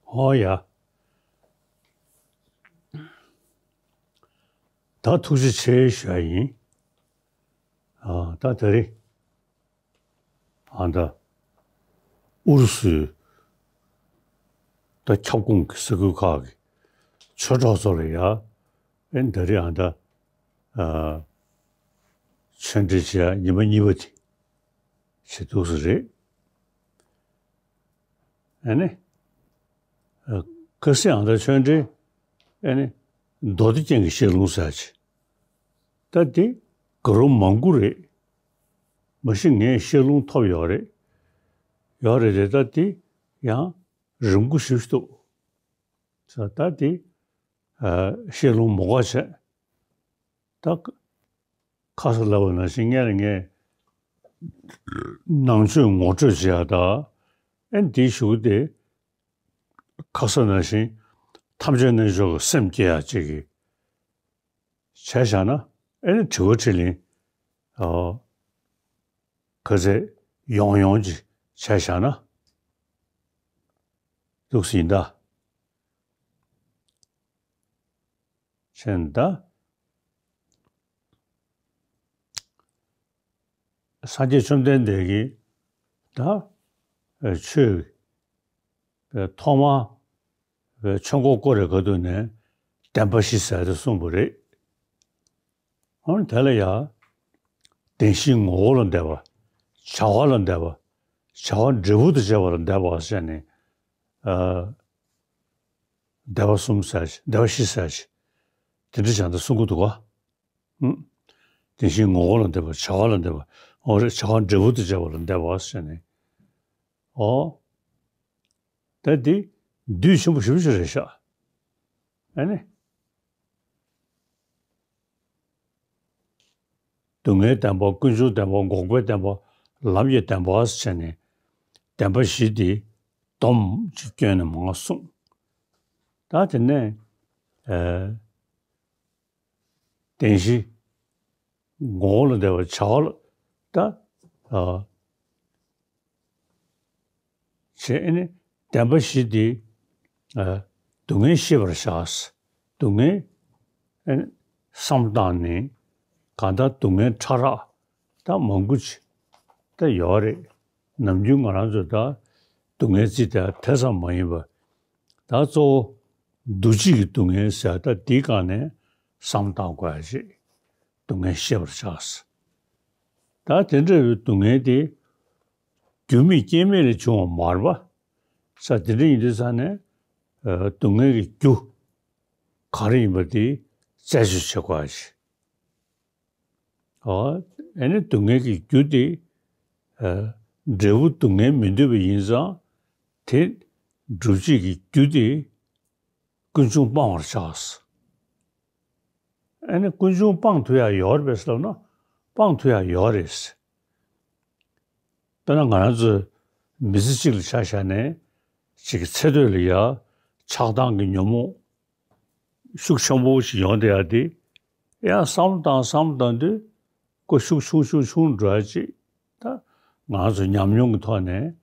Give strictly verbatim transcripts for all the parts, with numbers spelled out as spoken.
ཨོ་ཡ། ད་ཐུགས་རྗེ་ཆེ་ཞུ་ཡ་ཡིན། ཨ་ད་དེ་རིང་ཨ་ད་ཨུ་རུ་སུའི་ད་ཁྱབ་ཁོངས་ཀྱི་ས་ཁུལ་ཁག་གི་ཆོས་གྲོགས་ཚོ་ལ་ཡ་ཨེ་དེ་རིང་ཨ་ད་ཨ་ཆོས་འབྲེལ་བྱེད་ཡ་ཉི་མ་གཉིས་པ་དེ་བྱེད་འདུག་ས་རེད། ཨ་ནི། ཨ་ཁ་སང་ཨ་ད་ཆོས་འབྲེལ་ཨ་ནི་མདོ་སྡེ་རྒྱན་གྱི་བཤད་ལུང་ཟེར་ཅིག་ད་དེ་ག་རོ་མང་པོ་རེད། མ་གཞི་ངས་བཤད་ལུང་ཐོབ་ཡོད་རེད། ཡོད་རེད་དེ་ད་དེ་ཡང་རིང་པོ་ཞེ་པོ་ཅིག་འདུག་ས་ད་དེ་ཨ་བཤད་ལུང་མ་འགོར་བྱས། ད་ཁ་སང་ལབ་པ་ནང་བཞིན་སྔོན་ལ་ངས་ནང་ཆོས་ངོ་སྤྲོད་བྱེད་ཡག་དང་། ཨེ་འདིའི་གཞུག་དེ་ཁ་སང་ནང་བཞིན་ཐམས་ཅད་རྣལ་འབྱོར་གྱི་སེམས་བསྐྱེད་ཡག་ཅིག་གི་བྱས་བཞག་ན། ཨེ་ནི་དྲི་བ་དྲིས་ལན་ཨ་ག་ཚད་ཡོང་ཡོང་ཅིག་བྱས་བཞག་ན་འདུག་སེ་ཡིན་ད། བྱས་ན་ད། སངས་རྒྱས་བཅོམ་ལྡན་འདས་ཀྱིས་ད་ཨ་ཆོས་ཨ་ཐོག་མ་ཨ་ཆོས་འཁོར་བསྐོར་བའི་སྐབས་དུས་ནས་བདེན་པ་བཞི་ཟེར་ཏེ་གསུངས་པ་རེད། འོ་ན་དེ་ལ་ཡང་བདེན་བཞིའི་ངོ་བོ་ལ་བདེན་པ། བྱ་བ་ལ་བདེན་པ། བྱ་བ་འབྲས་བུ་དང་བཅས་པ་ལ་བདེན་པ་ཟེར་ནས་ཨ་བདེན་པ་གསུམ་ཟེར་ཅིག་བདེན་པ་བཞི་ཟེར་ཅིག་དེ་འདྲ་བྱས་ཏེ་གསུང་གི་འདུག་ག་ཨུམ། དེ་བཞིན་ངོ་བོ་ལ་བདེན་པ། བྱ་བ་ལ་བདེན་པ། འོ་རེད། བྱ་བ་འབྲས་བུ་དང་བཅས་པ་ལ་བདེན་པ་ཟེར་ནས། ཨོ། ད་འདི་བསྡུས་ཆེན་པོ་ཞེ་པོ་ཅིག་རེད་ཤག་ཨ་ནི། སྡུག་བསྔལ་བདེན་པ། ཀུན་འབྱུང་བདེན་པ། འགོག་པའི་བདེན་པ། ལམ་གྱི་བདེན་པ་ཟེར་ནས་བདེན་པ་བཞི་འདི་སྡོམ་གཅིག་བསྐྱོན་ནས་མར་གསུངས། ད་དེ་ནས་ཨ། བདེན་བཞི། ངོ་བོ་ལ་བདེན་པ། བྱ་བ་ལ་ད་ཨ་བྱས་ཨ་ནི་བདེན་པ་བཞི་འདི་ཨ་སྡུག་བསྔལ་ཤེས་པར་བྱ། སྡུག་བསྔལ་ཨ་ནི་བསམ་བཏང་ནས་གང་ལྟར་སྡུག་བསྔལ་ཕྲ་རགས་ད་མང་པོ་ཅིག་ད་ཡོད་རེད། ནམ་རྒྱུན་ང་རང་ཚོ་ད་སྡུག་བསྔལ་བརྩི་དེ་དེ་ཙམ་མ་ཡིན་པ། ད་གཙོ་བོ་འདུ་བྱེད་ཀྱི་སྡུག་བསྔལ་ཟེར་ད་འདིའི་སྒང་ནས་བསམ་བཏང་དགོས་ཡ་ཅིག་སྡུག་བསྔལ་ཤེས་པར་བྱ། ད་དེ་འདྲ་བའི་སྡུག་བསྔལ་དེ་རྒྱུ་མེད་རྐྱེན་མེད་ལས་བྱུང་བ་མ་རེད་པ། ས་དེ་འདྲ་ཡིན་དུས་ཙང་ནས་ཨ་སྡུག་བསྔལ་གྱི་རྒྱུ་ག་རེ་ཡིན་པ་དེ་རྩད་གཅོད་བྱེད་དགོས་ཡ་ཅིག་ཨོ། ཨ་ནི་སྡུག་བསྔལ་གྱི་རྒྱུ་དེ་ཨ་འབྲས་བུ་སྡུག་བསྔལ་མི་འདོད་པ་ཡིན་ཙང་། དེ་སྒྲུབ་བྱེད་ཀྱི་རྒྱུ་དེ་ཀུན་འབྱུང་སྤང་བར་བྱ། ཨ་ནི་ཀུན་འབྱུང་སྤང་ཐུབ་ཡ་ཡོད་རེད་པས་ཟེར་ལབ་ན། སྤང་ཐུབ་ཡ་ཡོད་རེད། དཔེར་ན་ང་རང་ཚོའི་མི་ཚེ་གཅིག་ལ་ཆ་བཞག་ནས་གཅིག་གི་ཚེ་སྟོད་ལ་ཡ་ཆགས་སྡང་གི་ཉོན་མོངས་ཤུགས་ཆེན་པོ་ཞིག་ཡོང་བསྡད་ཡ་དེ། ཡང་བསམ་བཏང་བསམ་བཏང་དུས་ཁོ་ཤུགས་ཆུང་ཆུང་ཆུང་འགྲོ་ཡ་ཅིག་ད་ང་ཚོ་ཉམས་མྱོང་གི་ཐོག་ནས་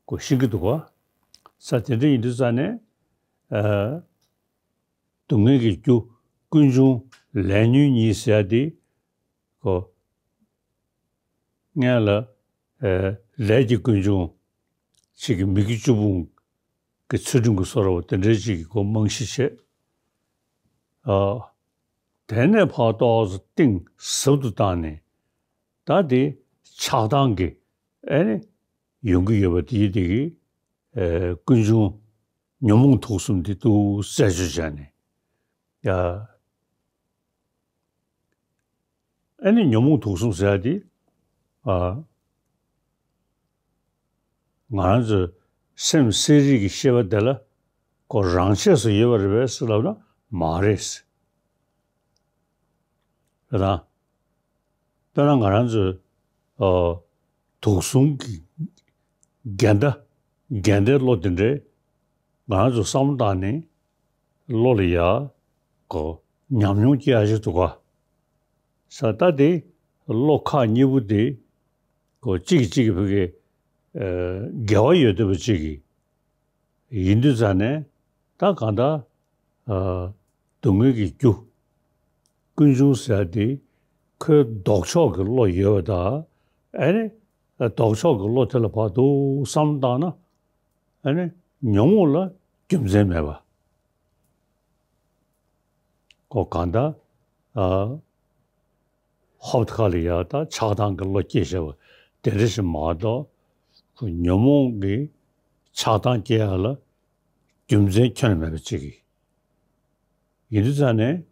ཁོ་ཤེས་ཀྱི་འདུག་ག་ས་དེ་འདྲ་ཡིན་དུས་ཙང་ནས་ཨ་སྡུག་བསྔལ་གྱི་རྒྱུ་ཀུན་འབྱུང་ལས་ཉོན་གཉིས་ཟེར་ཡ་དེ་ཁོ། སྔོན་ལ་ཨེ་ལས་ཀྱི་ཀུན་འབྱུང་གཅིག་གི་མིག་གི་བཅུ་སྤུན་གྱི་ཚུལ་ཁྲིམས་ཀྱི་སོ་ར་བ་དེ་འདྲའི་གཅིག་གི་སྒོ་རྨང་གཞི་བྱས། ཨ་དེ་ནས་ཕར་ཏོག་ཙམ་གཏིང་ཟབ་ཏུ་བཏང་ནས་ད་དེ་ཆགས་སྡང་གི་ཨེ་ནི་ཡོང་གི་ཡོད་པ་དེའི་དེ་གི་ཨེ་ཀུན་འབྱུང་ཉོན་མོངས་དུག་གསུམ་དེ་ཏུ་རྩད་གཅོད་བྱས་ནས་ཡ། ཨ་ནི་ཉོན་མོངས་དུག་གསུམ་ཟེར་ཡ་དེ། ཨ། ང་རང་ཚོའི་སེམས་གསལ་རིག་གི་ཤེས་པ་དེ་ལ་ཁོ་རང་ཆས་སུ་ཡོད་པ་རེད་པས་ཟེར་ལབ་ན་མ་རེད། རེད་དང་། དཔེར་ན་ང་རང་ཚོའི་ཨ། དུག་གསུམ་གྱི་འགལ་ཟླ། འགལ་ཟླའི་བློ་དེ་འདྲས་ང་རང་ཚོ་བསམ་བློ་བཏང་ནས་བློ་ལ་ཡ་གོ་ཉམས་མྱོང་སྐྱེ་ཡ་ཞིག་འདུག་ག་ས་ད་དེ་བློ་ཁག་གཉིས་པོ་དེ་གོ་གཅིག་གིས་གཅིག་གི་བུ་གའི་འགལ་བ་ཡོད་བསྡད་པ་གཅིག་གིས་ ཡིན་དུས་ཙང་ནས་ད་གང་ལྟར་ཨ་སྡུག་བསྔལ་གྱི་རྒྱུ་ཀུན་འབྱུང་ཟེར་ཡ་དེ་ཁོའི་ལྡོག་ཕྱོགས་ཀྱི་བློ་ཡོད་པ་དང་། ཨ་ནི་ལྡོག་ཕྱོགས་ཀྱི་བློ་དེ་ལ་བར་དུ་བསམ་བློ་བཏང་ན། ཨ་ནི་ཉོན་མོངས་ལ་རྒྱུ་མཚན་མེད་པ། ཁོ་གང་ལྟར་ཨ་ཧོབ་ཁ་ལ་ཡ་ད་ཆགས་སྡང་གི་བློ་སྐྱེས་བྱས་པ་དེ་འདྲ་ཞིག་མ་གཏོགས། ཁོ་ཉོན་མོངས་ཀྱི་ཆགས་སྡང་སྐྱེ་ཡ་ལ་རྒྱུ་མཚན་ཁྱོན་ནས་མེད་པ་ཅིག་ཡིན་དུས་ཙང་ནས།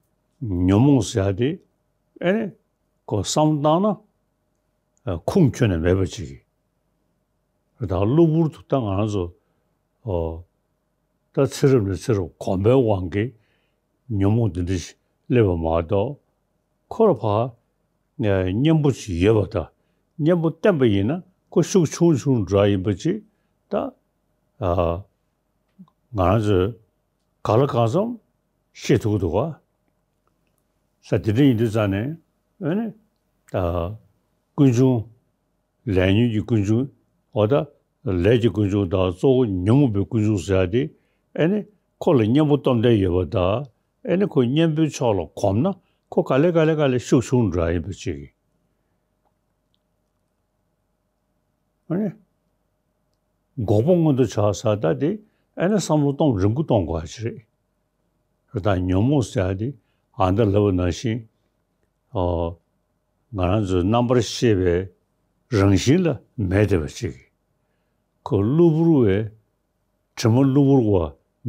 ཉོན་མོངས་ཟེར་ཡ་དེ་ཨེ་ནི་ཁོ་བསམ་བློ་བཏང་ན་ཨ་ཁུངས་ཁྱོན་ནས་མེད་པ་ཅིག་ཡིན། ད་གློ་བུར་དུ་ད་ང་རང་ཚོ་ཨོ་ད་ཚེ་རབས་ནས་ཚེ་རབས་གོམས་པའི་དབང་གིས་ཉོན་མོངས་འདི་འདྲ་ཞིག་སླེབས་པ་མ་གཏོགས། ཁོ་ལ་ཕར་ཨ་གཉེན་པོ་ཅིག་ཡོད་པ་དང་། གཉེན་པོ་བསྟེན་པ་ཡིན་ན་ཁོ་ཤུགས་ཆུང་ཆུང་འགྲོ་ཡ་ཡིན་པ་ཅིག་ད་ཨ་ང་རང་ཚོས་གང་ལ་གང་འཚམ་ཤེས་ཐུབ་ཀྱི་འདུག་ག་ས་དེ་འདྲ་ཡིན་དུས་ཙང་ནས། ཨ་ནི་ད་ཀུན་འབྱུང་། ལས་ཉོན་གྱི་ཀུན་འབྱུང་། འོ་ད་ལས་ཀྱི་ཀུན་འབྱུང་དང་གཙོ་བོ་ཉོན་མོངས་པའི་ཀུན་འབྱུང་ཟེར་ཡ་དེ། ཨ་ནི་ཁོ་ལ་གཉེན་པོ་སྟོབས་ལྡན་ཡོད་པ་དང་། ཨ་ནི་ཁོ་གཉེན་པོའི་ཕྱོགས་ལ་གོམས་ན་ཁོ་ག་ལེ་ག་ལེ་ག་ལེ་ཤུགས་ཆུང་འགྲོ་ཡ་ཡིན་པ་ཅིག་ཡིན། ཨ་ནི་འགོག་པ་མངོན་དུ་བྱ་ཟེར་ད་དེ། ཨ་ནི་བསམ་བློ་གཏོང་རིམ་གྱིས་གཏོང་དགོས་པ་ཅིག་རེད། ད་ཉོན་མོངས་ཟེར་ཡ་དེ་ཨ་ད་ལབ་པ་ནང་བཞིན། ཨོ། ང་རང་ཚོའི་རྣམ་པར་ཤེས་པའི་རང་བཞིན་ལ་མེད་བསྡད་པ་ཅིག་ཁོ་གློ་བུར་བའི་དྲི་མ་གློ་བུར་བ་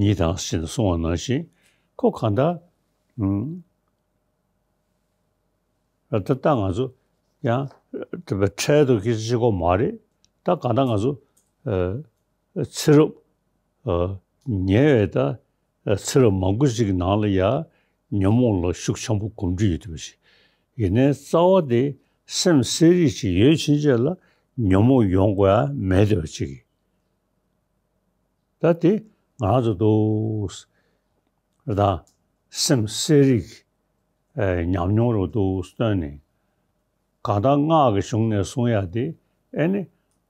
ཉིད་དང་ཞེས་གསུངས་པ་ནང་བཞིན། ཁོ་གང་ལྟར་ཨུམ། ད་ལྟ་ང་ཚོ་ཡང་དེ་བས་འཕྲལ་དུ་སྐད་ཆ་བཤད་ཀྱི་ཡོད་མ་རེད། ད་གང་ལྟར་ང་ཚོ་ཨ་ཚེ་རབས་ཨ་ཉེ་བའི་ད་ཚེ་རབས་མང་པོ་ཞིག་གི་ནང་ལ་ཡང་ཉོན་མོངས་ལ་ཤུགས་ཆེན་པོ་གོམས་འདྲིས་ཡོད་བསྡད་པ་ཞིག་ཡིན་ནའི་རྩ་བ་དེ་སེམས་གསལ་རིག་ཅིག་ཡོད་ཕྱིན་ཆད་ལ་ཉོན་མོངས་ཡོང་དགོས་ཡ་མེད་བསྡད་པ་ཅིག་ད་དེ་ང་རང་ཚོ་འདུག་ད་སེམས་གསལ་རིག་ཨེ་ཉམས་མྱོང་རུ་འདུག་བཏོན་ནས། གང་ལྟར་སྔགས་ཀྱི་གཞུང་ནས་གསུང་ཡ་དེ་ཨེ་ནི་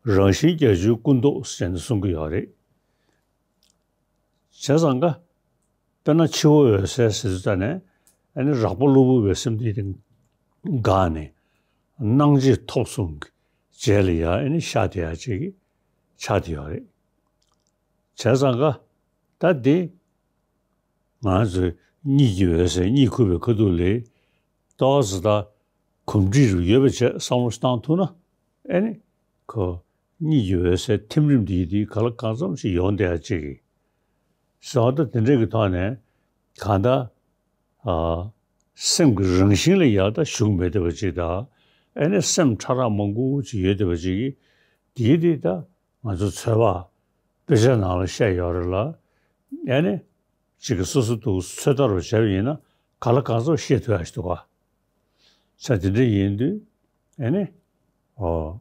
རང་བཞིན་བརྒྱད་ཅུའི་སྐུ་མདོག་ཟེར་ནས་གསུང་གི་ཡོད་རེད། བྱས་ཙང་ཀ་དཔེར་ན་འཆི་བ་འོད་གསལ་ཟེར་དུས་ཙ་ནས། ཨེ་ནི་རགས་པ་གློ་བུར་བའི་སེམས་དེ་དེ་འགགས་ནས་སྣང་མཆེད་ཐོབ་གསུམ་གྱི་རྗེས་ལ་ཡ་ཨེ་ནི་ཤར་བསྡད་ཡ་ཅིག་ཆགས་བསྡད་ཡོད་རེད། བྱས་ཙང་ཀ་ད་དེ་ང་ཚོས་གཉིད་ཀྱི་འོད་གསལ་གཉིད་ཁུག་པའི་ཁ་ཐུག་ལ་ཏོག་ཙམ་ད་གོམས་འདྲིས་རུ་ཡོད་པ་བྱས་བསམ་བློ་ཞིག་བཏང་ཐུབ་ན། ཨེ་ནི་ཁོ་གཉིད་ཀྱི་འོད་གསལ་ཐིམ་རིམ་དེ་དེ་ག་ལ་གང་འཚམ་ཞིག་ཡོང་བསྡད་ཡ་ཅིག་གི་བཟོ་ལྟ་དེ་འདྲ་གི་ཐོག་ནས་གང་ལྟར་ཨ་སེམས་ཀྱི་རང་བཞིན་ལ་ཡག་ད་ཞུགས་མེད་བསྡད་པ་ཅིག་དང་། ཨེ་ནི་སེམས་ཕྲ་རགས་མང་པོ་ཅིག་ཡོད་བསྡད་པ་ཅིག་གིས། དེའི་དེ་ད་ང་ཚོ་ཚོད་དཔག་དཔེ་ཆ་ནང་ལ་བཤད་ཡོད་རེད་ལ། ཨེ་ནི་གཅིག་གིས་སོ་སོ་འདུག་ཚོད་ལྟ་རུ་བྱས་པ་ཡིན་ན་ག་ལ་གང་འཚམ་ཤེས་ཐུབ་ཡ་ཞིག་འདུག་ག་ས་དེ་འདྲ་ཡིན་དུས་ཨེ་ནི་ཨོ།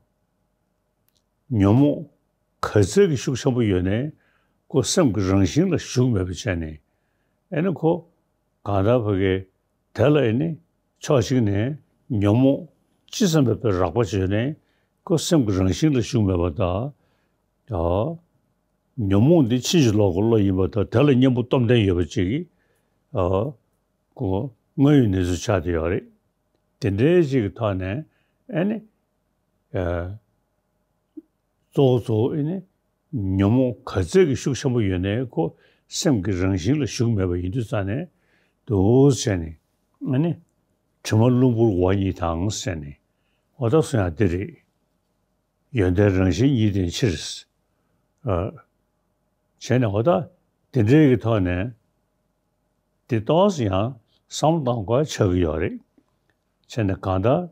ཉོན་མོངས་ག་ཚད་ཀྱི་ཤུགས་ཆེན་པོ་ཡོད་ནའི་ཁོ་སེམས་ཀྱི་རང་བཞིན་ལ་ཞུགས་མེད་པ་བྱས་ནས། ཨེ་ནི་ཁོ་གང་ལྟར་ཕ་གི་དེ་ལ་ཨེ་ནི་ཕྱོགས་གཅིག་ནས་ཉོན་མོངས་ཅི་ཙམ་པའི་རགས་པ་བྱས་ནའི་ཁོ་སེམས་ཀྱི་རང་བཞིན་ལ་ཞུགས་མེད་པ་དང་། ཨ་ཉོན་མོངས་འདི་ཕྱིན་ཅི་ལོག་གི་བློ་ཡིན་པ་དང་། དེ་ལ་གཉེན་པོ་སྟོབས་ལྡན་ཡོད་པ་ཅིག་གིས་ཨ་ཁོ་དངོས་ཡོད་གནས་ཚུལ་ཆགས་བསྡད་ཡོད་རེད། དེ་འདྲའི་ཅིག་གི་ཐོག་ནས་ཨེ་ནི་ཨ། གཙོ་བོ་གཙོ་བོ་ཨེ་ནི་ཉོན་མོངས་ག་ཚད་ཀྱི་ཤུགས་ཆེན་པོ་ཡོད་ནའི་ཁོ་སེམས་ཀྱི་རང་བཞིན་ལ་ཞུགས་མེད་པ་ཡིན་དུས་ཙ་ནས་འདུག་ཟེར་ནས། ཨེ་ནི་དྲི་མ་གློ་བུར་བ་ཉིད་དང་ཟེར་ནས། འོ་ད་གསུང་ཡ་འདི་རེད། ཡོན་ཏན་རང་བཞིན་ཉིད་ལྡན་ཕྱིར། ཨ། བྱས་ནས་འོ་ད་དེ་འདྲའི་གི་ཐོག་ནས་དེ་ཏོག་ཙམ་ཡང་བསམ་བློ་གཏང་དགོས་ཆགས་ཀྱི་ཡོད་རེད། བྱས་ནས་གང་ལྟར།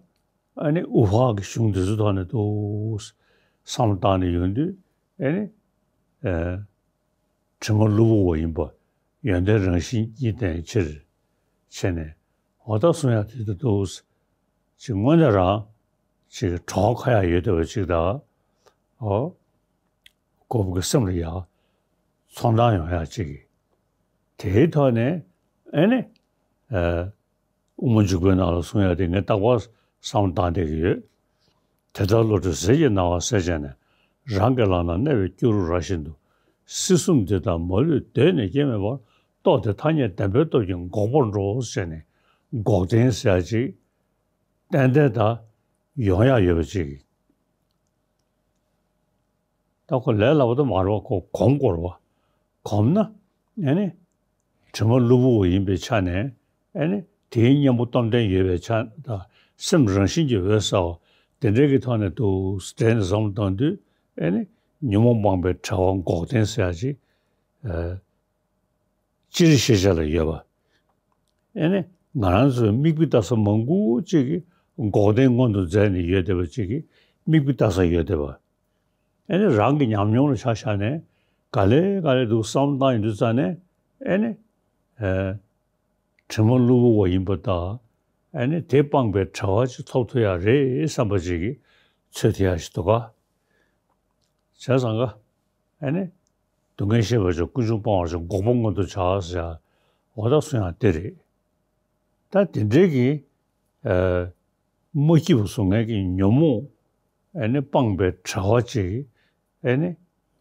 ཨ་ནི་དབུ་འཕང་གི་གཞུང་འདི་ཚོའི་ཐོག་ནས་འདུག་བསམ་བློ་བཏང་ནས་ཡོང་དུས། ཨ་ནི་ཨ་དྲི་མ་གློ་བུར་བ་ཡིན་པ། ཡོན་ཏན་རང་བཞིན་ཉིད་ལྡན་ཕྱིར། བྱས་ནས་འོ་ད་གསུང་ཡ་དེ་ལྟ་འདུག་ཅིག་དངོས་གནས་རང་ཅིག་གྲོགས་ཁ་ཡག་ཡོད་བསྡད་པ་ཅིག་དང་། ཨོ། ཁོ་བོ་གི་སེམས་ལ་ཡག་ཚོར་སྣང་ཡོང་ཡག་ཅིག་དེའི་ཐོག་ནས་ཨ་ནི་ཨ། དབུ་མ་འཇུག་པའི་ནང་ལ་གསུང་ཡ་དེ་ངས་རྟག་པར་བསམ་བློ་བཏང་བསྡད་ཀྱི་ཡོད། དེ་ལྟར་བློ་གྲོས་ཟིལ་གྱིས་གནང་བ་གསལ་བྱས་ནས། རང་གི་ལག་ན་གནས་པའི་སྐྱུ་རུ་ར་བཞིན་དུ། སྲིད་གསུམ་འདི་དག་མ་ལུས་གདོད་ནས་སྐྱེ་མེད་པར། རྟོགས་ཏེ་ཐ་སྙད་བདེན་པའི་སྟོབས་ཀྱིས། འགོག་པར་འགྲོ་ཟེར་ནས་འགོག་བདེན་ཟེར་ཡ་ཅིག་ཏན་ཏན་ད་ཡོང་ཡ་ཡོད་པ་ཅིག་ད་ཁོ་ལས་སླ་པོ་ད་མ་རེད་པ། ཁོ་གོམས་དགོས་རེད་པ། གོམས་ན་ཨེ་ནི་དྲི་མ་གློ་བུར་བ་ཡིན་པའི་ཆ་ནས་ཨེ་ནི་དེའི་གཉེན་པོ་སྟོབས་ལྡན་ཡོད་པའི་ཆ་ད་སེམས་རང་བཞིན་གྱིས་འོད་གསལ་བ་དེ་འདྲའི་གི་ཐོག་ནས་འདུག་སེ་དྲན་ནས་བསམ་བློ་བཏང་དུས་ཨེ་ནི་ཉོན་མོངས་སྤངས་པའི་བྲལ་བ་འགོག་བདེན་ཟེར་ཡ་ཅིག་ཨ། སྤྱིར་ཤེས་བྱ་ལ་ཡོད་པ། ཨེ་ནི་ང་རང་ཚོའི་མིག་དཔེ་ལྟ་ས་མང་པོ་ཅིག་གིས་འགོག་བདེན་མངོན་དུ་མཛད་ནས་ཡོད་བསྡད་པ་ཅིག་གིས་མིག་དཔེ་ལྟ་ས་ཡོད་བསྡད་པ། ཨེ་ནི་རང་གི་ཉམས་མྱོང་ལ་ཆ་བཞག་ནས་ག་ལེ་ག་ལེ་འདུག་བསམ་བློ་བཏང་ཡོང་དུས་ཙ་ནས་ཨེ་ནི། ཨེ། དྲི་མ་གློ་བུར་བ་ཡིན་པ་དང་ཨེ་ནི་དེ་སྤངས་པའི་བྲལ་བ་ཅིག་ཐོབ་ཐུབ་ཡ་རེད་བསམ་པ་ཅིག་གིས་ཚོད་ཐིག་ཡ་ཞིག་འདུག་ག་བྱས་ཙང་ཀ་ཨེ་ནི་སྡུག་བསྔལ་ཤེས་པར་བྱ། ཀུན་འབྱུང་སྤང་བར་བྱ། འགོག་པ་མངོན་དུ་བྱ་ཟེར་ཡ་འོ་ད་གསུང་ཡ་དེ་རེད། ད་དེ་འདྲའི་གི་ཨ་མ་སྐྱིད་པ་བཟོ་མཁན་གྱི་ཉོན་མོངས་ཨེ་ནི་སྤངས་པའི་བྲལ་བ་ཅིག་ཨེ་ནི་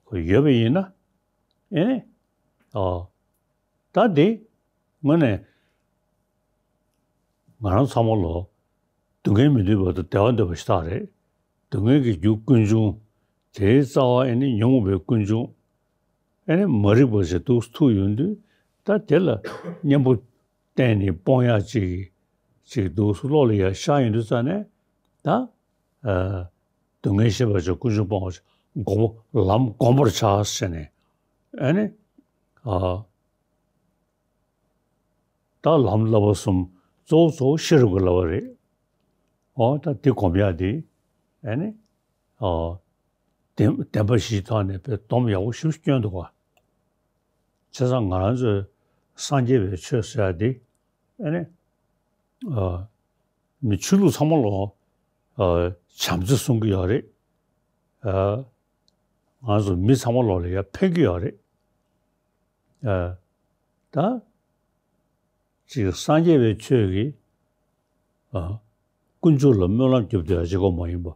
ཁོ་ཡོད་པ་ཡིན་ན་ཨེ་ནི་ཨ། ད་འདི་དངོས་གནས་ང་རང་ཚང་མ་ལོ་སྡུག་བསྔལ་མི་འདོད་པ་དང་བདེ་བ་འདོད་པ་ཞིག་ཐག་རེད། སྡུག་བསྔལ་གྱི་རྒྱུ་ཀུན་འབྱུང་། དེའི་རྩ་བ་ཨེ་ནི་ཉོན་མོངས་པའི་ཀུན་འབྱུང་། ཨེ་ནི་མ་རིག་པ་ཞིག་འདུག་ཐུག་ཡོང་དུས་ད་དེ་ལ་གཉེན་པོ་བསྟེན་ནས་སྤོང་ཡག་ཅིག་ཅིག་འདུག་བློ་ལ་ཡར་ཤར་ཡོང་དུས་ཙ་ནས་ད་ཨ་སྡུག་བསྔལ་ཤེས་པར་བྱ། ཀུན་འབྱུང་སྤང་བར་བྱ། འགོག་པ་ལམ་བསྒོམ་པར་བྱ་ཟེར་ནས་ཨེ་ནི་ཨ། ད་ལམ་བསླབ་པ་གསུམ་གཙོ་བོ་གཙོ་བོ་ཤེས་རབ་ཀྱི་བསླབ་པ་རེད། འོ་ད་འདི་སྒོམ་ཡག་འདི་ཨེ་ནི་ཨ་བདེན་བདེན་པ་བཞིའི་ཐོག་ནས་དཔེ་སྡོམ་ཡག་པོ་ཞིག་སྐྱོན་འདུག་ག་བྱས་ཙང་ང་རང་ཚོའི་སངས་རྒྱས་པའི་ཆོས་ཟེར་ཡག་འདི་ཨེ་ནི་ཨ་མི་ཆོས་ལུགས་ཚང་མ་ལོ་ཨ་བྱམས་བརྩེ་གསུང་གི་ཡོད་རེད། ཨ་ང་ཚོ་མི་ཚང་མ་ལོ་ལ་ཡ་ཕན་གི་ཡོད་རེད། ཨ་ད། ཅིག་སངས་རྒྱས་པའི་ཆོས་ཀྱིས་ཨ་དཀོན་མཆོག་ལ་སྨོན་ལམ་རྒྱབ་བསྡད་ཡག་ཅིག་གོ་མ་ཡིན་པ།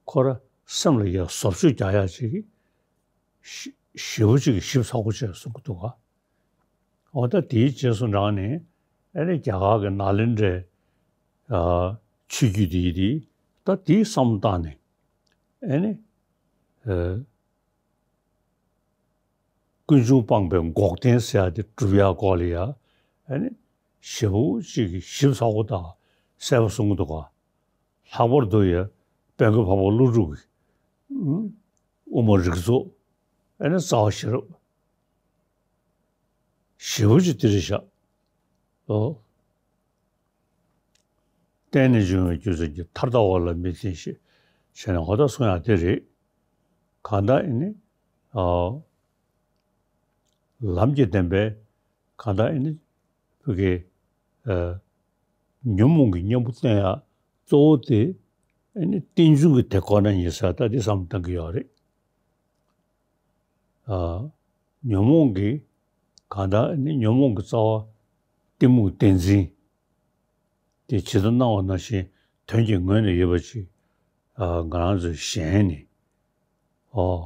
ཁོ་ར་སེམས་ལ་ཡ་བཟོ་བཅོས་རྒྱག་ཡག་ཅིག་གི་ཞི་ཞི་བོ་ཅིག་གི་ཞིབ་ཚགས་པོ་བྱས་གསུང་གི་འདུག་ག་འོ་ད་དེའི་རྗེས་སུ་འབྲངས་ནས་ཨ་ནི་རྒྱ་གར་གྱི་ནཱ་ལེནྡྲའི་ཨ་ཆོས་བརྒྱུད་དེ་དེ་ད་དེའི་བསམ་བློ་བཏང་ནས་ཨ་ནི་ཨ། ཀུན་འབྱུང་སྤངས་པའི་འགོག་བདེན་ཟེར་ཡག་དེ་སྒྲུབ་ཡག་སྐོར་ལ་ཡ་ཨ་ནི་ཞེ་པོ་ཅིག་གི་ཞིབ་ཚགས་པོ་དང་གསལ་པོ་གསུང་གི་འདུག་ག་ལྷག་པར་དུ་ཡ་དཔལ་མགོན་འཕགས་པ་ཀླུ་སྒྲུབ་ཀྱི་ཨུམ་དབུ་མ་རིགས་ཚོགས་ཨ་ནི་རྩ་བ་ཤེས་རབ་ཞེ་པོ་ཅིག་དེ་རེད་ཤག་ཨོ། བརྟེན་ནས་འབྱུང་བའི་རྒྱུ་མཚན་གྱིས། མཐར་ལྟ་བ་ལ་མི་བརྟེན་ཞེས། བྱས་ནས་འོ་ད་གསུང་ཡག་དེ་རེད། གང་ལྟར་ཨེ་ནི་ཨ་ལམ་གྱི་བདེན་པས་གང་ལྟར་ཨེ་ནི་བུ་གའི་ཨ་ཉོན་མོངས་ཀྱི་གཉེན་པོ་བསྟེན་ཡག་གཙོ་བོ་དེ་ཨེ་ནི་རྟེན་འབྱུང་གི་དེ་ཁོ་ན་ཡིན་ས་ད་འདི་བསམ་བཏང་གི་ཡོད་རེད། ཨ། ཉོན་མོངས་ཀྱི་གང་ལྟར་ནི་ཉོན་མོངས་ཀྱི་རྩ་བ་གཏི་མུག་བདེན་འཛིན། དེ་ཇི་ལྟར་སྣང་བ་ནང་བཞིན་དོན་གྱི་ངོས་ནས་ཡོད་པ་ཅིག་ཨ། ང་རང་ཚོས་ཞེན་ནས། ཨོ།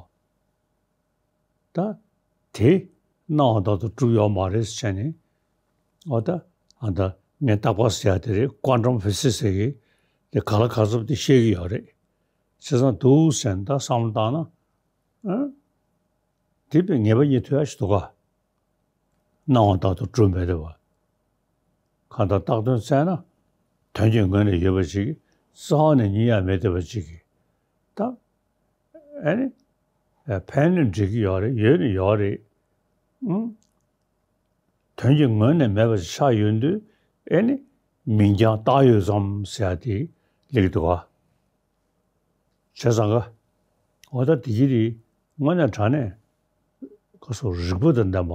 ད་དེ་སྣང་བ་ལྟར་དུ་གྲུབ་ཡོད་མ་རེད་ཟེར་ནས། ཨོ་ད་ཨ་ད་ངས་རྟག་པར་ཟེར་ཡག་དེ་རེད། ཀོན་ཊམ་ཕི་སིག་སི་ཟེར་གི་དེ་ག་ལ་ག་ཚོད་དེ་བཤད་ཀྱི་ཡོད་རེད། བྱས་ཙང་འདུག་ཟེར་ནས་ད་བསམ་བློ་བཏང་ན། ཨ། དེ་དཔེ་ངེས་པ་རྙེད་ཐུབ་ཡག་ཞིག་འདུག་ག་སྣང་བ་ལྟར་དུ་གྲུབ་མེད་བསྡད་པ། གང་ལྟར་བཏགས་དོན་བཙལ་ན། དོན་གྱི་ངོས་ནས་ཡོད་པ་ཅིག་རྩ་བ་ནས་རྙེད་ཡག་མེད་བསྡད་པ་ཅིག་གིས། ད། ཨེ་ནི། ཨེ་ཕན་ནི་འགྲིག་གི་ཡོད་རེད། ཡོད་ནི་ཡོད་རེད། ཨང་། དོན་གྱི་ངོས་ནས་མེད་པ་ཞིག་ཆགས་ཡོང་དུས་ཨེ་ནི་མིང་རྐྱང་བཏགས་ཡོད་ཙམ་ཟེར་ཡག་དེ་སླེབས་ཀྱི་འདུག་ག་བྱས་ཙང་ཀ་འོ་ད་དེ་གི་དེ་དངོས་གནས་དྲང་གནས་ཁོ་སོ་རིག་པ་དང་ལྡན་པ།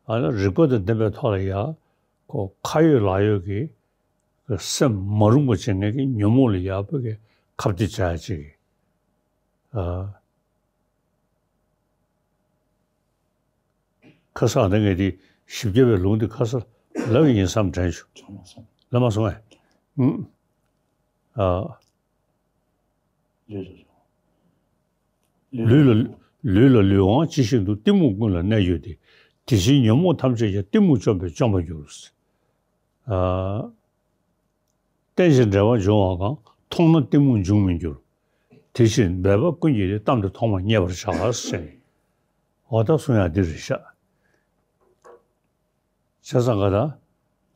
ཨ་ནི་རིག་པ་དང་ལྡན་པའི་ཐོག་ལ་ཡ་ཁོ་ཁ་ཡོད་ལག་ཡོད་ཀྱི་ཀྱི་སེམས་མ་རུངས་པ་བྱེད་མཁན་གྱི་ཉོན་མོངས་ལ་ཡག་པོ་གི་ཁ་གཏད་བྱ་ཡག་ཅིག་གི་ཨ། ཁ་སང་ད་ངས་འདི་བཞི་བརྒྱ་པའི་ལུང་འདི་ཁ་སང་ལབ་ཡིན་བསམ་དྲན་བྱུང་། ཚང་མ་སོང་། ལབ་མ་སོང་ངས། ཨུམ། ཨ། ལུས་ལ་ ལུས་ལ་ལུས་འོང་ཇི་བཞིན་དུ། གཏི་མུག་ཀུན་ལ་གནས་གྱུར་ཏེ། དེ་བཞིན་ཉོན་མོངས་ཐམས་ཅད་ཀྱང་། གཏི་མུག་བཅོམ་པས་བཅོམ་པར་འགྱུར། ཨ། རྟེན་ཅིང་འབྲེལ་བར་འབྱུང་བ་གང་། མཐོང་ན་གཏི་མུག་འབྱུང་མི་འགྱུར། དེ་ཕྱིར་འབད་པ་ཀུན་གྱིས་ནི། གཏམ་དེ་ཐོག་མར་མཉེས་པར་བྱ། ཟེར་ནས། འོ་ད་གསུང་ཡག་འདི་རེད་ཤག་བྱས་ཙང་ག་ད་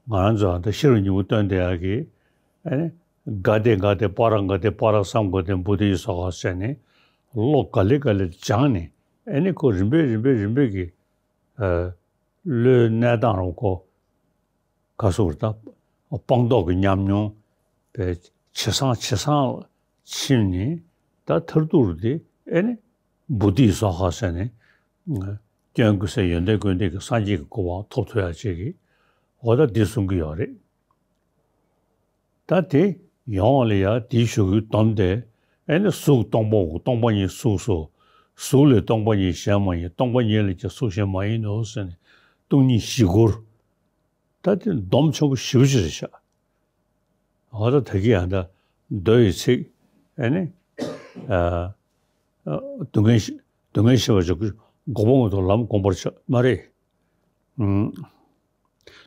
ང་རང་ཚོ་ད་ཤེས་རབ་སྙིང་པོ་བཏོན་བསྡད་ཡག་གི། ཨ་ནི་ག་ཏེ་ག་ཏེ་པ་ར་ག་ཏེ་པ་ར་སཾ་ག་ཏེ་བོ་དྷི་ཡེ་སྭཱ་ཧཱ་ཟེར་ནས་བློ་ག་ལེ་ག་ལེ་སྦྱངས་ནས། ཨ་ནི་ཁོ་རིམ་པས་རིམ་པས་རིམ་པས་ཀྱི་ཨ། བློའི་གནས་སྟངས་རུ་ཁོ་ག་སོགས་ད་སྤངས་རྟོགས་ཀྱི་ཉམས་མྱོང་དཔེ་ཇེ་བཟང་ཇེ་བཟང་ལ་ཕྱིན་ནས། ད་མཐར་ཐུག་རུ་དེ་ཨེ་ནི་བོ་དྷི་ཡེ་སྭཱ་ཧཱ་ཟེར་ནས་སྐྱོན་ཀུན་ཟད་ཡོན་ཏན་ཀུན་ལྡན་གྱི་སངས་རྒྱས་ཀྱི་གོ་འཕང་ཐོབ་ཐུབ་ཡག་ཅིག་གི། འོ་ད་འདི་གསུང་གི་ཡོད་རེད། ད་དེ་ཡོང་བ་ལ་ཡ་དེའི་གཞུག་གུའི་སྡོམ་དེ། ཨེ་ནི་གཟུགས་སྟོང་པའོ། སྟོང་པ་ཉིད་གཟུགས་སོ། གཟུགས་ལས་སྟོང་པ་ཉིད་གཞན་མ་ཡིན། སྟོང་པ་ཉིད་ལས་ཀྱང་གཟུགས་གཞན་མ་ཡིན་ནོ་ཟེར་ནས་སྟོང་ཉིད་བཞི་སྐོར། ད་དེ་སྡོམ་ཆེན་པོ་ཞེ་པོ་ཅིག་རེད་ཤག་འོ་ད་ད་གི་ཡང་ད་མདོ་ཡི་ཚིག་ཨེ་ནི། ཨ། ཨ། སྡུག་བསྔལ་ཤེས། སྡུག་བསྔལ་ཤེས་པར་བྱ། འགོག་པ་མངོན་མཐོ་ལམ་བསྒོམ་པར་བྱ། མ་རེད། ཨུམ།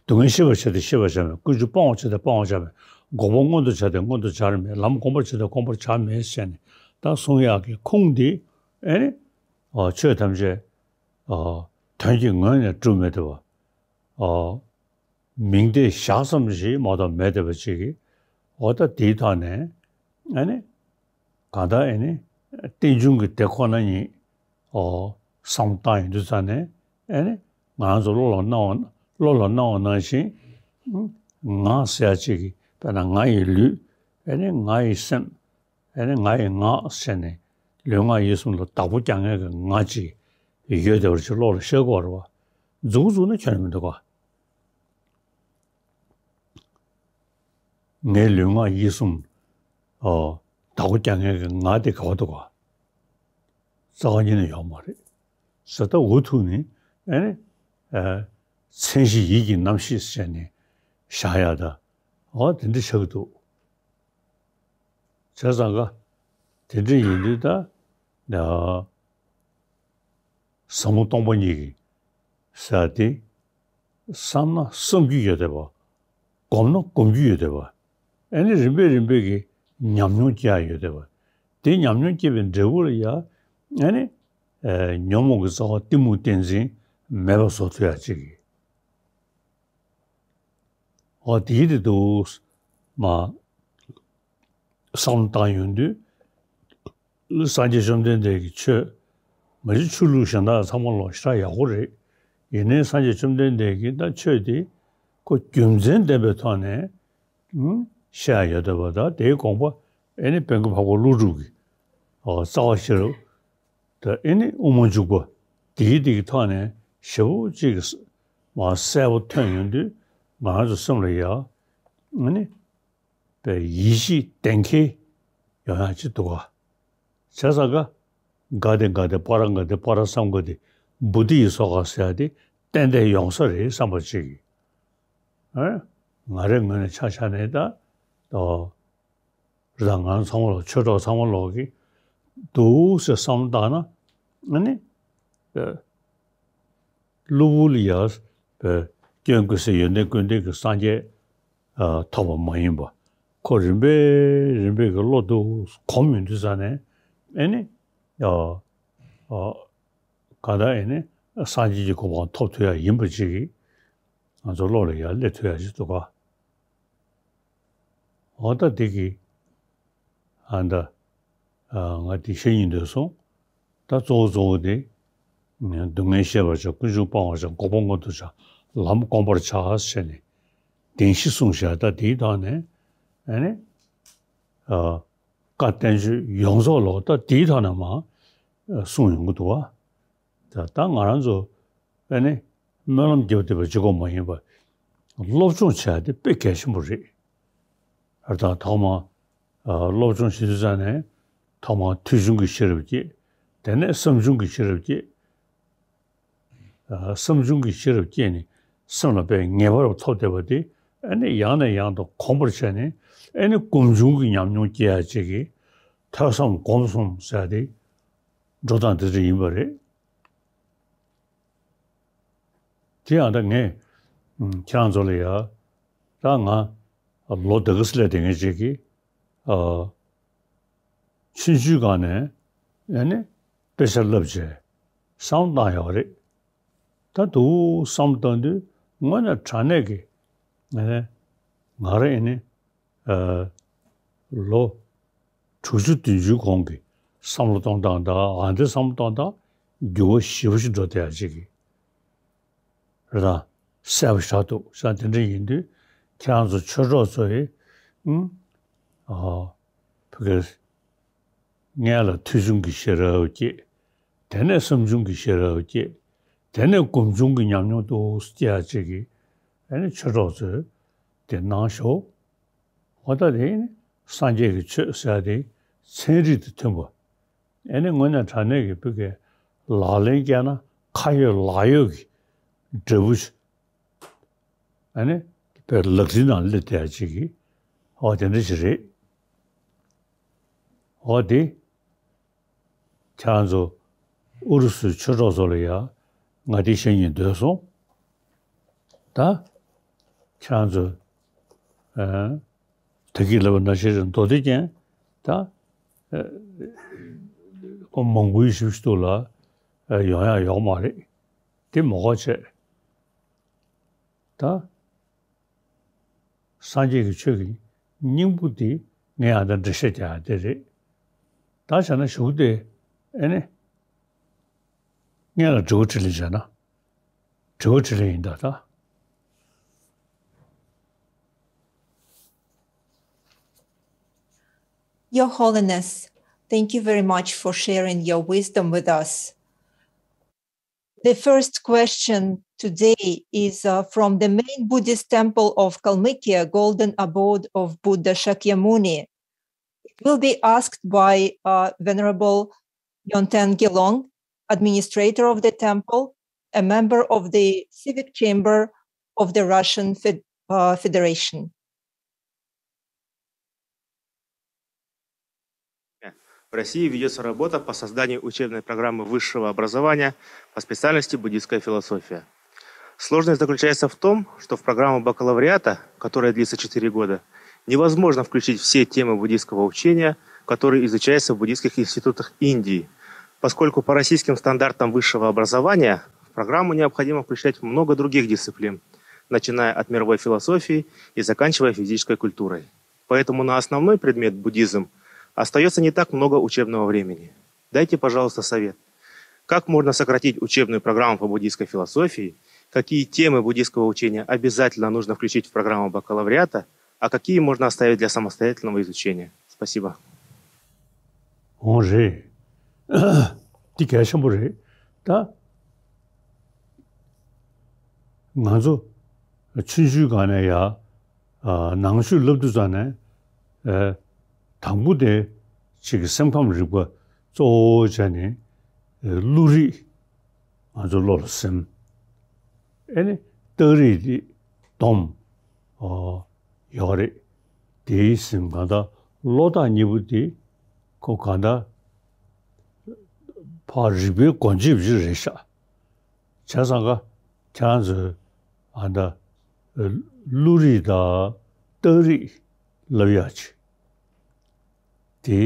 སྡུག་བསྔལ་ཤེས་པར་བྱ་སྟེ་ཤེས་པར་བྱར་མེད། ཀུན་འབྱུང་སྤང་བར་བྱ་སྟེ་སྤང་བར་བྱར་མེད། འགོག་པ་མངོན་མཐོ་བྱ་སྟེ་མངོན་མཐོ་བྱར་མེད། ལམ་བསྒོམ་པར་བྱ་སྟེ་བསྒོམ་པར་བྱར་མེད་ཟེར་ནས་ད་གསུང་ཡག་གི་ཁུངས་འདི་ཨེ་ནི། ཨ། ཆོས་ཐམས་ཅད། ཨ། དོན་གྱི་ངོས་ནས་གྲུབ་མི་བདེ་བ། ཨ། མིང་བརྡས་བཞག་ཙམ་ཞིག་མ་གཏོགས་མེད་བསྡད་པ་ཅིག་གིས། འོ་ད་དེའི་ཐོག་ནས་ཨ་ནི་གང་ལྟར་ཨ་ནི་རྟེན་འབྱུང་གི་དེ་ཁོ་ན་ཉིད། ཨོ། བསམ་བློ་བཏང་ཡོང་དུས་ཙ་ནས་ཨ་ནི་ང་རང་ཚོ་བློ་ལ་སྣང་བ། བློ་ལ་སྣང་བ་ནང་བཞིན། ཨུ། ང་ཟེར་ཡག་ཅིག་གིས་དཔེར་ན་ང་ཡི་ལུས། ཨ་ནི་ང་ཡི་སེམས། ཨ་ནི་ང་ཡི་ངག་ཟེར་ནས་ལུས་ངག་ཡིད་གསུམ་ལ་བདག་པོ་རྒྱག་མཁན་གྱི་ང་ཅིག་ཡོད་བསྡད་པ་ཅིག་བློ་ལ་ཤར་གྱི་ཡོད་རེད་བ། མཛུབ་གུ་བཙུགས་ན་ཁྱོན་ནས་མི་འདུག་ག་ངའི་ལུས་ངག་ཡིད་གསུམ། ཨོ། བདག་པོ་རྒྱག་མཁན་གྱི་ང་དེ་ག་པར་འདུག་ག་རྩ་བ་ཉིད་ནས་ཡོད་མ་རེད། ཟེར་ད་འུ་ཐུག་ནས་ཨ་ནི། ཨ། མཚན་གཞི་ཡིད་ཀྱི་རྣམ་ཤེས་ཟེར་ནས་བཞག་ཡག་ད། ཨོ་དེ་འདྲ་ཆགས་ཀྱི་འདུག་བྱས་ཙང་ག་དེ་འདྲ་ཡིན་དུས་ད། ཨ། ཟབ་མོ་སྟོང་པ་ཉིད་ཀྱི་ཟེར་ཡག་དེ། བསམ་ན་བསམ་རྒྱུ་ཡོད་བསྡད་པ། སྒོམ་ན་སྒོམ་རྒྱུ་ཡོད་བསྡད་པ། ཨ་ནི་རིམ་པས་རིམ་པས་ཀྱི་ཉམས་མྱོང་སྐྱེ་ཡག་ཡོད་བསྡད་པ། དེ་ཉམས་མྱོང་སྐྱེས་པའི་འབྲས་བུ་ལ་ཡ། ཨ་ནི། ཨེ། ཉོན་མོངས་ཀྱི་རྩ་བ་གཏི་མུག་བདེན་འཛིན་མེད་པ་བཟོ་ཐུབ་ཡག་ཅིག་གི། འོ་དེའི་དེ་འདུག་མ། བསམ་བློ་བཏང་ཡོང་དུས། སངས་རྒྱས་བཅོམ་ལྡན་འདས་ཀྱི་ཆོས། མ་གཞི་ཆོས་ལུགས་གཞན་དག་ཚང་མ་ལོག་ཞེ་དྲག་ཡག་པོ་རེད། ཡིན་ནའི་སངས་རྒྱས་བཅོམ་ལྡན་འདས་ཀྱིས་ད་ཆོས་དེ་ཁོ་རྒྱུ་མཚན་ལྡན་པའི་ཐོག་ནས། ཨུ། བཤད་ཡག་ཡོད་བསྡད་པ། ད་དེའི་དགོངས་པ་ཨེ་ནི་པཎ་ཀྲི་པགས་པ་ཀླུ་སྒྲུབ་ཀྱི། ཨོ། རྩ་བ་ཤེས་རབ། ད་ཨེ་ནི་དབུ་མ་འཇུག་པ། དེའི་དེ་གི་ཐོག་ནས་ཞེ་པོ་ཅིག་གི་མ་གསལ་པོ་ཐོན་ཡོང་དུས་ང་རང་ཚོ་སེམས་ལ་ཡ། ཨེ་ནི། པའི་ཡིད་ཆེས་གཏན་འཁེལ་ཡོང་ཡག་ཅིག་འདུག་ག་བྱས་ཙང་ག་ག་དེ་ག་དེ་པ་ར་ག་དེ་པ་ར་སཾ་ག་དེ་བོ་དྷི་ཡེ་སྭཱ་ཧཱ་ཟེར་ཡག་དེ་ཏན་ཏན་ཡོང་ས་རེད་བསམ་པ་ཅིག་གིས། ཨ། ང་རའི་ངོས་ནས་ཆ་བཞག་ནས་ད། ཨོ། རེད། ད་ང་ཚང་མ་ལོག་ཆོས་གྲོགས་ཚང་མ་ལོག་གིས་འདུག་ཟེར་བསམ་བློ་བཏང་ན། ཨ་ནི། ཨེ། གློ་བུར་ལ་ཡ། ཨེ། སྐྱོན་ཀུན་ཟད་ཡོན་ཏན་ཀུན་ལྡན་གྱི་སངས་རྒྱས། ཨ། ཐོབ་པ་མ་ཡིན་པ། ཁོ་རིམ་པས་རིམ་པས་ཀྱི་བློ་དུ་གོམས་ཡོང་དུས་ཙ་ནས་ཨེ་ནི། ཨ། ཨ། ག་ད་ཨེ་ནི་སངས་རྒྱས་ཀྱི་གོ་འཕང་ཐོབ་ཐུབ་ཡག་ཡིན་པ་ཅིག་གིས་ང་ཚོ་བློ་ལ་ཡ་སླེབས་ཐུབ་ཡག་ཅིག་འདུག་ག་འོ་ད་འདི་གི། ཨ་ད། ཨ། ང་འདི་བཤད་སྙིང་འདོད་སོང་། ད་གཙོ་བོ་གཙོ་བོ་དེ། སྡུག་བསྔལ་ཤེས་པར་བྱ། ཀུན་འབྱུང་སྤང་བར་བྱ། འགོག་པ་མངོན་མཐོ་བྱ། ལམ་བསྒོམ་པར་བྱ་ཟེར་ནས་བདེན་བཞི་གསུངས་བཞག་ད་དེའི་ཐོག་ནས་ཨ་ནི། ཨ། བཀའ་བསྟན་བཅོས་ཡོངས་རྫོགས་ལོག་ད་དེའི་ཐོག་ནས་མར་གསུངས་ཡོང་གི་འདུག་བ། ད་ད་ང་རང་ཚོ་ཨ་ནི་སྨོན་ལམ་རྒྱབ་བསྡད་པ་གཅིག་པོ་མ་ཡིན་པར་སློབ་སྦྱོང་བྱ་ཡག་དེ་དཔེ་གལ་ཆེན་པོ་རེད། ཨ། ད་ཐོག་མར། ཨ། སློབ་སྦྱོང་བྱེད་དུས་ཙ་ནས་ཐོག་མར་ཐོས་བྱུང་གི་ཤེས་རབ་སྐྱེས། དེ་ནས་བསམ་བྱུང་གི་ཤེས་རབ་སྐྱེས། ཨ། བསམ་བྱུང་གི་ཤེས་རབ་སྐྱེས་ནས་སེམས་ལ་དཔེ་ངེས་པར་ཐོབ་བསྡད་པ་དེ་ཨ་ནི་ཡང་ནས་ཡང་དུ་གོམས་པར་བྱས་ནས་ཨ་ནི་སྒོམ་བྱུང་གི་ཉམས་མྱོང་སྐྱེ་ཡག་ཅིག་གིས་ཐོས་བསམ་སྒོམ་གསུམ་ཟེར་ཡག་དེ། འགྲོ་སྟངས་དེ་འདྲ་ཡིན་པ་རེད། དེ་ཡང་ད་ངས་ཨུམ་ཁྱེད་རང་ཚོ་ལ་ཡ་ད་ང་ལོ་དེ་ག་ཙམ་སླེབས་བསྡད་མཁན་ཅིག་གིས་ཨ་ཆུང་ཆུང་སྒང་ནས་ཨ་ནི་དཔེ་ཆ་བསླབ་བྱས་བསམ་བློ་བཏང་ཡོད་རེད། ད་དུང་བསམ་བློ་བཏང་དུས་དངོས་གནས་དྲང་གནས་ཀྱི་ཨ་ནི་ང་རང་ཨ་ནི་ཨ་ལོ་དྲུག་ཅུ་བདུན་ཅུའི་གོང་གི་བསམ་བློ་གཏོང་སྟངས་དང་ཨ་འདི་བསམ་བློ་གཏོང་སྟངས་འགྱུར་བ་ཞེ་པོ་ཞིག་འགྲོ་བསྡད་ཡ་ཅིག་གི་རེད་དང་གསལ་པོ་ཞིག་འདུག་ས། དེ་འདྲ་ཡིན་དུས་ཁྱེད་རང་ཚོ་ཆོས་གྲོགས་ཚོ་ཡིས་ཨ་ཕ་གིར་སྔོན་ལ་ཐོས་བྱུང་གི་ཤེས་རབ་སྐྱེས། དེ་ནས་བསམ་བྱུང་གི་ཤེས་རབ་སྐྱེས། དེ་ནས་སྒོམ་བྱུང་གི་ཉམས་མྱོང་དུ་སྐྱེ་ཡ་ཅིག་གི་ཨ་ནི་ཆོས་གྲོགས་ཚོས་དེ་གནང་ཤོག་འོ་ད་དེ་ནི་སངས་རྒྱས་ཀྱི་ཆོས་ཟེར་ཡ་དེ་ཚན་རིག་དང་མཐུན་པ། ཨ་ནི་དངོས་གནས་དྲང་གནས་ཀྱི་བོད་སྐད་ལག་ལེན་བསྐྱལ་ན་ཁ་ཡོད་ལག་ཡོད་ཀྱི་འབྲས་བུ་ཞིག་ཨ་ནི་དཔེ་ལག་ལེན་ནང་སླེབས་བསྡད་ཡ་ཅིག་གི་འོ་དེ་འདྲ་ཞིག་རེད། འོ་དེ། ཁྱེད་རང་ཚོ་ཨུ་རུ་སུའི་ཆོས་གྲོགས་ཚོ་ལ་ཡ་ང་དེ་བཤད་སྙིང་འདོད་སོང་། ད་ཁྱེད་རང་ཚོ་ཨ་ད་གིན་ལབ་པ་ནང་བཞིན་མདོ་སྡེ་རྒན་ད་ཨ་ཁོ་མང་པོའི་ཞིབ་ཞིབ་ཏུ་ལ་ཨ་ཡོང་ཡ་ཡོག་མ་རེད། དེ་མ་གོ་བྱས། ད་སངས་རྒྱས་ཀྱི་ཆོས་ཀྱི་སྙིང་པོ་དེ་ངས་ཨ་ད་འགྲེལ་བཤད་རྒྱག་ཡ་དེ་རེད། ད་བྱས་ན་གཞུག་དེ་ཨེ་ནི་སྔོན་ལ་དྲི་བ་དྲིས་ལན་བྱས་ན། དྲི་བ་དྲིས་ལན་ཡིན་ད་ད། Your Holiness, thank you very much for sharing your wisdom with us. The first question today is uh, from the main Buddhist temple of Kalmykia, Golden Abode of Buddha Shakyamuni. It will be asked by uh, Venerable Yonten Gelong, administrator of the temple, a member of the civic chamber of the Russian Fed- uh, Federation. В России ведется работа по созданию учебной программы высшего образования по специальности буддийская философия. Сложность заключается в том, что в программу бакалавриата, которая длится четыре года, невозможно включить все темы буддийского учения, которые изучаются в буддийских институтах Индии, поскольку по российским стандартам высшего образования в программу необходимо включать много других дисциплин, начиная от мировой философии и заканчивая физической культурой. Поэтому на основной предмет буддизм остается не так много учебного времени. Дайте, пожалуйста, совет. Как можно сократить учебную программу по буддийской философии? Какие темы буддийского учения обязательно нужно включить в программу бакалавриата, а какие можно оставить для самостоятельного изучения? Спасибо. འོང་རེད། འདི་གལ་ཆེན་པོ་རེད། ད་ང་ཚོ་ཆུང་ཆུང་སྒང་ནས་ཡ་ནང་ཆོས་བསླབ་དུས་ཙང་ནས་དང་པོ་དེ་ཅིག་གི་སེམས་ཁམས་རིག་པ་གཙོ་བོ་བྱས་ནས་བློ་རིག་ང་ཚོ་བློ་ལ་སིམ། ཨེ་ནི་རྟགས་རིགས་འདི་སྡོམ་ཨོ་ཡོད་རེད། དེའི་སིམ་གང་ལྟར་བློ་ཐག་གཉིས་པོ་འདི་ཁོ་གང་ལྟར་ཕར་རིག་པའི་སྒོ་འབྱེད་ཅིག་རེད་ཤག་བྱས་ཙང་ཀ་ཁྱེད་རང་ཚོས་ཨ་ད་བློ་རིག་དང་རྟགས་རིགས་བསླབ་ཡག་ཅིག་དེ་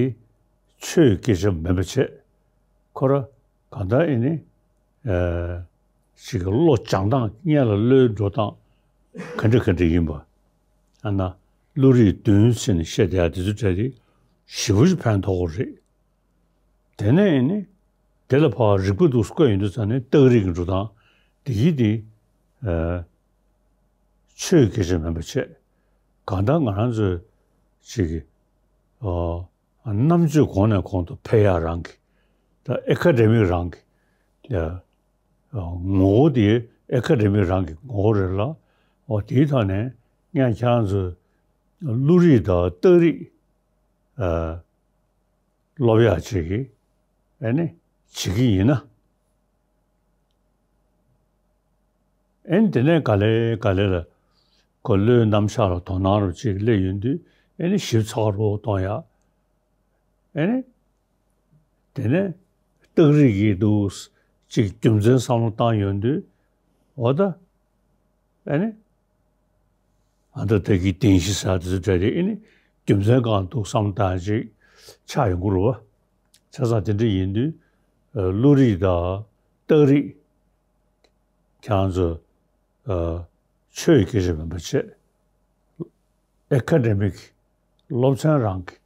ཆོས་སྐད་ཆ་མིན་པ་བྱས། ཁོ་ར་གང་ལྟར་ཨེ་ནི་ཨེ་ཅིག་གི་བློ་སྦྱང་སྟངས་སྔོན་ལ་བློའི་འགྲོ་སྟངས་ག་འདྲ་ག་འདྲ་ཡིན་པ། ཨ་ན་བློ་རིག་བདུན་ཟེར་ནས་བཤད་བསྡད་ཡ་དེ་ཚོ་གྲས་དེ་ཞེ་པོ་ཅིག་ཕན་ཐོགས་ཀྱི་རེད། དེ་ནས་ཨེ་ནི་དེ་ལ་ཕར་རིག་པ་འདུག་བཀོད་ཡོང་དུས་ཙང་ནས་རྟགས་རིགས་ཀྱི་འགྲོ་སྟངས་དེ་གི་དེ་ཨེ་ཆོས་སྐད་ཆ་མིན་པ་བྱས། གང་ལྟར་ང་རང་ཚོའི་ཅིག་གི་ཨ་རྣམ་དཔྱོད་གོང་ནས་གོང་དུ་འཕེལ་ཡག་རང་གི་ད་ཨེ་ཀ་ཌེ་མིག་རང་གི་ཨ་ངོ་བོ་དེ་ཨེ་ཀ་ཌེ་མིག་རང་གི་ངོ་བོ་རེད་ལ། འོ་དེའི་ཐོག་ནས་ངས་ཁྱེད་རང་ཚོའི་བློ་རིག་དང་རྟགས་རིགས་ཨ་སློབ་ཡག་ཅིག་གི་ཨ་ནི་བྱེད་ཀྱི་ཡིན་ན། ཨེ་ནི་དེ་ནས་ག་ལེ་ག་ལེ་ལ་ཁོ་བློའི་རྣམ་གཞག་ལ་དོ་སྣང་རུ་ཅིག་སླེབས་ཡོང་དུས་ཨེ་ནི་ཞིབ་ཚགས་རུ་གཏོང་ཡག་ཨེ་ནི་དེ་ནས་ རྟགས་རིགས་ཀྱི་འདུག་ཅིག་རྒྱུ་མཚན་བསམ་བློ་བཏང་ཡོང་དུས། འོ་ད། ཨ་ནི། ཨ་ད་ལྟ་གི་བདེན་བཞི་ཟེར་དེ་ཚོ་འདྲ་རེད། ཨ་ནི། རྒྱུ་མཚན་གང་འདུག་བསམ་བློ་བཏང་ཅིག་ཆགས་ཡོང་གི་རེད་བ། བྱས་ཙང་དེ་འདྲ་ཡིན་དུས། ཨ། བློ་རིག་དང་རྟགས་རིགས། ཁྱེད་རང་ཚོ། ཨ། ཆོས་ཀྱི་རིགས་མིན་པ་བྱས། ཨེ་ཁ་ཌེ་མིག་སློབ་ཚན་རང་གི།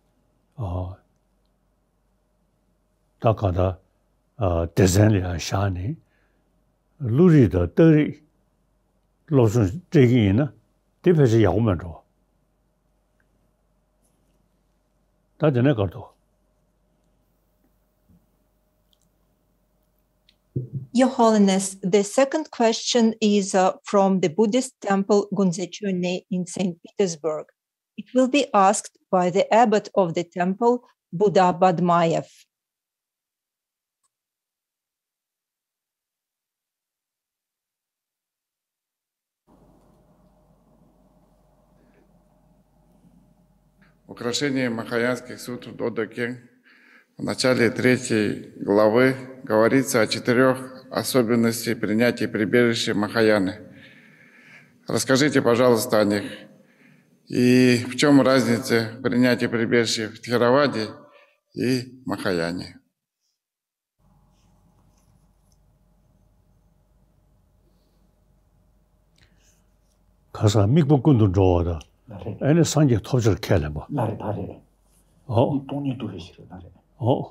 ཨ། ད་གང་ལྟར། ཨ། སྡེ་ཚན་ལ་ཡང་བཞག་ནས། བློ་རིག་དང་རྟགས་རིགས་སློབ་སྦྱོང་སྤྲད་ཀྱི་ཡིན་ན། དེ་ཕལ་ཆེར་ཡག་པོ་མེད་འགྲོ། ད་དེ་ནས་གར་འདུག Your Holiness, the second question is uh, from the Buddhist temple Gundzechönne in Saint Petersburg. It will be asked by the abbot of the temple, Buddha Badmaev. Украшение махаянских сутр Додо Кенг. В начале третьей главы говорится о четырех особенностях принятия прибежища Махаяны. Расскажите, пожалуйста, о них. И в чем разница принятия прибежища в Тхераваде и Махаяне? ཁ་སང་དམིགས་པ་ཀུན་ཏུ་འགྲོ་བ་དང་། ལགས་རེད། ཨ་ནི་སངས་རྒྱས་ཐོབ་བྱར་ཁས་ལེན་པ། ལགས་རེད། ལགས་རེད། ཨོ། སྟོང་ཉིད་རྟོགས་པའི་ཕྱིར། ལགས་རེད། ཨོ།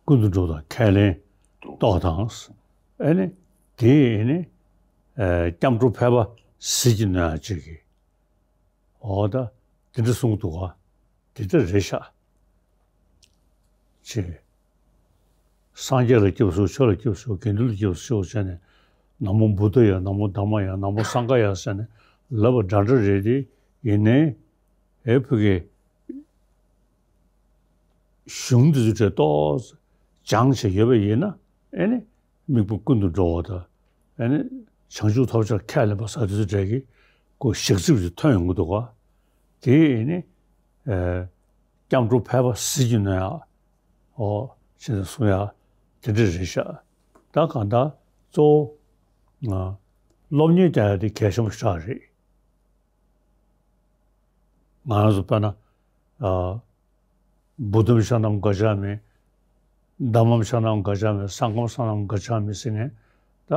ཀུན་ཏུ་འགྲོ་དང་ཁས་ལེན་རྟོགས་དང་། ཨ་ནི་དེ་ནི། ཨ། སྐྱབས་འགྲོ་ཕལ་པ་ཟིལ་གྱིས་གནོན་ཡག་ཅིག་གི། འོ་ད། དེ་འདྲ་གསུངས་འདུག་ག་དེ་འདྲ་རེད་ཤག་ཅེས། སངས་རྒྱས་ལ་སྐྱབས་སུ་མཆིའོ། ཆོས་ལ་སྐྱབས་སུ་མཆིའོ། དགེ་འདུན་ལ་སྐྱབས་སུ་མཆིའོ་བྱས་ནས། ན་མོ་བུདྡྷ་ཡ། ན་མོ་དྷརྨ་ཡ། ན་མོ་སངྒྷ་ཡ་ཟེར་ནས་ལབ་པ་འདྲ་འདྲ་རེད་དེ། ཡིན་ནའི། ཨེ། ཕ་གི། གཞུང་འདི་ཚོ་འདྲ་ཏོག་ཙམ་སྦྱངས་བྱས་ཡོད་པ་ཡིན་ན། ཨེ་ནི། དམིགས་པ་ཀུན་ཏུ་འགྲོ་བ་དང་། ཨ་ནི་བྱང་ཆུབ་ཐོབ་བྱར་ཁས་ལེན་པ་ཟེར་དེ་ཚོ་འདྲ་གི་ཁོ་ཞག་རྩིབ་ཅིག་ཐོན་ཡོང་གི་འདུག་ག་དེ་ནི། ཨ། སྐྱབས་འགྲོ་ཕལ་པ་ཟིལ་གྱིས་གནོན་ཡག་འོ། ཅེས་གསུང་ཡག་དེ་འདྲ་རེད་ཤག་ད་གང་ལྟར་གཙོ་བོ། ཨ། སློབ་གཉེར་རྒྱག་ཡག་དེ་གལ་ཆེན་པོ་ཞེ་དྲག་རེད། ང་རང་ཚོ་དཔེར་ན། ཨ། བུདྡྷམ་ཤ་ནམ་ག་ཇ་མི། དྷརྨམ་ཤ་ནམ་ག་ཇ་མི། སངྒྷམ་ཤ་ནམ་ག་ཇ་མི་ཟེར་ནས། ད་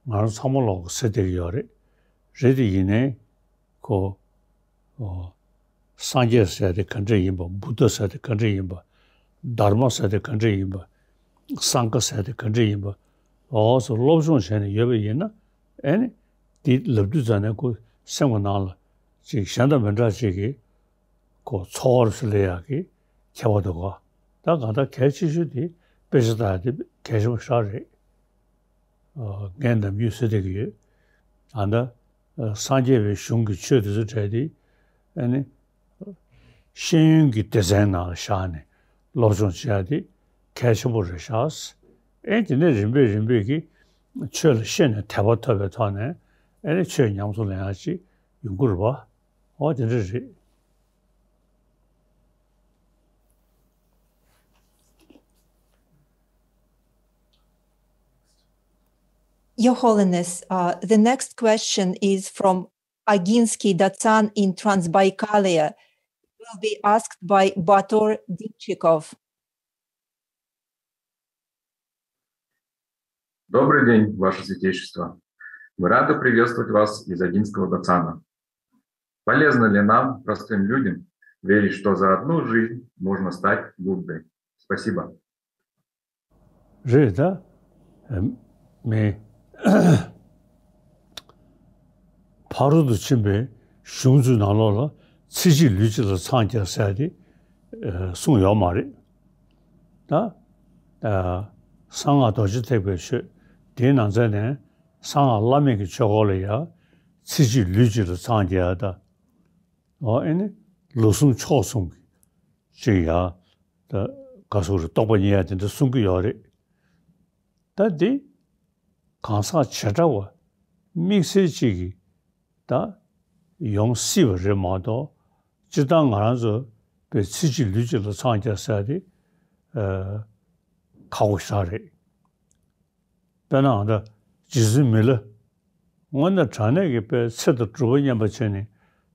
ང་རང་ཚང་མ་ལོག་ཟེར་བསྡད་ཀྱི་ཡོད་རེད། རེད་དེ་ཡིན་ནའི། ཁོ། ཨོ། སངས་རྒྱས་ཟེར་དེ་ག་འདྲས་ཡིན་པ། བུདྡྷ་ཟེར་དེ་ག་འདྲས་ཡིན་པ། དྷརྨ་ཟེར་དེ་ག་འདྲས་ཡིན་པ། སངྒྷ་ཟེར་དེ་ག་འདྲས་ཡིན་པ། འོ་ཚོ་སློབ་སྦྱོང་བྱས་ནས་ཡོད་པ་ཡིན་ན། ཨེ་ནི། དེ་ལབ་དུས་ཙ་ནས་ཁོ་སེམས་ཀྱི་ནང་ལ་ཅིག་གཞན་དང་མི་འདྲ་ཅིག་གི་ཁོ་ཚོར་བ་སླེབས་ཡག་གི་ཁྱད་པར་འདུག་ག་ད་གང་ལྟར་གལ་ཆེ་ཤོས་དེ་དཔེ་ཆ་ལྟ་ཡག་དེ་གལ་ཆེན་པོ་ཞེ་དྲག་རེད། ཨ། ངས་ནམ་རྒྱུན་ཟེར་བསྡད་ཀྱི་ཡོད། ཨ། ད། ཨ། སངས་རྒྱས་པའི་གཞུང་གི་ཆོས་དེ་ཚོ་འདྲ་དེ། ཨ་ནི། ཤེས་ཡོན་གྱི་སྡེ་ཚན་ནང་ལ་བཞག་ནས་སློབ་སྦྱོང་བྱེད་ཡག་དེ་གལ་ཆེན་པོ་རེད་ཤག་ཨེ། དེ་ནས་རིམ་པས་རིམ་པས་ཀྱིས་ཆོས་ལ་ཤེས་ནས་དད་པ་ཐོབ་པའི་ཐོག་ནས། ཨེ་ནི་ཆོས་ཉམས་སུ་ལེན་ཡག་ཅིག་ཡོང་གི་རེད་པ། འོ། དེ་འདྲ་རེད། Your Holiness, uh, the next question is from Aginsky Datsan in Transbaikalia. It will be asked by Bator Dimchikov. Добрый день, Ваше Святейшество. Мы рады приветствовать вас из Агинского Дацана. Полезно ли нам, простым людям, верить, что за одну жизнь можно стать Буддой? Спасибо. རེད་ད། མི། ཕ་རོལ་ཏུ་ཕྱིན་པའི་གཞུང་ཚོའི་ནང་ལོགས་ལ་ཚེ་གཅིག་ལུས་གཅིག་ལ་འཚང་རྒྱ་ཟེར་ཏེ་གསུངས་ཡོད་མ་རེད། ད། གསང་སྔགས་རྡོ་རྗེ་ཐེག་པའི་ཆོས་དེའི་ནང་ཚན་ནས། གསང་སྔགས་བླ་མེད་ཀྱི་ཆོས་སྐོར་ལ་ཡ། ཚེ་གཅིག་ལུས་གཅིག་ལ་འཚང་རྒྱ་ད། འོ། ཨེ་ནི། ལུས་གསུམ་ཕྱོགས་གསུམ་གྱི་ཅིག་ཡ། ད་ག་སོགས་རེ་རྟོགས་པ་རྙེད་ཡ་དེ་འདྲ་གསུང་གི་ཡོད་རེད། ད་འདི་གང་ཟག་བྱེ་བྲག་པ་དམིགས་བསལ་གཅིག་གིས་ད་ཡོང་སྲིད་པ་རེད་མ་གཏོགས། སྤྱིར་བཏང་ང་རང་ཚོ་པའི་ཚེ་གཅིག་ལུས་གཅིག་ལ་འཚང་རྒྱ་ཟེར་དེ། ཨ། ཁག་པོ་ཞེ་དྲག་རེད། དཔེར་ན་ཨ་ད་རྗེ་བཙུན་མི་ལ་དངོས་གནས་དྲང་གནས་ཀྱི་དཔེ་ཚེ་དང་སྒྲུབ་པ་མཉམ་པ་བྱས་ནས་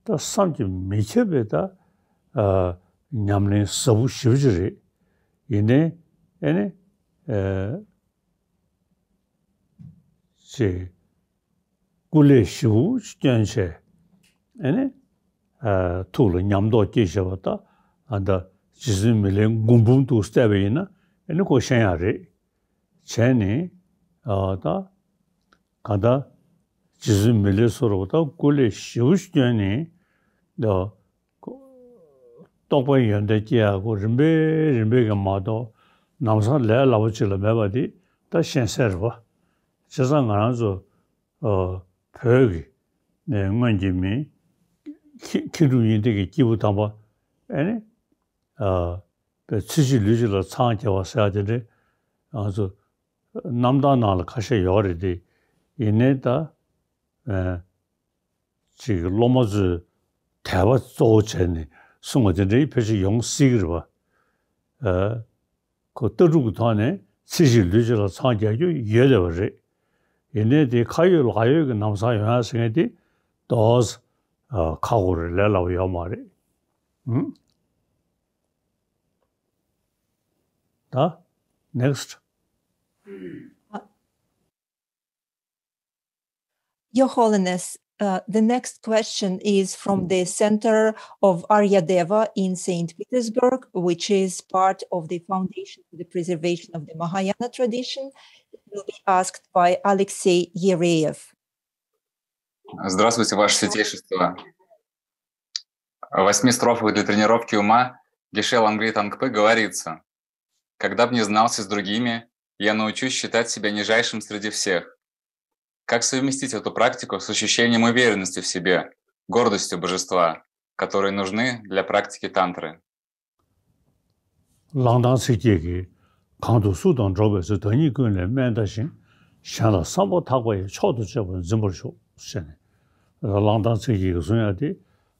ད་བསམ་གྱིས་མི་ཁྱབ་པའི་ད་ཨ་ཉམས་ལེན་ཟབ་པོ་ཞེ་པོ་ཅིག་རེད། ཡིན་ནའི་ཨེ་ནི་ཨེ་ཅིག་སྐུ་ལས་ཞེ་པོ་ཅིག་བསྐྱོན་བྱས་ཨེ་ནི་ཨ་ཐུགས་ལ་ཉམས་རྟོགས་སྐྱེས་བྱས་པ་ད་ཨ་ད་རྗེ་བཙུན་མི་ལའི་མགུར་འབུམ་དུ་བལྟས་པ་ཡིན་ན་ཨེ་ནི་ཁོ་ཤེས་ཡག་རེད། བྱས་ནས་ཨ་ད་གང་ལྟར་རྗེ་བཙུན་མི་ལའི་བཟོ་འདྲ་པོ་ད་སྐུ་ལས་ཞེ་པོ་ཅིག་བསྐྱོན་ནས་ད་རྟོགས་པའི་ཡོན་ཏན་སྐྱེ་ཡག་གོ་རིམ་པས་རིམ་པས་ཀྱི་མ་གཏོགས་ལམ་སང་ལས་སླ་པོ་ཅིག་ལ་མེད་པ་འདི་ད་ཤེས་གསལ་རེད་པ། བྱས་ཙང་ང་རང་ཚོ་ཨ་བོད་ཀྱི་ནས་སྔོན་གྱི་མི་མཁས་མཁས་གྲུབ་དབྱིངས་ལྡན་གྱི་སྐྱེས་བུ་དམ་པ་ཨེ་ནི་ཨ་པའི་ཚེ་གཅིག་ལུས་གཅིག་ལ་འཚང་རྒྱ་བ་ཟེར་ཡག་དེ་འདྲའི་ང་ཚོ་རྣམ་ཐར་ནང་ལ་ཁ་ཤས་ཡོད་རེད་དེ། ཡིན་ནའི་ད་ཨེ་ཅིག་སློབ་མ་ཚོས་དད་པ་གཙོ་བོ་བྱས་ནས་གསུང་བ་དེ་འདྲའི་ཕལ་ཆེར་ཡོང་སྲིད་ཀྱི་རེད་པ། ཨེ་ཁོ་ལྟ་གྲུབ་ཀྱི་ཐོག་ནས་ཚེ་གཅིག་ལུས་གཅིག་ལ་འཚང་རྒྱ་རྒྱུ་ཡོད་བསྡད་པ་རེད། ཡིན་ནའི་དེ་ཁ་ཡོད་ལག་ཡོད་ཀྱི་ལམ་སང་ཡོང་ཡག་ཟེར་མཁན་དེ་ཏོག་ཙམ་ཨ་ཁག་པོ་རེད། ལས་སླ་པོ་ཡོད་མ་རེད། ཨང་། ད་next. Your Holiness, uh, the next question is from the Center of Aryadeva in Saint Petersburg, which is part of the Foundation for the Preservation of the Mahayana Tradition. It will be asked by Alexei Yereev. Здравствуйте, Ваше Святейшество. В восьми строфах для тренировки ума Геше Лангри Тангпы говорится: «Когда б не знался с другими, я научусь считать себя нижайшим среди всех». Как совместить эту практику с ощущением уверенности в себе, гордостью божества, которые нужны для практики тантры? གླང་དར་ཚིགས་བརྒྱད་ཀྱིས། གང་དུ་སུ་དང་འགྲོགས་པའི་ཚེ། བདག་ཉིད་ཀུན་ལས་དམན་བལྟ་ཞིང་། གཞན་ལ་བསམ་པ་ཐག་པ་ཡིས། མཆོག་ཏུ་གཅེས་པར་འཛིན་པར་ཤོག་ཟེར་ནས། གླང་དར་ཚིགས་བརྒྱད་ཀྱིས་གསུང་ཡག་དེ་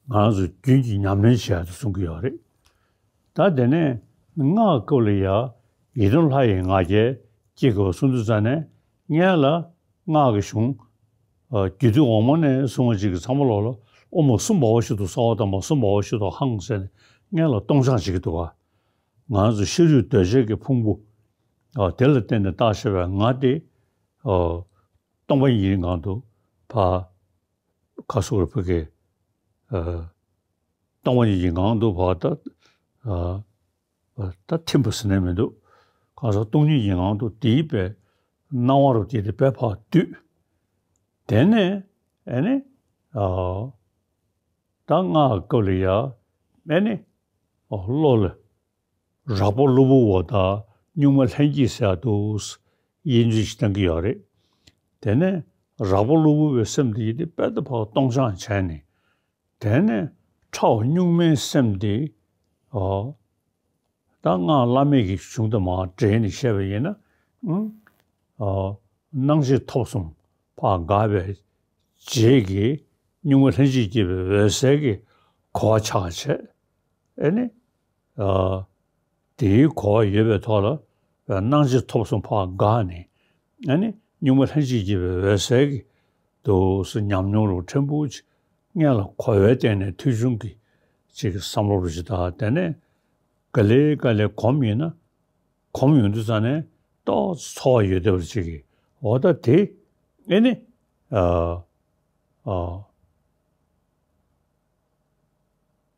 ང་རང་ཚོ་རྒྱུན་གྱི་ཉམས་ལེན་བྱེད་ཡག་དེ་གསུང་གི་ཡོད་རེད། ད་དེ་ནས་སྔགས་སྐབས་ལ་ཡ། ཡི་དམ་ལྷ་ཡི་ང་རྒྱལ་སྐྱེ་དགོས་གསུང་དུས་ཙ་ནས་སྔོན་ལ་སྔགས་ཀྱི་གཞུང་། རྒྱུད་སྡེ་འོག་མ་ནས་གསུང་བ་ཅིག་གི་ཚང་མ་ལོག་ལ་དབུ་མ་གསུམ་པའོ་ཞིག་ཏུ་གསང་བ་དམ་པ། གསུམ་པའོ་ཞིག་ཏུ་ཧང་ཟེར་ནས་སྔོན་ལ་སྟོང་སྦྱང་བྱེད་ཀྱི་འདུག་ག་ང་ཚོ་ཤ་རུས་གདོས་བཅས་ཀྱི་ཕུང་པོ་དེ་ལ་བརྟེན་ནས་བཏགས་བཞག་པའི་ང་དེ་སྟོང་པ་ཉིད་ཀྱི་ངང་དུ་ཕར་ཁ་སོགས་རུ་ཕུག་གི་སྟོང་པ་ཉིད་ཀྱི་ངང་དུ་ཕར་ད་ད་ཐིམ་པ་ཟེར་ནས་མི་འདུག་གང་ཟག་སྟོང་ཉིད་ཀྱི་ངང་དུ་དེའི་པའི་སྣང་བ་རུ་དེ་དེ་པའི་ཕར་བསྡུས། དེ་ནས་ཨེ་ནི་ད་སྔགས་སྐབས་ལ་ཡ་ཨེ་ནི་བློ་ལ་རགས་པ་གློ་བུར་བ་དང་གཉུག་མ་ལྷན་སྐྱེས་ཟེར་ཡག་འདུག་དབྱེ་འབྱེད་ཅིག་གཏང་གི་ཡོད་རེད། དེ་ནས་རགས་པ་གློ་བུར་བའི་སེམས་དེ་ཡིན་ཏེ་དཔལ་དུ་ཕར་སྟོང་སྦྱང་བྱས་ནས། དེ་ནས་ཕྲ་བ་གཉུག་མའི་སེམས་དེ་ཨོ། ད་སྔགས་བླ་མེད་ཀྱི་གཞུང་དུ་མར་འགྲེལ་ནས་བཤད་པ་ཡིན་ན། ཨོ། སྣང་མཆེད་ཐོབ་གསུམ་ཕར་འགགས་པའི་རྗེས་ཀྱི་གཉུག་མ་ལྷན་ཅིག་སྐྱེས་པའི་འོད་གསལ་གྱི་གོ་བ་ཆགས་བྱས། ཨེ་ནི། དེའི་གོ་བ་ཡོད་པའི་ཐོག་ལ་སྣང་མཆེད་ཐོབ་གསུམ་ཕར་འགགས་ནས། ཨེ་ནི་གཉུག་མ་ལྷན་ཅིག་སྐྱེས་པའི་འོད་གསལ་གྱི་འདུག་སེ་ཉམས་མྱོང་རུ་ཕྲན་བུ་ཅིག་སྔོན་ལ་གོ་བའི་སྟེང་ནས་ཐོས་བྱུང་གི་ཅིག་གི་བསམ་བློ་རུ་ཅིག་དང་། དེ་ནས་ག་ལེ་ག་ལེ་གོམས་ཡིན་ན་གོམས་ཡོང་དུས་ཙ་ནས་ཏོག་ཙམ་ཚོར་བ་ཡོད་བསྡད་པ་ཅིག་གི་འོ་ད་དེ་ཨེ་ནི་ཨ་ཨ།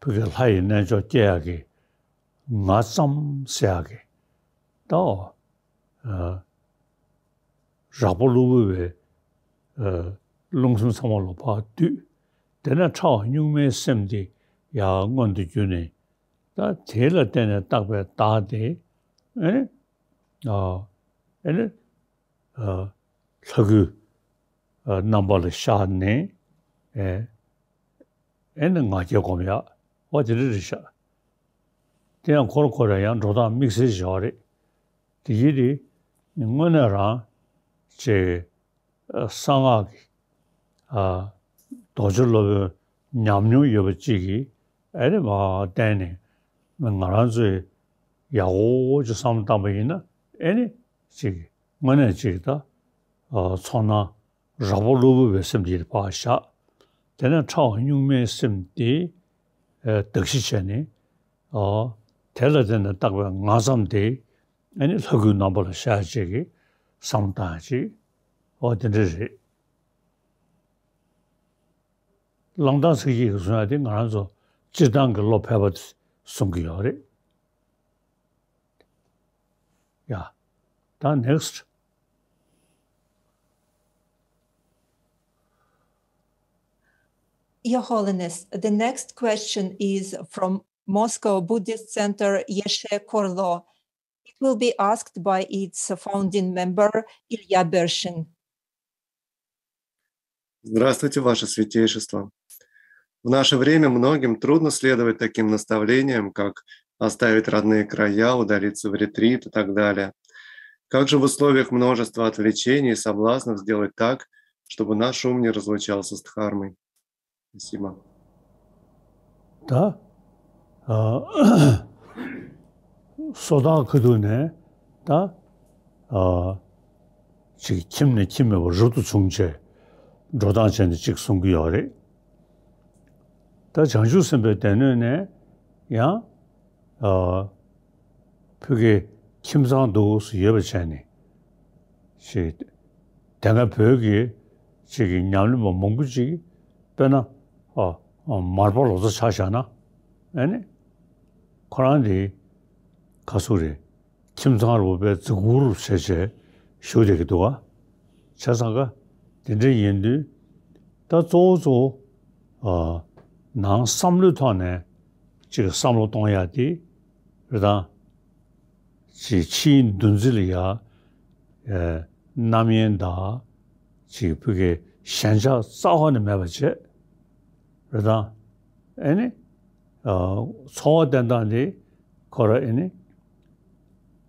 ཕ་གི་ལྷ་ཡི་རྣལ་འབྱོར་སྐྱེ་ཡག་གི་ང་ཙམ་ཟེར་ཡག་གི་ད་ཨ་རགས་པ་གློ་བུར་བའི་ཨ་རླུང་སེམས་ཚང་མ་ལ་ཕར་བསྡུས། དེ་ནས་ཕྲ་བ་གཉུག་མའི་སེམས་དེ་ཡར་མངོན་དུ་གྱུར་ནས། ད་དེ་ལ་བརྟེན་ནས་བཏགས་པའི་བདག་དེ་ཨེ་ནི་ཨ་ཨེ་ནི། ལྷ་སྐུའི་རྣམ་པ་ལ་ཤར་ནས་ཨེ་ནི་ང་རྒྱལ་སྒོམ་ཡག་འོ་དེ་འདྲ་རེད་ཤག་དེ་ཡང་ཁོ་རང་ཁོ་རང་ཡང་འགྲོ་སྟངས་དམིགས་བསལ་ཞིག་ཡོད་རེད། དེ་ཡིན་དེ་དངོས་གནས་རང་ཅིག་གསང་སྔགས་ཀྱི་རྡོ་རྗེ་སློབ་དཔོན་ཉམས་མྱོང་ཡོད་པ་ཅིག་གིས་ཨེ་ནི་མར་བསྟན་ནས་ང་རང་ཚོས་ཡག་པོ་ཅིག་བསམ་བློ་བཏང་པ་ཡིན་ན་ ཨེ་ནི་ཅིག་དངོས་གནས་ཅིག་ད་ཨ་ཚོར་སྣང་རགས་པ་གློ་བུར་བའི་སེམས་དེ་ཕར་བཞག་དེ་ནས་ཕྲ་བ་གཉུག་མའི་སེམས་དེ་ཨ་གདགས་གཞི་བྱས་ནས་ཨ་དེ་ལ་བརྟེན་ནས་བཏགས་པའི་ངང་ཙམ་དེ་ཨེ་ནི་ལྷ་སྐུའི་རྣམ་པ་ལ་ཤར་བྱེད་ཀྱི་བསམ་བློ་བཏང་ཡ་ཅིག་འོ་དེ་འདྲ་རེད། གླང་དར་ཚིག་གཅིག་གིས་གསུང་ཡ་དེ་ང་རང་ཚོ་སྤྱིར་བཏང་གི་བློ་ཕལ་པ་གསུང་གི་ཡོད་རེད། ཡ། ད་next. Your Holiness, the next question is from Moscow Buddhist Center Yeshe Korlo. It will be asked by its founding member Ilya Bershin. Здравствуйте, Ваше Святейшество. В наше время многим трудно следовать таким наставлениям, как оставить родные края, удалиться в ретрит и так далее. Как же в условиях множества отвлечений и соблазнов сделать так, чтобы наш ум не разлучался с Дхармой? Спасибо. ད། ཨ། སོ་ཐར་ཁ་ཐུག་ནས་ད། ཨ། ཅིག་ཁྱིམ་ནས་ཁྱིམ་མེད་པར་རབ་ཏུ་བྱུང་བྱས། འགྲོ་སྟངས་བྱས་ནས་ཅིག་གསུང་གི་ཡོད་རེད། ད་བྱང་ཆུབ་སེམས་དཔའི་སྡེ་སྣོད་ནས་ཡང་། ཨ། ཕ་གིའི་ཁྱིམ་ཚང་འདུག་སེ་ཡོད་པ་བྱས་ནས། ཅིག་དེ་སྔ་བོད་ཀྱི་ཅིག་གི་ཉམས་ལེན་པ་མང་པོ་ཅིག་དཔེར་ན། ཨ། མར་པ་ལོ་ཙཱ་ཆ་བཞག་ན། ཨ་ནི། ཁོ་རང་དེ་ག་ཟེར་རེད། ཁྱིམ་ཚང་རུ་བའི་རྫི་གུར་བྱས་བྱས་བཞུགས་བསྡད་ཀྱི་འདུག་ག་བྱས་ཙང་ཀ་དེ་འདྲ་ཡིན་དུས་ད་གཙོ་བོ་གཙོ་བོ་ཨ་ནང་བསམ་བློའི་ཐོག་ནས་ཅིག་བསམ་བློ་གཏོང་ཡ་དེ་རེད་དང་། ཅིག་ཕྱིའི་འདུ་འཛི་ལ་ཡ་ཨེ་རྣམ་གཡེང་དང་ཅིག་ཕ་གིའི་ཞེན་ཆགས་རྩ་བ་ནས་མེད་པ་བྱས་རེད་དང་། ཨེ་ནི་ཨ་འཚོ་བ་བསྟེན་སྟངས་དེ་ཁོ་ར་ཨེ་ནི་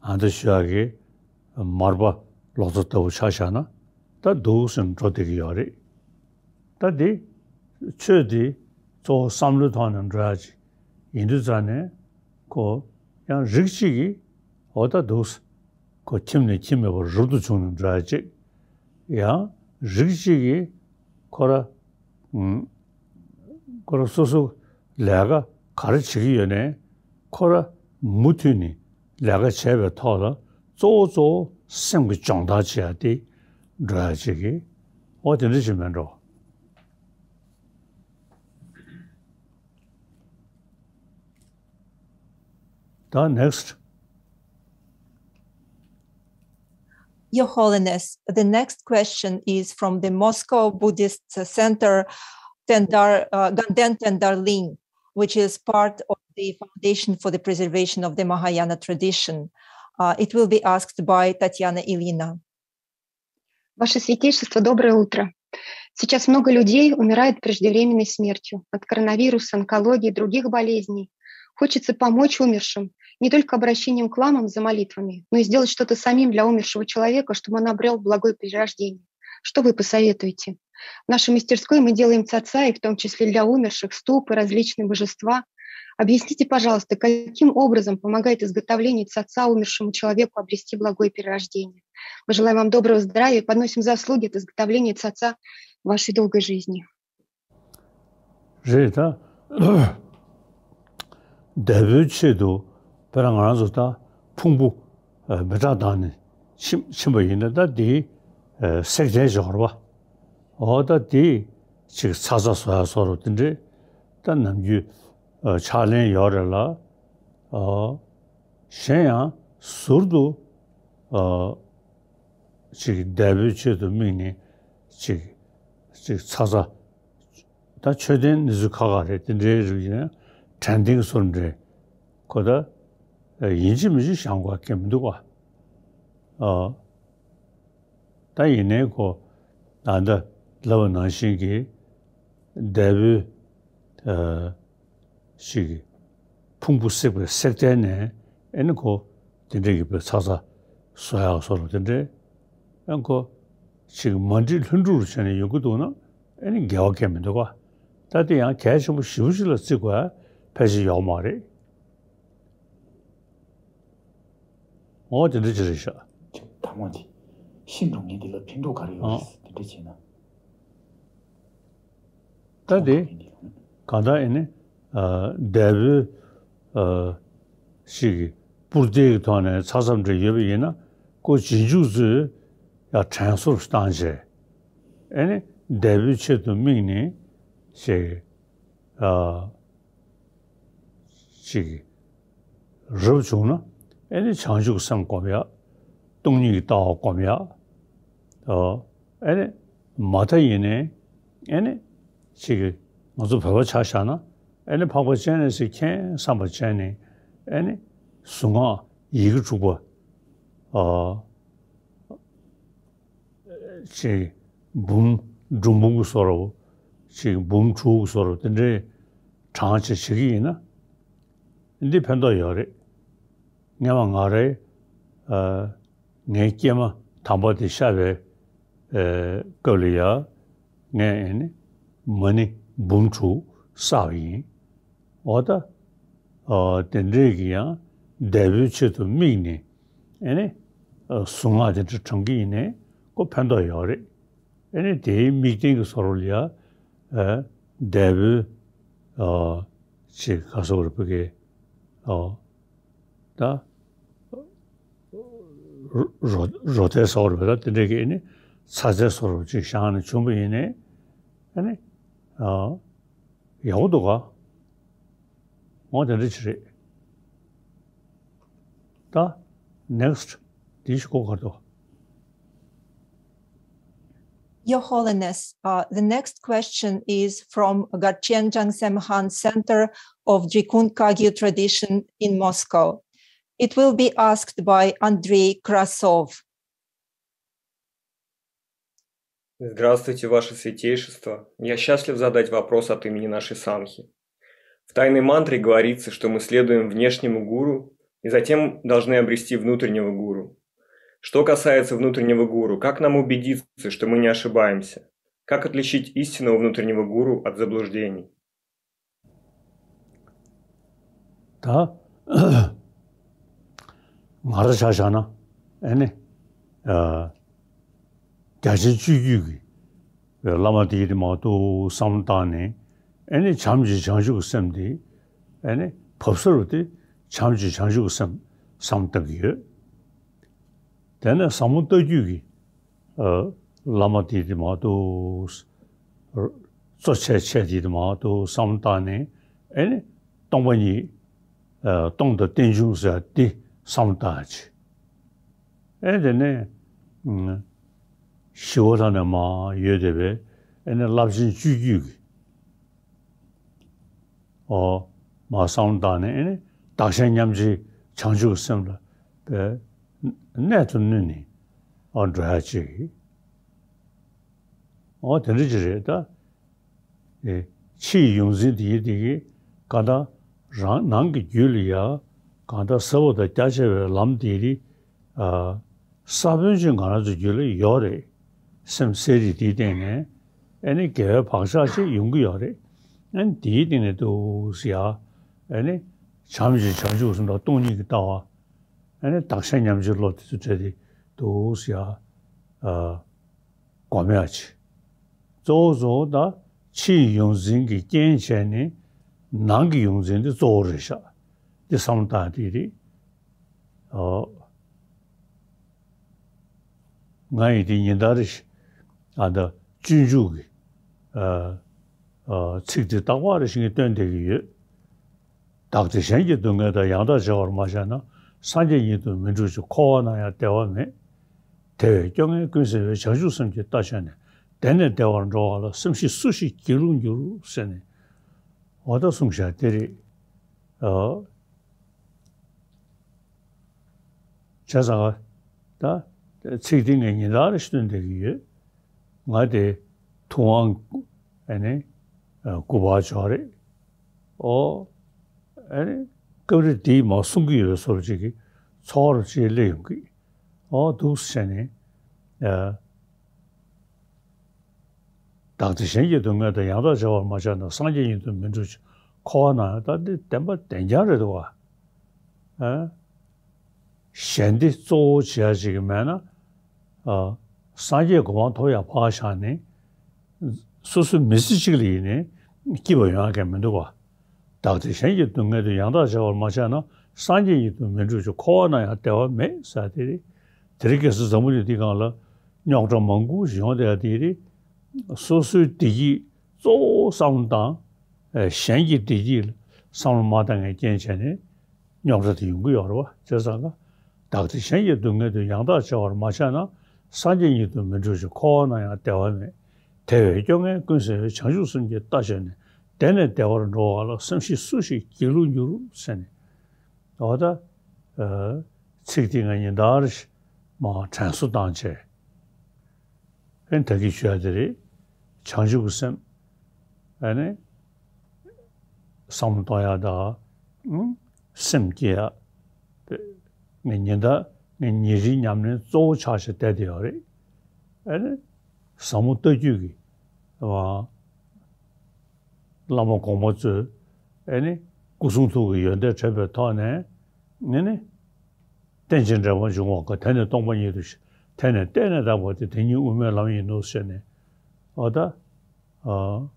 ཨ་ད་ཞུ་ཡག་གི་མར་པ་ལོ་ཙཱ་ལྟ་བུ་ཆ་བཞག་ན་ད་འདུག་སེ་འགྲོ་བསྡད་ཀྱི་ཡོད་རེད། ད་དེ་ཆོས་དེ་གཙོ་བོ་བསམ་བློའི་ཐོག་ནས་འགྲོ་ཡག་ཅིག་ཡིན་དུས་ཙང་ནས་ཁོ་ཡང་རིགས་གཅིག་གིས་འོ་ད་འདུག་སེ་ཁོ་ཁྱིམ་ནས་ཁྱིམ་མེད་པར་རབ་ཏུ་བྱུང་ནས་འགྲོ་ཡག་ཅིག་ཡང་རིགས་གཅིག་གིས་ཁོ་ར་ཁོ་ར་སོ་སོ་ལས་ཀ་ག་རེ་བྱེད་ཀྱི་ཡོད་ནའི་ཁོ་ར་མུ་མཐུད་ནས་ལས་ཀ་བྱས་པའི་ཐོག་ལ་གཙོ་བོ་གཙོ་བོ་སེམས་ཀྱི་སྦྱོང་བརྡར་བྱེད་ཡ་དེ་འགྲོ་ཡ་ཅིག་གི་འོ་དེ་འདྲ་ཞིག་མེད་འགྲོ། ད་next. Your Holiness, the next question is from the Moscow Buddhist Center, Tendar, uh, Ganden Tendar Ling, which is part of the Foundation for the Preservation of the Mahayana Tradition. Uh, it will be asked by Tatiana Ilina. Ваше Святейшество, доброе утро. Сейчас много людей умирают преждевременной смертью от коронавируса, онкологии и других болезней. Хочется помочь умершим не только обращением к ламам за молитвами, но и сделать что-то самим для умершего человека, чтобы он обрел благое перерождение. Что вы посоветуете? В нашей мастерской мы делаем цаца, и в том числе для умерших, ступы, различные божества. Объясните, пожалуйста, каким образом помогает изготовление цаца умершему человеку обрести благое перерождение? Мы желаем вам доброго здравия и подносим заслуги от изготовления цаца вашей долгой жизни. རེད་ད། འདས་པོའི་ཆེད་དུ་དཔེར་ན་ང་རང་ཚོ་ད་ཕུང་པོ་མེ་སྲེག་བཏང་ནས་ཕྱིན་ཕྱིན་པ་ཡིན་ན་ད་དེ་བསྲེག་བྲལ་བྱེད་དགོས་རེད་པ། འོ་ད་དེ་ཅིག་ཚ་ཚ་བཟོ་ཡ་བཟོ་རོགས་དེ་འདྲས་ད་ནམ་རྒྱུན་ཕྱག་ལེན་ཡོད་རེད་ལ། གཞན་ཡང་ཟུར་དུ་ཅིག་འདས་པོའི་ཆེད་དུ་དམིགས་ནས་ཅིག་ཅིག་ཚ་ཚ་ད་མཆོད་རྟེན་ནི་ཚུལ་ཁག་ཁག་རེད། དེ་འདྲའི་རིགས་ཡིན་ན་དྲན་རྟེན་སོར་འདྲེ་ཁོ་ད་ཡིན་གཅིག་མིན་གཅིག་བཞེངས་དགོས་ཀྱི་མི་འདུག་བ། ད་ཡིན་ནའི་ཁོ་ད་ལྟ་ལབ་པ་ནང་བཞིན་གྱི་འདས་པོའི་ཞིག་གི་ཕུང་པོ་བསྲེགས་པའི་བསྲེག་ཐལ་ནས་ཨེ་ནི་ཁོ་དེ་འདྲས་ཀྱི་བའི་ཚ་ཚ་བཟོ་ཡག་བཟོ་རོགས་དེ་འདྲས་ཨེ་ཁོ་ཅིག་མ་འགྲིག་ལྷུན་གྲུབ་བྱས་ནས་ཡོང་གི་འདུག་ན་ཨེ་ནི་འགལ་བ་གང་མི་འདུག་ག་ད་དེ་ཡང་གལ་ཆེན་པོ་ཞེ་པོ་ཅིག་ལ་བརྩི་དགོས་ཡ་ཕལ་ཆེར་ཡོད་མ་རེད། འོ་དེ་འདྲ་ཅིག་རེད་ཤག་དང་པོ་དེ། ཤིན་ཏུ་ངས་འདི་ལ་ཕན་ཐོགས་ག་རེ་ཡོད་ཨ། རེད་དེ་འདྲ་བྱས་ན། ད་དེ་གང་ལྟར་ཨེ་ནི་ཨ། འདས་པོའི་ཨ། ཞིག་གི་པུར་རྟའི་གི་ཐོག་ནས་ཚ་ཚ་འདྲ་ཡོད་པ་ཡིན་ན་ཁོ་རྗེས་འཇུག་ཚོས་ཡ་དྲན་གསོ་བཏང་བྱས་ཨེ་ནི་འདས་པོའི་ཆེད་དུ་དམིགས་ནས་ཞེས་ཨ། ཞིག་གི་རབ་བྱུང་ན་ཨེ་ནི་བྱང་ཆུབ་སེམས་སྒོམ་ཡ། སྟོང་ཉིད་ཀྱི་ལྟ་བ་སྒོམ་ཡ། ཨ། ཨེ་ནི་མ་མཐའ་ཡིན་ནའི་ཨེ་ནི་ཅིག་གི་ང་ཚོ་བོད་པ་ཆ་བཞག་ན་ཨེ་ནི་འཕགས་པ་སྤྱན་རས་གཟིགས་མཁྱེན་བསམ་པ་བྱས་ནས་ཨེ་ནི་གཟུངས་སྔགས་ཡི་གེ་དྲུག་པ། ཨ། ཅིག་འབུམ་འབྲུ་འབུམ་གྱི་བཟོ་འདྲ་བོ། ཅིག་འབུམ་དྲུག་གི་བཟོ་འདྲ་བོ་དེ་འདྲའི་གྲངས་ཅིག་བྱེད་ཀྱི་ཡིན་ན་འདི་ཕན་ཐོགས་ཡོད་རེད། སྔོན་མ་ང་རའི་ཨ། ངའི་སྐྱེས་མ་དམ་པ་དེ་ཤི་བའི་ཨ། སྐབས་ལ་ཡ་ངས་ཨེ་ནི་མ་ཎི་འབུམ་དྲུག་བསགས་པ་ཡིན། འོ་ད། ཨ། དེ་འདྲས་ཀྱི་ཡང་འདས་པོའི་ཆེད་དུ་དམིགས་ནས་ཨེ་ནི་ཨ། གཟུངས་སྔགས་དེ་འདྲ་བགྲང་གི་ཡིན་ནའི་ཁོ་ཕན་ཐོགས་ཡོད་རེད། ཨེ་ནི་དེའི་དམིགས་རྟེན་གྱི་བཟོ་འདྲ་ལ་ཡ། ཨ། འདས་པོའི་ཨ། ཅིག་ག་རེ་ཟེར་དགོས་རེད། ཕ་གི་ཨ། ད་རོ་རོ་རོ་ཐལ་ཟེར་དགོས་རེད་པ། ད་དེ་འདྲས་ཀྱི་ཨེ་ནི་ཚ་ཚལ་བཟོ་འདྲ་ཅིག་བཞག་ནས་བྱུང་བ་ཡིན་ནའི་ཨེ་ནི་ཨ། ཡག་པོ་འདུག་ག་འོ་དེ་འདྲ་ཅིག་རེད། ད་next དེ་ཞིག་གོ་གར་དོ། Your Holiness, uh, the next question is from Garchen Jangsemhan Center of Drikun Kagyu Tradition in Moscow. It will be asked by Andrei Krasov. Здравствуйте, Ваше Святейшество. Я счастлив задать вопрос от имени нашей Сангхи. В тайной мантре говорится, что мы следуем внешнему гуру и затем должны обрести внутреннего гуру. Что касается внутреннего гуру, как нам убедиться, что мы не ошибаемся? Как отличить истинного внутреннего гуру от заблуждений? ད་ང་རང་ཆ་བཞག་ན་ཨེ་ནི་ཨ། རྒྱ་ཆེན་སྤྱོད་བརྒྱུད་ཀྱི་བླ་མ་དེ་ཡིས་དེ་མ་གཏོགས་བསམ་བློ་བཏང་ནས་ཨེ་ནི་བྱམས་ཀྱི་བྱང་ཆུབ་ཀྱི་སེམས་དེ་ཨེ་ནི་བབས་ས་རུ་དེ་བྱམས་ཀྱི་བྱང་ཆུབ་ཀྱི་སེམས་བསམ་བཏང་གི་ཡོད། དེ་ནས་ཟབ་མོ་ལྟ་བརྒྱུད་ཀྱི་ཨ། བླ་མ་དེ་དེ་མ་གཏོགས། གཙོ་ཆེ་ཆེ་དེ་དེ་མ་གཏོགས་བསམ་བློ་བཏང་ནས་ཨེ་ནི་སྟོང་པ་ཉིད། ཨ། སྟོང་དང་རྟེན་འབྱུང་ཟེར་དེ་བསམ་བློ་བཏང་ཅིག་ཨེ་དེ་ནས་ཨ། ཞི་བ་ལྷ་ནས་མར་ཡོད་བསྡད་པའི་ཨེ་ནི་རླབས་ཆེན་སྤྱོད་བརྒྱུད་ཀྱི། ཨོ། མར་བསམ་བློ་བཏང་ནས་ཨེ་ནི་བདག་གཞན་མཉམ་བརྗེའི་བྱང་ཆུབ་སེམས་ལ་པའི་གནད་དུ་བསྣུན་ནས་ཨོ་འགྲོ་ཡ་ཅིག་ཨོ་དེ་འདྲ་ཅིག་རེད་ད། ཨེ། ཕྱིའི་ཡོངས་འཛིན་དེ་ཡི་དེ་གི་གང་ལྟར་རང་ནང་གི་རྒྱུད་ལ་ཡ་གང་ལྟར་ཟབ་པ་དང་རྒྱ་ཆེ་བའི་ལམ་དེ་རིགས་ཨ། ས་བོན་ཅིག་ང་རང་ཚོའི་རྒྱུད་ལ་ཡོད་རེད། སེམས་གསལ་རིག་དེའི་སྟེང་ནས་ཨེ་ནི་དགེ་བའི་བག་ཆགས་ཅིག་ཡོང་གི་ཡོད་རེད། ཨ་ནི་དེའི་སྟེང་ནས་འདུག་ཟེར་ཡ། ཨེ་ནི་བྱམས་ཀྱི་བྱང་ཆུབ་སེམས་དང་སྟོང་ཉིད་ཀྱི་ལྟ་བ། ཨེ་ནི་བདག་གཞན་མཉམ་བརྗེའི་བློ་དེ་ཚོ་བྲལ་ཏེ་འདུག་ཟེར་ཡ། ཨ། སྒོམ་ཡ་ཆེ། གཙོ་བོ་གཙོ་བོ་ད་ཕྱིའི་ཡོངས་འཛིན་གྱི་རྐྱེན་བྱས་ནས་ནང་གི་ཡོངས་འཛིན་དེ་གཙོ་བོ་རེད་ཤག་དེ་བསམ་བློ་བཏང་དེ་རེད། ཨོ། ང་ཡིས་དེ་ཉིན་ལྟར་རེ་བཞིན་ཨ་ད་སྤྱོད་འཇུག་གི་ཨ། ཨ། ཚིག་དེ་རྟག་པར་རེ་བཞིན་གྱི་བཏོན་བསྡད་ཀྱི་ཡོད། བདག་བདེ་གཞན་གྱི་སྡུག་བསྔལ་དང་། ཡང་དག་བྱ་བར་མ་བྱས་ན། སངས་རྒྱས་ཉིད་དུ་མི་འགྲུབ་ཕྱིར། འཁོར་བ་ན་ཡང་བདེ་བ་མེད། དེ་བས་སྐྱོ་ངལ་ཀུན་སེལ་བའི། བྱང་ཆུབ་སེམས་ཀྱི་རྟ་ཞོན་ནས། བདེ་ནས་བདེ་བར་འགྲོ་བ་ལ། སེམས་ཤེས་སུ་ཞིག་སྒྱིད་ལུག་འགྱུར། ཟེར་ནས་འོ་ད་གསུངས་བཞག་དེ་རེད། ཨོ། བྱས་ཙང་ད་ཚིག་དེ་ངས་ཉིན་ལྟར་རེ་བཞིན་བཏོན་བསྡད་ཀྱི་ཡོད། ང་དེ་ཐུབ་དབང་ཨ་ནི་སྐུ་པར་ཅིག་རེད། ཨོ། ཨ་ནི་སྐབས་རེ་དེའི་མར་གསུང་གི་ཡོད་པའི་བཟོ་འདྲ་ཅིག་གི་ཚོར་བ་ཅིག་སླེབས་ཡོང་གི། ཨོ་འདུག་སེ་བྱས་ནས་ཨ། བདག་བདེ་གཞན་གྱི་སྡུག་བསྔལ་དང་། ཡང་དག་བྱ་བར་མ་བྱས་ན། སངས་རྒྱས་ཉིད་དུ་མི་འགྲུབ་ཕྱིར། འཁོར་བ་ན་ཡང་། ད་འདི་བདེན་པ་བདེན་རྐྱང་རེད་འདུག་བ། ཨ། གཞན་སྡེ་གཙོ་བོ་བྱེད་ཡ་ཅིག་གི་མེད་ན། ཨ། སངས་རྒྱས་གོ་འཕང་ཐོབ་ཡ་ཕར་བཞག་ནས། སོ་སོའི་མི་ཚེ་གཅིག་ལ་ཡིན་ནའི་སྐྱིད་པ་ཡོང་ཡ་གང་མི་འདུག་པ། བདག་དེ་གཞན་གྱི་སྡུག་བསྔལ་དུ་ཡང་དག་བྱ་བར་མ་ཆགས་ན། སངས་རྒྱས་ཀྱི་དོན་མི་འགྲུབ་ཅིང་། འཁོར་བ་ན་ཡང་བདེ་བ་མེད་ཟེར་དེ་རེད། དེ་རིང་ཁ་སང་འཛམ་བུ་གླིང་འདིའི་སྒང་ལ་རྙོག་དྲ་མང་པོ་ཞིག་ཡོང་བསྡད་ཡ་དེ་རེད། སོ་སོའི་བདེ་སྐྱིད་གཙོ་བོ་བསམ་བློ་བཏང་། ཨེ། གཞན་གྱི་བདེ་སྐྱིད་ལ་བསམ་བློ་མ་བཏང་མཁན་རྐྱེན་བྱས་ནས་རྙོག་དྲ་དེ་ཡོང་གི་ཡོད་རེད་བ། བྱས་ཙང་ཀ། བདག་དེ་གཞན་གྱི་སྡུག་བསྔལ་དུ་ཡང་དག་བྱ་བར་མ་ཆགས་ན། སངས་རྒྱས་ཉིད་དུ་མི་འགྲུབ་ཅིང་། འཁོར་བ་ན་ཡང་བདེ་བ་མེད། དེ་བས་སྐྱོ་ངལ་ཀུན་སེལ་བའི། བྱང་ཆུབ་སེམས་ཀྱི་རྟ་ཞོན་ནས། བདེ་ནས་བདེ་བར་འགྲོ་བ་ལ། སེམས་ཤེས་སུ་ཞིག་སྒྱིད་ལུག་འགྱུར་ཟེར་ནས། འོ་ད། ཨ། ཚིག་དེ་ང་ཉིན་ལྟར་མར་དྲན་གསོ་བཏང་བྱས། ཨེ། ད་གིན་ཞུ་ཡ་དེ་རེད། བྱང་ཆུབ་ཀྱི་སེམས། ཨ་ནི། བསམ་བློ་གཏོང་ཡ་དང་། ཨུམ། སེམས་བསྐྱེད་ཡ། དེ་ངས་ཉིན་ལྟར་ངས་ཉིན་རེའི་ཉམས་ལེན་གཙོ་བོ་ཆགས་བྱས་བསྡད་དེ་ཡོད་རེད། ཨ་ནི། ཟབ་མོ་ལྟ་རྒྱུད་ཀྱི། ཨ། བླ་མ་གོང་མ་ཚོས། ཨ་ནི། སྐུ་གསུང་ཐུགས་ཀྱི་ཡོན་ཏན་དྲན་པའི་ཐོག་ནས། ཨ་ནི། རྟེན་ཅིང་འབྲེལ་བར་འབྱུང་བ་དགའ། དེ་ནི་སྟོང་པ་ཉིད་དུ་ཤེས། དེ་ནི་གཏན་ནས་དག་པ་སྟེ། དེ་ཉིད་དབུ་མའི་ལམ་ཡིན་ནོ་ཟེར་ནས། འོ་ད། ཨ།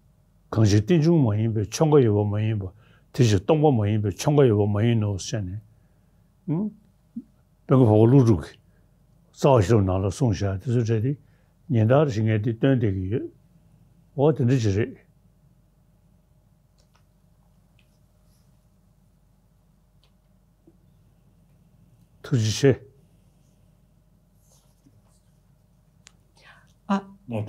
གང་ཞིག་རྟེན་འབྱུང་མ་ཡིན་པའི། ཆོ་ག་ཡོད་པ་མ་ཡིན་པ། དེ་ཞིག་སྟོང་པ་མ་ཡིན་པའི། ཆོ་ག་ཡོད་པ་མ་ཡིན་ནོ་ཟེར་ནས། ཨུམ། དཔལ་མགོན་འཕགས་པ་ཀླུ་སྒྲུབ་ཀྱིས་རྩ་བ་ཤེས་རབ་ནང་ལ་གསུངས་བཞག་དེ་ཚོའི་གྲས་དེ་ཉིན་ལྟར་ཞིག་ངས་འདི་སྟོན་བསྡད་ཀྱི་ཡོད། འོ་དེ་འདྲ་ཅིག་རེད། ཐུགས་རྗེ་ཆེ། Uh,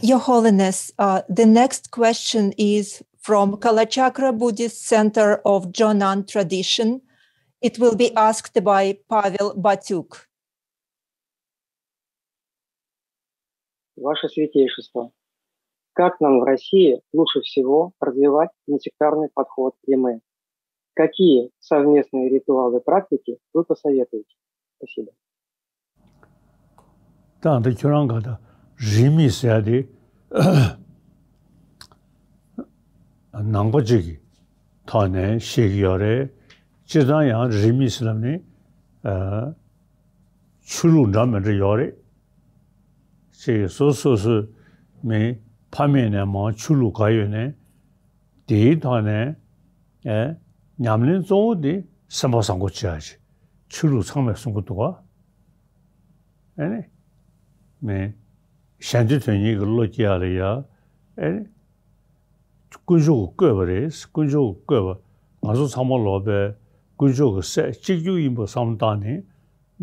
Your Holiness, uh, the next question is from Kalachakra Buddhist Center of Jonan tradition. It will be asked by Pavel Batyuk. Ваше Святейшество, как нам в России лучше всего развивать несектарный подход к Е М? Какие совместные ритуалы и практики вы посоветуете? Спасибо. ད་ལྟ་ཁྱོད་རང་ག་ད་རིས་མེད་ཟེར་ཡ་དེ། ནང་པ་གཅིག་གི་ཐོག་ནས་བཤད་ཀྱི་ཡོད་རེད། སྤྱིར་བཏང་ཡང་རིས་མེད་ཟེར་ལབ་ནས། ཨ། ཆོས་ལུགས་འདྲ་མི་འདྲ་ཡོད་རེད། ཅེས་སོ་སོ་སོའི་མི་ཕ་མེས་ནས་མར་ཆོས་ལུགས་ག་ཡོད་ནས། དེའི་ཐོག་ནས། ཨེ། ཉམས་ལེན་གཙོ་བོ་དེ་སེམས་པ་བཟང་པོ་བྱེད་ཡ་ཞིག་ཆོས་ལུགས་ཚང་མས་གསུང་གི་འདུག་ག་ཨེ་ནི། མི། གཞན་དོན་དོན་གཉེར་གྱི་བློ་སྐྱེ་ཡ་ལ་ཡ། ཨེ་ནི། དཀོན་མཆོག་གི་བཀོད་པ་རེད། དཀོན་མཆོག་གི་བཀོད་པ། ང་ཚོ་ཚང་མ་ལོག་པའི་དཀོན་མཆོག་གི་སྲས་གཅིག་གྱུར་ཡིན་པ་བསམ་བློ་བཏང་ནས་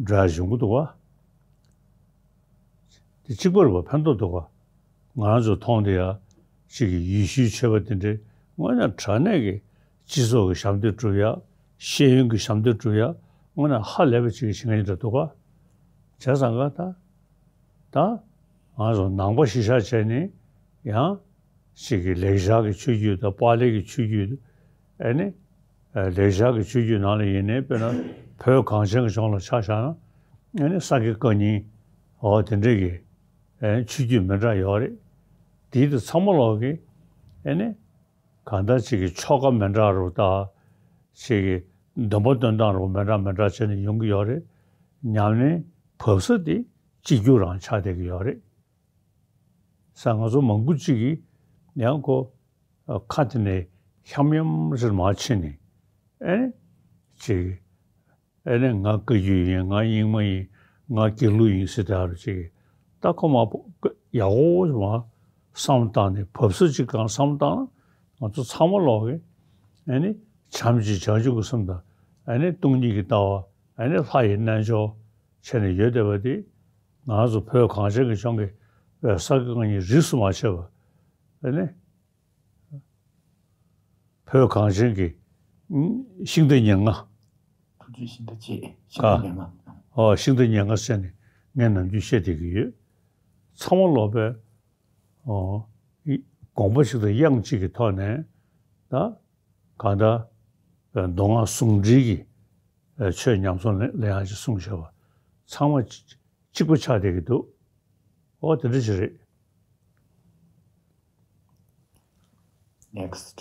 འགྲོ་ཡ་བྱུང་གི་འདུག་ག་དེ་གཅིག་པ་རེད་པ། ཕན་ཐོགས་འདུག་ག་ང་རང་ཚོ་མཐོང་དེ་ཡ། གཅིག་གི་ཡེ་ཤུའི་ཆོས་པ་དེ་འདྲའི་དངོས་གནས་དྲང་གནས་ཀྱི་སྤྱི་ཚོགས་ཀྱི་ཞབས་འདེགས་སྒྲུབ་ཡ། ཤེས་ཡོན་གྱི་ཞབས་འདེགས་སྒྲུབ་ཡ། དངོས་གནས་ཧ་ལས་པ་ཅིག་གི་བྱེད་མཁན་ཅིག་འདྲ་འདུག་ག་བྱས་ཙང་ཀ་ད། ད། ང་ཚོ་ནང་པ་གཞི་བཞག་བྱས་ནས་ཡང་། གཅིག་གི་ལེགས་སྦྱར་གྱི་ཆོས་བརྒྱུད་དང་པཱ་ལི་གི་ཆོས་བརྒྱུད། ཨེ་ནི། ཨ། ལེགས་སྦྱར་གྱི་ཆོས་བརྒྱུད་ནང་ལ་ཡིན་ནའི་དཔེར་ན་བོད་གངས་ཅན་གྱི་ལྗོངས་ལ་ཆ་བཞག་ན། ཨེ་ནི་ས་དགེ་བཀའ་རྙིང་། འོ་དེ་འདྲས་ཀྱི། ཨེ། ཆོས་བརྒྱུད་མི་འདྲ་ཡོད་རེད། དེའི་དུ་ཚང་མ་ལོག་གི། ཨེ་ནི། གང་ལྟར་གཅིག་གི་ཆོ་ག་མི་འདྲ་རུ་དང་། གཅིག་གི་འདུན་པ་འདོན་སྟངས་རུ་མི་འདྲ་མི་འདྲ་བྱས་ནས་ཡོང་གི་ཡོད་རེད། ཉམས་ལེན་བབས་ས་དེ་གཅིག་གྱུར་རང་ཆགས་བསྡད་ཀྱི་ཡོད་རེད། ས་ང་ཚོ་མང་པོ་ཅིག་གིས་ཡང་ཁོ། ཨ། ཁ་དེ་ནས་ཤམ་ཡམ་ཟེར་མ་ཕྱིན་ནས། ཨེ་ནི། ཅིག་ཨེ་ནི་ང་བཀའ་བརྒྱུད་ཡིན། ང་རྙིང་མ་ཡིན། ང་དགེ་ལུགས་ཡིན་ཟེར་དེ་ཨ་རུ་ཅིག་ད་ཁོ་མ་ཡག་པོ་མ་བསམ་བཏང་ནས་བབས་ས་ཅིག་གང་བསམ་བཏང་ན། ང་ཚོ་ཚང་མ་ལོག་གི། ཨེ་ནི། བྱམས་ཀྱི་བྱང་ཆུབ་ཀྱི་སེམས་དང་། ཨེ་ནི། སྟོང་ཉིད་ཀྱི་ལྟ་བ། ཨེ་ནི། ལྷ་ཡི་རྣལ་འབྱོར་བྱས་ནས་ཡོད་བསྡད་པ་དེ། ང་ཚོ་བོད་གངས་ཅན་གྱི་ལྗོངས་ཀྱི་བོད་ས་དགེ་བཀའ་རྙིང་རིས་སུ་མ་ཆད་པ། ཨེ་ནི། བོད་གངས་ཅན་གྱི། ཨུམ། ཤིང་རྟ་ཉེར་ལྔ། ཐུགས་རྗེ་ཤིང་རྟ་བཅས། ཤིང་རྟ་ཉེར་ལྔ། ཨོ། ཤིང་རྟ་ཉེར་ལྔ་ཟེར་ནས་ངས་ནམ་རྒྱུན་བཤད་བསྡད་ཀྱི་ཡོད། ཚང་མ་ལོག་པའི། ཨོ། དགོངས་པ་གཅིག་དང་དབྱངས་གཅིག་གི་ཐོག་ནས། ད། གང་ལྟར། མདོ་སྔགས་ཟུང་འབྲེལ་གྱི། ཆོས་ཉམས་སུ་ལེན་ཡག་ཅིག་གསུངས་བཞག་པ། ཚང་མ་གཅིག་པ་ཆགས་བསྡད་ཀྱི་འདུག་ཨོ་དེ་འདྲ་ཞིག་རེད། Next.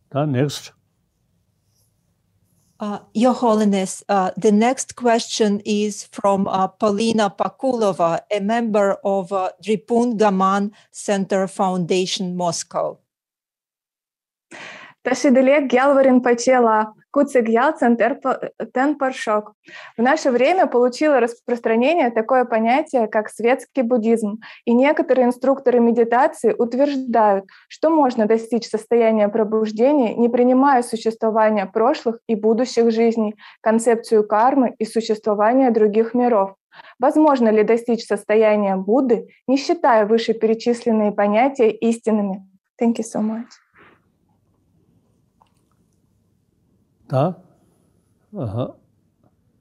ད་next. Uh, Your Holiness, uh, the next question is from uh, Polina Pakulova, a member of uh, Drepung Gaman Center Foundation, Moscow. Tashi dilek gyalva Rinpoche la, kutsig yaltsen ter pa-, ten parshok. В наше время получило распространение такое понятие, как светский буддизм, и некоторые инструкторы медитации утверждают, что можно достичь состояния пробуждения, не принимая существование прошлых и будущих жизней, концепцию кармы и существования других миров. Возможно ли достичь состояния Будды, не считая вышеперечисленные понятия истинными? Thank you so much. ད། ཨ།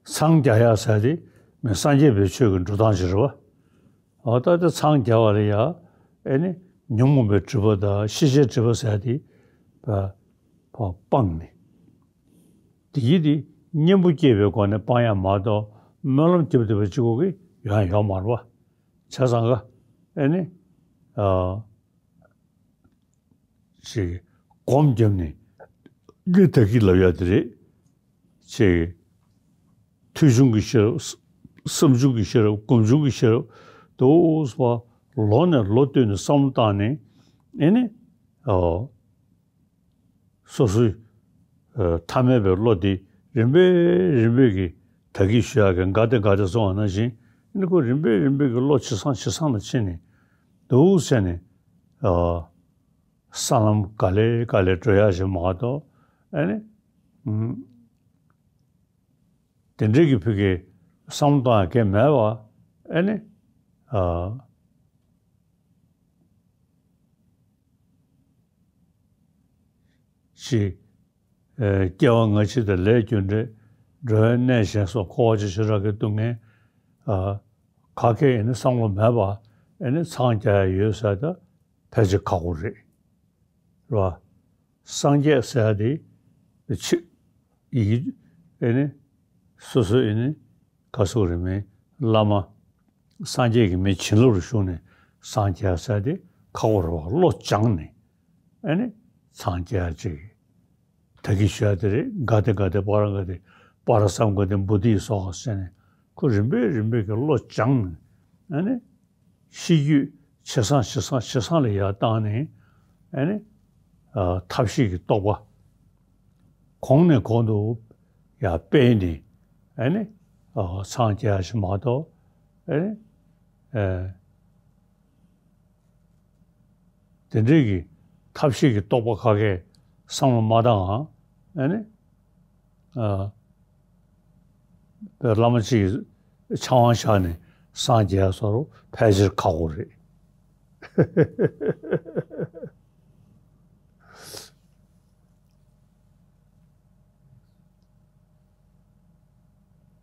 འཚང་རྒྱ་ཡག་ཟེར་དེ་མི་སངས་རྒྱས་པའི་ཆོས་ཀྱི་འགྲོ་སྟངས་ཤིག་རེད་བ། འོ་ད་དེ་འཚང་རྒྱ་བ་ལ་ཡ། ཨེ་ནི་ཉོན་མོངས་པའི་སྒྲིབ་པ་དང་ཤེས་བྱའི་སྒྲིབ་པ་ཟེར་དེ་བ་བ་སྤངས་ནས། དེ་ཡིས་དེ་གཉེན་པོ་སྐྱེས་པའི་སྒོ་ནས་སྤང་ཡག་མ་གཏོགས་སྨོན་ལམ་རྒྱབ་བསྡད་པ་གཅིག་པོ་གིས་ཡོང་ཡག་ཡོད་མ་རེད་བ། བྱས་ཙང་ག་ཨེ་ནི། ཨ། ཅིག་སྒོམ་བརྒྱབ་ནས་གི་ད་གི་ལབ་ཡ་དེ་རེད། ཅིག་ཐོས་བྱུང་གི་ཤེས་རབ། བསམ་བྱུང་གི་ཤེས་རབ། སྒོམ་བྱུང་གི་ཤེས་རབ་དུ་བ་ལོ་ནས་ལོ་བསྟུད་ནས་བསམ་བློ་བཏང་ནས། ཨེ་ནི། ཨོ། སོ་སོའི། ཨ། ཐ་མལ་པའི་བློ་དེ་རིམ་པས་རིམ་པས་ཀྱིས་ད་གི་ཞུ་ཡག་གི་འགའ་དེ་འགའ་དེ་སོང་བ་ནང་བཞིན། ཨེ་ནི་ཁོ་རིམ་པས་རིམ་པས་ཀྱིས་བློ་ཇེ་བཟང་ཇེ་བཟང་ལ་ཕྱིན་ནས་འདུག་ཟེར་ནས། ཨ། ས་ལམ་ག་ལེ་ག་ལེ་འགྲོ་ཡག་ཞིག་མ་གཏོགས། ཨེ་ནི། ཨུམ། དེ་འདྲའི་གི་ཕི་གི་བསམ་བློ་གཏོང་ཡག་གང་མེད་པ། ཨེ་ནི། ཨ། ཅིག་ཨེ། སྐྱེ་བ་སྔ་ཕྱི་དང་ལས་རྒྱུ་འབྲས། འགྲོ་བའི་གནས་གཞན་སོགས། འཁོར་བ་འཆི་ཤི་རག་གི་སྡུག་བསྔལ། ཨ། ག་གེ་ཨེ་ནི་བསམ་བློ་མེད་པ། ཨེ་ནི་འཚང་རྒྱ་ཡག་ཡོད་ཟེར་ད་ཕལ་ཆེར་ཁག་པོ་རེད། རེད་བ། སངས་རྒྱས་ཟེར་ཡག་དེ་ཆེ་ཡི་གེ་ཨེ་ནི་སོ་སོ་ཨེ་ནི་ག་སོག་རེད་མིན་བླ་མ་སངས་རྒྱས་ཀྱི་མི་བྱིན་རླབས་རུ་ཞུགས་ནས་སངས་རྒྱས་ཟེར་དེ་ཁག་པོ་རེད་བ། བློ་སྦྱངས་ནས་ཨེ་ནི་འཚང་རྒྱ་ཡག་ཅིག་ད་གི་ཞུ་ཡག་དེ་རེད། འགའ་དེ་འགའ་དེ་པ་ར་འགའ་དེ་པ་ར་སམ་འགའ་དེ་བོ་དྷི་སོགས་ཟེར་ནས་ཁོ་རིམ་པས་རིམ་པས་ཀྱི་བློ་སྦྱངས་ནས་ཨེ་ནི། ཤེས་རྒྱུད་ཇེ་བཟང་ཇེ་བཟང་ཇེ་བཟང་ལ་ཡར་བཏང་ནས། ཨེ་ནི། ཨ། ཐབས་ཤེས་ཀྱི་རྟོགས་པ་གོང་ནས་གོང་དུ་ཡར་སྤེལ་ནས། ཨེ་ནི། ཨ། འཚང་རྒྱ་ཡག་ཞིག་མ་གཏོགས། ཨེ་ནི། ཨེ། དེ་འདྲའི་གི་ཐབས་ཤེས་ཀྱི་རྟོགས་པ་ག་གེ་བསམ་བློ་མ་བཏང་ང་། ཨེ་ནི། ཨ། བླ་མ་གཅིག་གིས་ཆང་བ་བཞག་ནས་སངས་རྒྱས་སོགས་ཕལ་ཆེར་ཁག་པོ་རེད།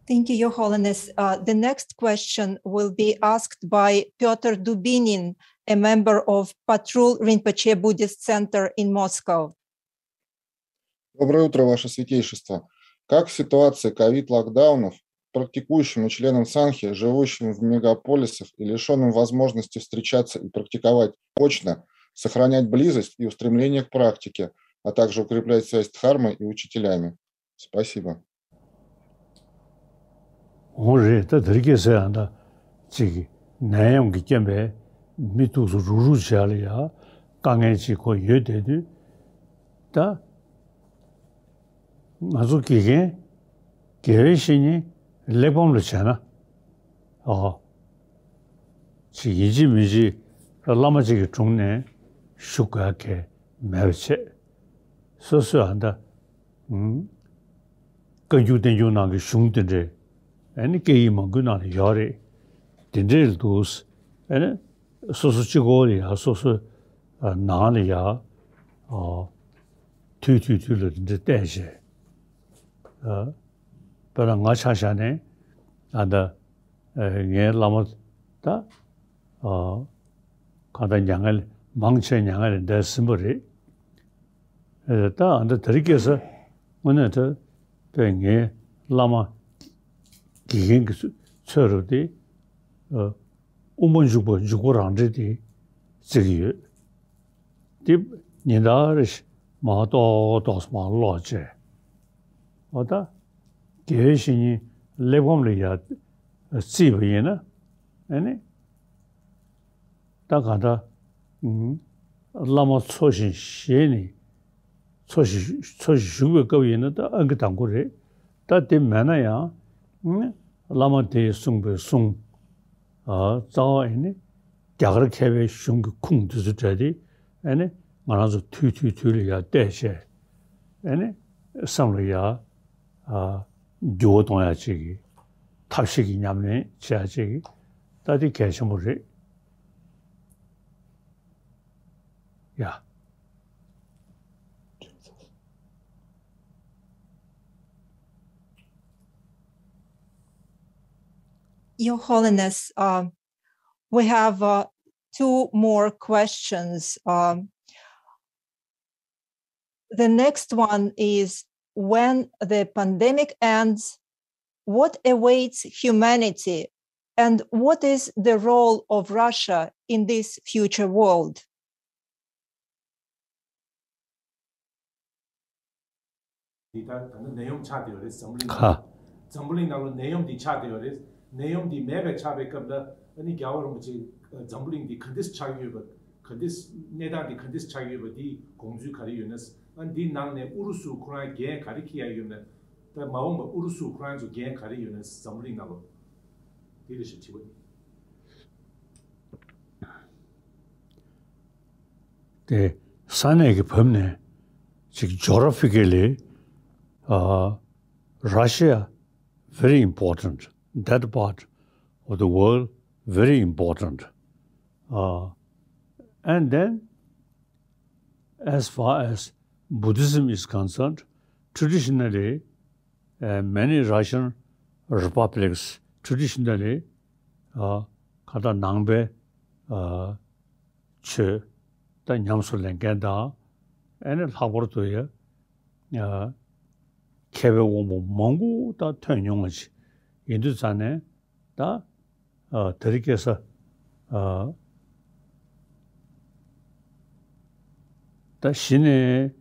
Thank you, Your Holiness. Uh, the next question will be asked by Pyotr Dubinin, a member of Patrul Rinpoche Buddhist Center in Moscow. Доброе утро, Ваше Святейшество. Как в ситуации ковид-локдаунов практикующим и членам Сангхи, живущим в мегаполисах и лишённым возможности встречаться и практиковать очно, сохранять близость и устремление к практике, а также укреплять связь с Дхармой и учителями? Спасибо. འོང་རེད། ད་དེ་རིང་ཁ་སང་ཡང་ད་ཅིག་ནད་ཡམས་ཀྱི་རྐྱེན་པས་མི་ཐུག་སུ་རུག་རུག་བྱས་ལ་ཡ་དཀའ་ངལ་ཅིག་ཁོ་ཡོད་བསྡད་དུས། ད་ང་ཚོ་དགེ་རྒན་དགེ་བའི་བཤེས་གཉེན་གླེགས་བམ་ལ་བྱས་ན། ཨོ། ཅིག་ཡིན་གཅིག་མིན་གཅིག་བླ་མ་གཅིག་གི་དྲུང་ནས་བཞུགས་དགོས་ཡ་གལ་མེད་པ་བྱས། སོ་སོའི་ཨ་ད། ཨུམ། བཀའ་འགྱུར་བསྟན་འགྱུར་ནང་གི་གཞུང་དེ་འདྲས། ཨ་ནི་སྐད་ཡིག་མང་པོའི་ནང་ལ་ཡོད་རེད། དེ་འདྲས་ལ་འདུག་ཨ་ནི་སོ་སོ་གཅིག་པོ་ལ་ཡ་སོ་སོའི་ནང་ལ་ཡ། ཨོ། དུས་དུས་དུས་ལ་དེ་འདྲས་བལྟས་བྱས། ཨ། དཔེར་ན་ང་ཆ་བཞག་ནས་ཨ་ད། ཨ། ངའི་བླ་མ་ད། ཨ། གང་ལྟར་མྱ་ངན་ལས་མང་ཆེ་མྱ་ངན་ལས་འདས་ཟིན་པ་རེད། ཨ། ད་ཨ་ད་དེ་རིང་ཁ་སང་དངོས་གནས་ད་དཔེ་ངའི་བླ་མ་དགེ་རྒན་གྱི་ཚོད་རུ་དེ། ཨ། དབུ་མ་འཇུག་པ་འཇུག་པ་རང་འགྲེལ་དེ་བརྩི་གི་ཡོད། དེ་ཉིན་ལྟར་རེ་བཞིན་མར་ཏོག་ཏོག་མར་ཀློག་བྱས། འོ་ད་དགེ་བའི་བཤེས་གཉེན་གླེགས་བམ་ལ་ཡར་བརྩིས་པ་ཡིན་ན། ཨ་ནི་ད་གང་ལྟར་ཨུམ་བླ་མ་འཚོ་ཞིང་གཞེས་ནས་འཚོ་ཞིང་འཚོ་ཞིང་བཞུགས་པའི་སྐབས་ཡིན་ན་ད་ཨང་ཀི་དང་པོ་རེད། ད་དེ་མེད་ན་ཡང་ཨུམ་བླ་མ་དེས་གསུངས་པའི་གསུང་ཨ་རྩ་བ་ཡིན་ནི་རྒྱ་གར་མཁས་པའི་གཞུང་གི་ཁུངས་འདི་ཚོ་སྤྲད་དེ། ཨ་ནི་ང་རང་ཚོ་དུས་དུས་དུས་ལ་ཡར་བལྟས་བྱས། ཨ་ནི་བསམ་ལ་ཡར་ཨ་འགྱུར་བ་གཏོང་ཡག་ཅིག་གི་ཐབས་ཤེས་ཀྱི་ཉམས་ལེན་བྱེད་ཡག་ཅིག་གི་ད་དེ་གལ་ཆེན་པོ་རེད་ཡ། Your Holiness, uh, we have uh, two more questions. Um, the next one is, when the pandemic ends, what awaits humanity, and what is the role of Russia in this future world? འདི་ལྟར་ད་ནི་ནད་ཡམས་ཆགས་བསྡད་ཡོད་རེད། འཛམ་བུ་གླིང་ཁ། འཛམ་བུ་གླིང་ནང་ལ་ནད་ཡམས་འདི་ཆགས་བསྡད་ཡོད་རེད། ནད་ཡམས་འདི་མེད་པའི་ཆགས་པའི་སྐབས་ལ་ཨ་ནི་རྒྱལ་བ་རིན་པོ་ཆེ་འཛམ་བུ་གླིང་འདི་ག་འདྲས་ཆགས་ཡོད་པ། ག་འདྲས་གནས་སྟངས་འདི་ག་འདྲས་ཆགས་ཡོད་པ་འདི་དགོངས་ཚུལ་ག་རེ་ཡོད་ན། ཨ་འདི་ནང་ནས་ཨུ་རུ་སུ་ཁོ་རང་འགན་ག་རེ་འཁྱེར་ཡ་ཡོད་ན། ད་མ་འོངས་པ་ཨུ་རུ་སུ་ཁོ་རང་ཚོ་འགན་ག་རེ་ཡོད་ན་འཛམ་བུ་གླིང་ནང་ལ། འདི་རེད་ཞེས་དྲི་བ་ཡིན། དེ་ས་གནས་ཀྱི་བབ་ནས་ཅིག་geographically ཨ་Russia very important, that part of the world very important. Uh, and then, as far as Buddhism is concerned, traditionally, uh, many Russian republics traditionally ཨ་ཁ་ད་ནང་པའི་ཨ་ཆོས་ད་ཉམས་སུ་ལེན་མཁན་དང་། ཨ་ནི་ལྷག་པར་དུ་ཡ་ཨ་མཁས་པའི་དབང་པོ་མང་པོ་ད་ཐོན་མྱོང་བ་ཅིག་ཡིན་དུས་ཙང་ནས། ད་ཨ་དེ་རིང་ཁ་སང་ཨ་ད་གཞི་ནས་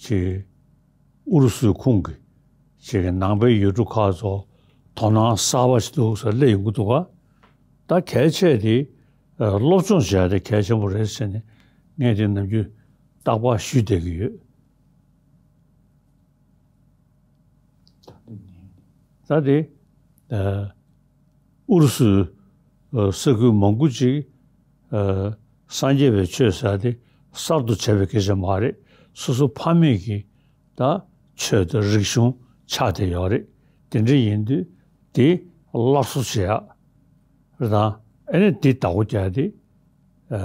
ཅིག་ཨུ་རུ་སུའི་ཁོངས་ཀྱི་ཅིག་གི་ནང་པའི་ཡུལ་གྲུ་ཁག་ཚོ་དོ་སྣང་གསར་པ་ཞིག་འདུག་ཟེར་སླེབས་ཡོང་གི་འདུག་ག་ད་གལ་ཆེ་དེ་ཨ་སློབ་སྦྱོང་བྱས་ཏེ་གལ་ཆེན་པོ་རེད་ཟེར་ནས་ངས་དེ་ནམ་རྒྱུན་རྟག་པར་ཞུས་བསྡད་ཀྱི་ཡོད། ད་དེ་ཨ་ཨུ་རུ་སུའི་ཨ་ས་ཁུལ་མང་པོ་ཅིག་ཨ་སངས་རྒྱས་པའི་ཆོས་ཟེར་དེ་གསར་དུ་བྱས་པའི་སྐད་ཆ་མ་རེད། སོ་སོ་ཕ་མེས་ཀྱི་ད་ཆོས་དང་རིག་གཞུང་ཆགས་བསྡད་ཡོད་རེད། དེ་འདྲ་ཡིན་དུས་དེ་སླར་གསོ་བྱེད་ཡག་རེད་དང་། ཨ་ནི་དེ་བདག་པོ་རྒྱག་དེ་ཨ་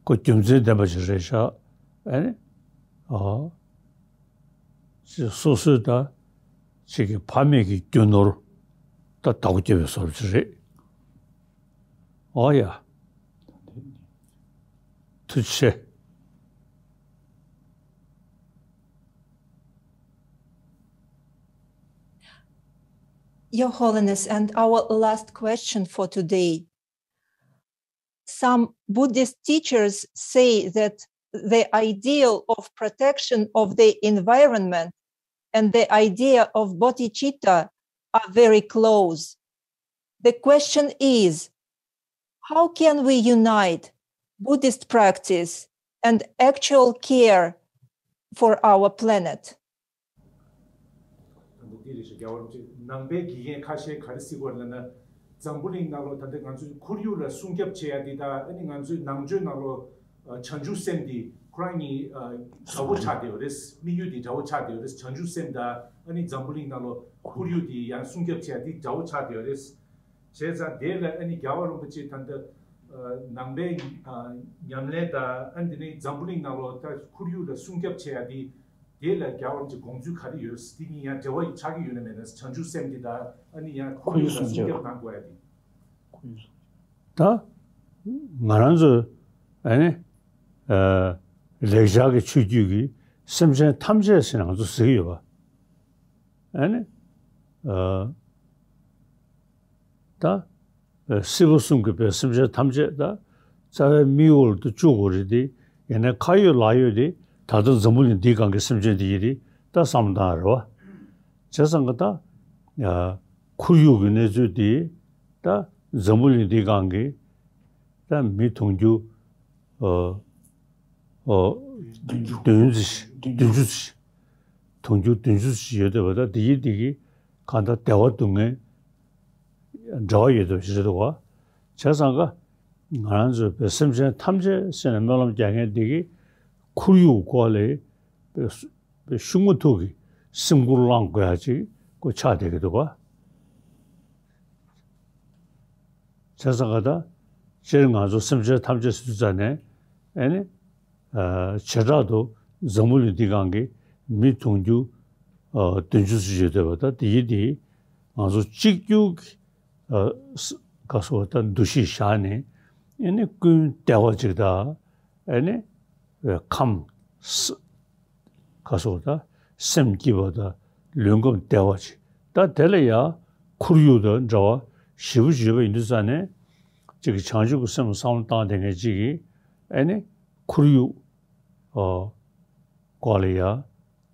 ཁོ་རྒྱུ་མཚན་ལྡན་པ་ཞིག་རེད་ཤག་ཨ་ནི་ཨ་སོ་སོའི་ད་ཅིག་གི་ཕ་མེས་ཀྱི་རྒྱུ་ནོར་ད་བདག་པོ་རྒྱབ་པའི་བཟོ་འདྲ་ཅིག་རེད། ཨོ་ཡ། ཐུགས་རྗེ་ཆེ། Your Holiness, and our last question for today. Some Buddhist teachers say that the ideal of protection of the environment and the idea of bodhicitta are very close. The question is, how can we unite Buddhist practice and actual care for our planet? ད་ལྟ་འདི་རེད་ཤག་རྒྱལ་བ་རིན་པོ་ཆེ། ནང་པའི་དགེ་རྒན་ཁ་ཤས་ག་རེ་ཟེར་གྱི་ཡོད་རེད་ལབ་ན། འཛམ་བུ་གླིང་ནང་ལོགས་ད་ལྟ་ང་ཚོའི་ཁོར་ཡུག་ལ་སྲུང་སྐྱོབ་བྱེད་ཡ་འདི་དང་། ཨ་ནི་ང་ཚོའི་ནང་ཆོས་ནང་ལོགས་བྱང་ཆུབ་སེམས་འདི་ཁོ་རང་གཉིས་འདྲ་བོ་ཆགས་བསྡད་ཡོད་རེད། དམིགས་ཡུལ་འདི་འདྲ་བོ་ཆགས་བསྡད་ཡོད་རེད། བྱང་ཆུབ་སེམས་དང་ཨ་ནི་འཛམ་བུ་གླིང་ནང་ལོགས་ཁོར་ཡུག་འདི་ཡང་སྲུང་སྐྱོབ་བྱེད་ཡ་འདི་འདྲ་བོ་ཆགས་བསྡད་ཡོད་རེད། བྱས་ཙང་དེ་ལ་ཨ་ནི་རྒྱལ་བ་རིན་པོ་ཆེ་ད་ལྟ་ནང་པའི་ཉམས་ལེན་དང་། ཨ་ནི་དེ་ནས་འཛམ་བུ་གླིང་ནང་ལོགས་ད་ཁོར་ཡུག་ལ་སྲུང་སྐྱོབ་བྱེད་ཡ་འདི། དེ་ལ་རྒྱལ་བ་རིན་པོ་ཆེ་དགོངས་ཚུལ་ག་རེ་ཡོད། དེ་གཉིས་ཡང་འབྲེལ་བ་ཡོད་ཆགས་ཀྱི་ཡོད་ན་མེད་ན། བྱང་ཆུབ་སེམས་འདི་དང་ཨ་ནི་ཡང་ཁོར་ཡུག་ལ་སྲུང་སྐྱོབ་གནང་དགོས་ཡ་དེ། ཁོར་ཡུག་སྲུང་སྐྱོབ། ད་ང་རང་ཚོ་ཨ་ནི་ཨ་ལེགས་སྦྱར་གྱི་ཆོས་བརྒྱུད་ཀྱི་སེམས་ཅན་ཐམས་ཅད་ཟེར་ང་ཚོ་ཟེར་གྱི་ཡོད་པ། ཨ་ནི་ཨ་ད། སྲིད་པ་གསུམ་གྱི་བའི་སེམས་ཅན་ཐམས་ཅད་ད་རྩ་བའི་དམིགས་ཡུལ་དུ་བཅུག་དགོས་རེད་དེ། ཡིན་ནའི་ཁ་ཡོད་ལག་ཡོད་དེ་ད་ལྟ་འཛམ་བུ་གླིང་འདིའི་སྒང་གི་སེམས་ཅན་དེ་ཡིན་དེ་ད་བསམ་བློ་བཏང་ཡ་རེད་བ། བྱས་ཙང་ག་ད་ཨ་ཁོར་ཡུག་གི་གནས་ཚུལ་འདི་ད་འཛམ་བུ་གླིང་འདིའི་སྒང་གི་ད་མི་དུང་ཕྱུར་ཨ་ཨ་བདུན་ཙམ་ཞིག་བདུན་ཅུ་ཙམ་ཞིག་དུང་ཕྱུར་བདུན་ཅུ་ཙམ་ཞིག་ཡོད་བསྡད་པ། ད་འདི་ཡི་འདི་གི་གང་ལྟར་བདེ་བ་སྡུག་བསྔལ་འབྲེལ་བ་ཡོད་བསྡད་པ་ཞིག་རེད་འདུག་བ། བྱས་ཙང་ག་ང་རང་ཚོའི་བོད་སེམས་ཅན་ཐམས་ཅད་ཟེར་ནས་སྨོན་ལམ་རྒྱག་མཁན་འདི་གི་ཁོར་ཡུག་སྐོར་ལ་ཤུགས་མ་ཐུག་གི་སེམས་ཁུར་བླངས་དགོས་ཡ་ཅིག་ཁོ་ཆགས་བསྡད་ཀྱི་འདུག་ག། བྱས་ཙང་ག་ད་སྤྱིར་ང་ཚོ་སེམས་ཅན་ཐམས་ཅད་ཟེར་དུས་ཙ་ནས་ཨེ་ནི་ཨ་བྱེ་བྲག་ཏུ་འཛམ་བུ་གླིང་འདི་སྒང་གི་མི་དུང་ཕྱུར་ཨ་བདུན་ཅུ་ཙམ་ཡོད་བསྡད་པ། ད་དེ་ཡི་དེ་ང་ཚོ་གཅིག་གྱུར་གྱི་ཨ་ས་ག་སོགས་ད་འདུ་ཤེས་བཞག་ནས་ཨེ་ནི་ཀུན་བདེ་བ་ཅིག་དང་ཨེ་ནི་ཁམས་ས་ག་སོགས་ད་སེམས་སྐྱིད་པ་དང་ལུས་ཁམས་བདེ་བ་ཅིག་ད་དེ་ལ་ཡང་ཁོར་ཡུག་དང་འབྲེལ་བ་ཞེ་པོ་ཅིག་ཡོད་པ་ཡིན་དུས་ཙ་ནས་གཅིག་གི་བྱང་ཆུབ་ཀྱི་སེམས་བསམ་བློ་བཏང་བསྡད་མཁན་གཅིག་གིས་ཨེ་ནི་ཁོར་ཡུག་ཨ་སྐོར་ལ་ཡང་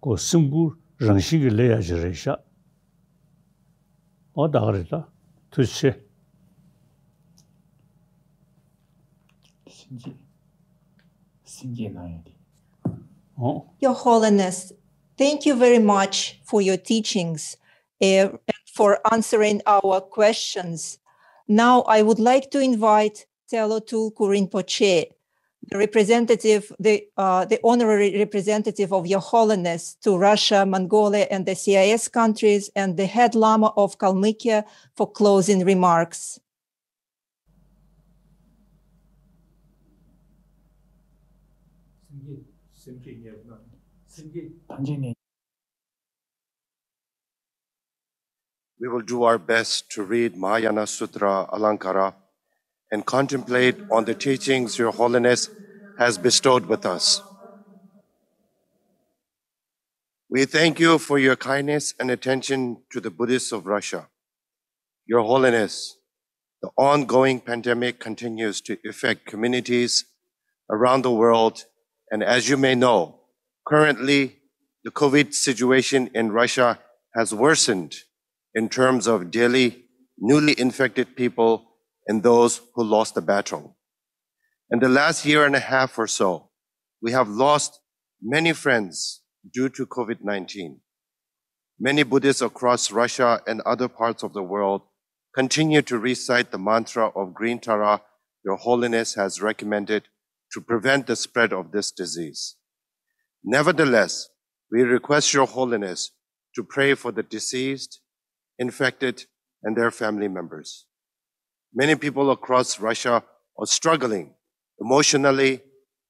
ཁོ་སེམས་ཁུར་རང་བཞིན་གྱིས་སླེབས་ཡ་ཅིག་རེད་ཤག་ཨོ་ད་ག་རེད་ད། ཐུགས་རྗེ་ཆེ། སེམས་ཅན་སེམས་ཅན་ན་ཡོད་དེ། ཨོ། Your Holiness, thank you very much for your teachings, eh, and for answering our questions. Now I would like to invite Telo Tulku Rinpoche, the representative, the, uh, the honorary representative of Your Holiness to Russia, Mongolia, and the C I S countries, and the head Lama of Kalmykia for closing remarks. We will do our best to read Mahayana Sutra Alankara and contemplate on the teachings Your Holiness has bestowed with us. We thank you for your kindness and attention to the Buddhists of Russia. Your Holiness, the ongoing pandemic continues to affect communities around the world, and as you may know, currently the COVID situation in Russia has worsened in terms of daily newly infected people and those who lost the battle. In the last year and a half or so, we have lost many friends due to COVID nineteen. Many Buddhists across Russia and other parts of the world continue to recite the mantra of green tara Your Holiness has recommended to prevent the spread of this disease. Nevertheless, we request Your Holiness to pray for the deceased, infected, and their family members. Many people across Russia are struggling emotionally,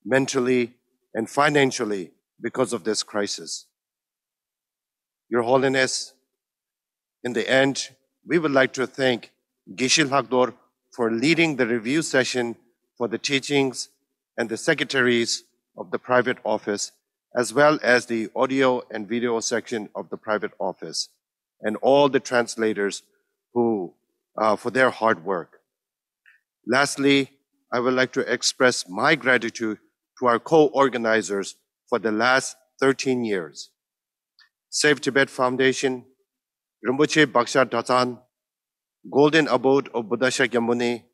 mentally, and financially because of this crisis. Your Holiness, in the end, we would like to thank Geshe Lhagdor for leading the review session for the teachings and the secretaries of the private office, as well as the audio and video section of the private office, and all the translators who, uh, for their hard work. Lastly, I would like to express my gratitude to our co-organizers for the last thirteen years. Save Tibet Foundation, Rinpoche Baksha Dratsan, Golden Abode of Buddha Shakyamuni,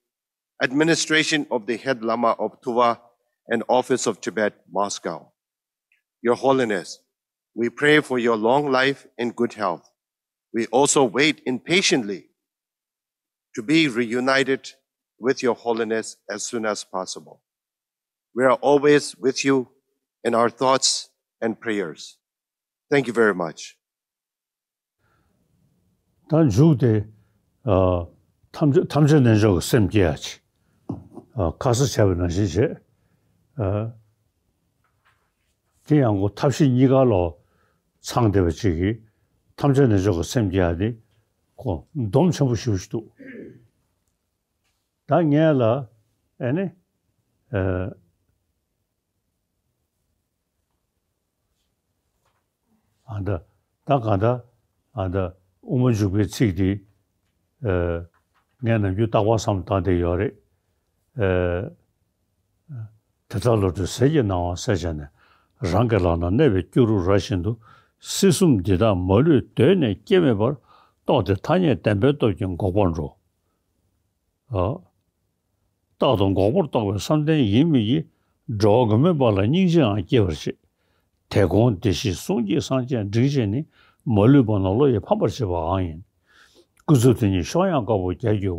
Administration of the Head Lama of Tuva, and Office of Tibet, Moscow. Your Holiness, we pray for your long life and good health. We also wait impatiently to be reunited with Your Holiness as soon as possible. We are always with you in our thoughts and prayers. Thank you very much. ད་མཇུག་དེ། ཨ། ཐམས་ཅད་ཐམས་ཅད་རྣལ་འབྱོར་གྱི་སེམས་བསྐྱེད་ཡ་ཅིག་ཨ། ཁ་ས་བྱས་པ་ནང་བཞིན་བྱས། ཨ། དེ་ཡང་ཁོ་ཐབས་ཤེས་གཉིས་ཀ་ལོ་ཚང་བསྡད་པ་ཅིག་གིས་ཐམས་ཅད་རྣལ་འབྱོར་གྱི་སེམས་བསྐྱེད་ཡ་དེ་ཁོ་སྡོམ་ཆེན་པོ་ཞེ་པོ་ཞིག་འདུག་ད་ངས་ལ་ཨེ་ནི། ཨ། ཨ་ད། ད་གང་ལྟར་ཨ་ད་དབུ་མ་འཇུག་པའི་ཚིག་འདི། ཨ། ངས་ནམ་རྒྱུན་རྟག་པར་བསམ་བློ་བཏང་བསྡད་ཡོད་རེད། ཨ། དེ་ལྟར་བློ་གྲོས་ཟིལ་གྱིས་གནང་བ་གསལ་བྱས་ནས། རང་གི་ལག་ན་གནས་པའི་སྐྱུ་རུ་ར་བཞིན་དུ། སྲིད་གསུམ་འདི་དག་མ་ལུས་གདོད་ནས་སྐྱེ་མེད་པར། རྟོགས་ཏེ་ཐ་སྙད་བདེན་པའི་སྟོབས་ཀྱིས་འགོག་པར་འགྲོ། ཨ། རྟག་ཏུ་འགོག་པར་རྟོག་པའི་བསམ་གཏན་ཡིན་མིན་གྱིས། འགྲོ་བ་མགོན་མེད་པ་ལ་སྙིང་རྗེའང་སྐྱེ་བར་བྱེད། དེ་དགོངས་བདེ་གཤེགས་གསུང་གཅིག་སངས་རྒྱས་འབྲིང་བཅས་ནི། མ་ལུས་པ་ནང་བློ་ཡིས་ཕམ་པར་བྱེད་པའང་ཡིན། སྐུ་ཚབ་དེ་ཉིད་གཤོག་ཡངས་དཀར་པོ་རྒྱ་གྱུར་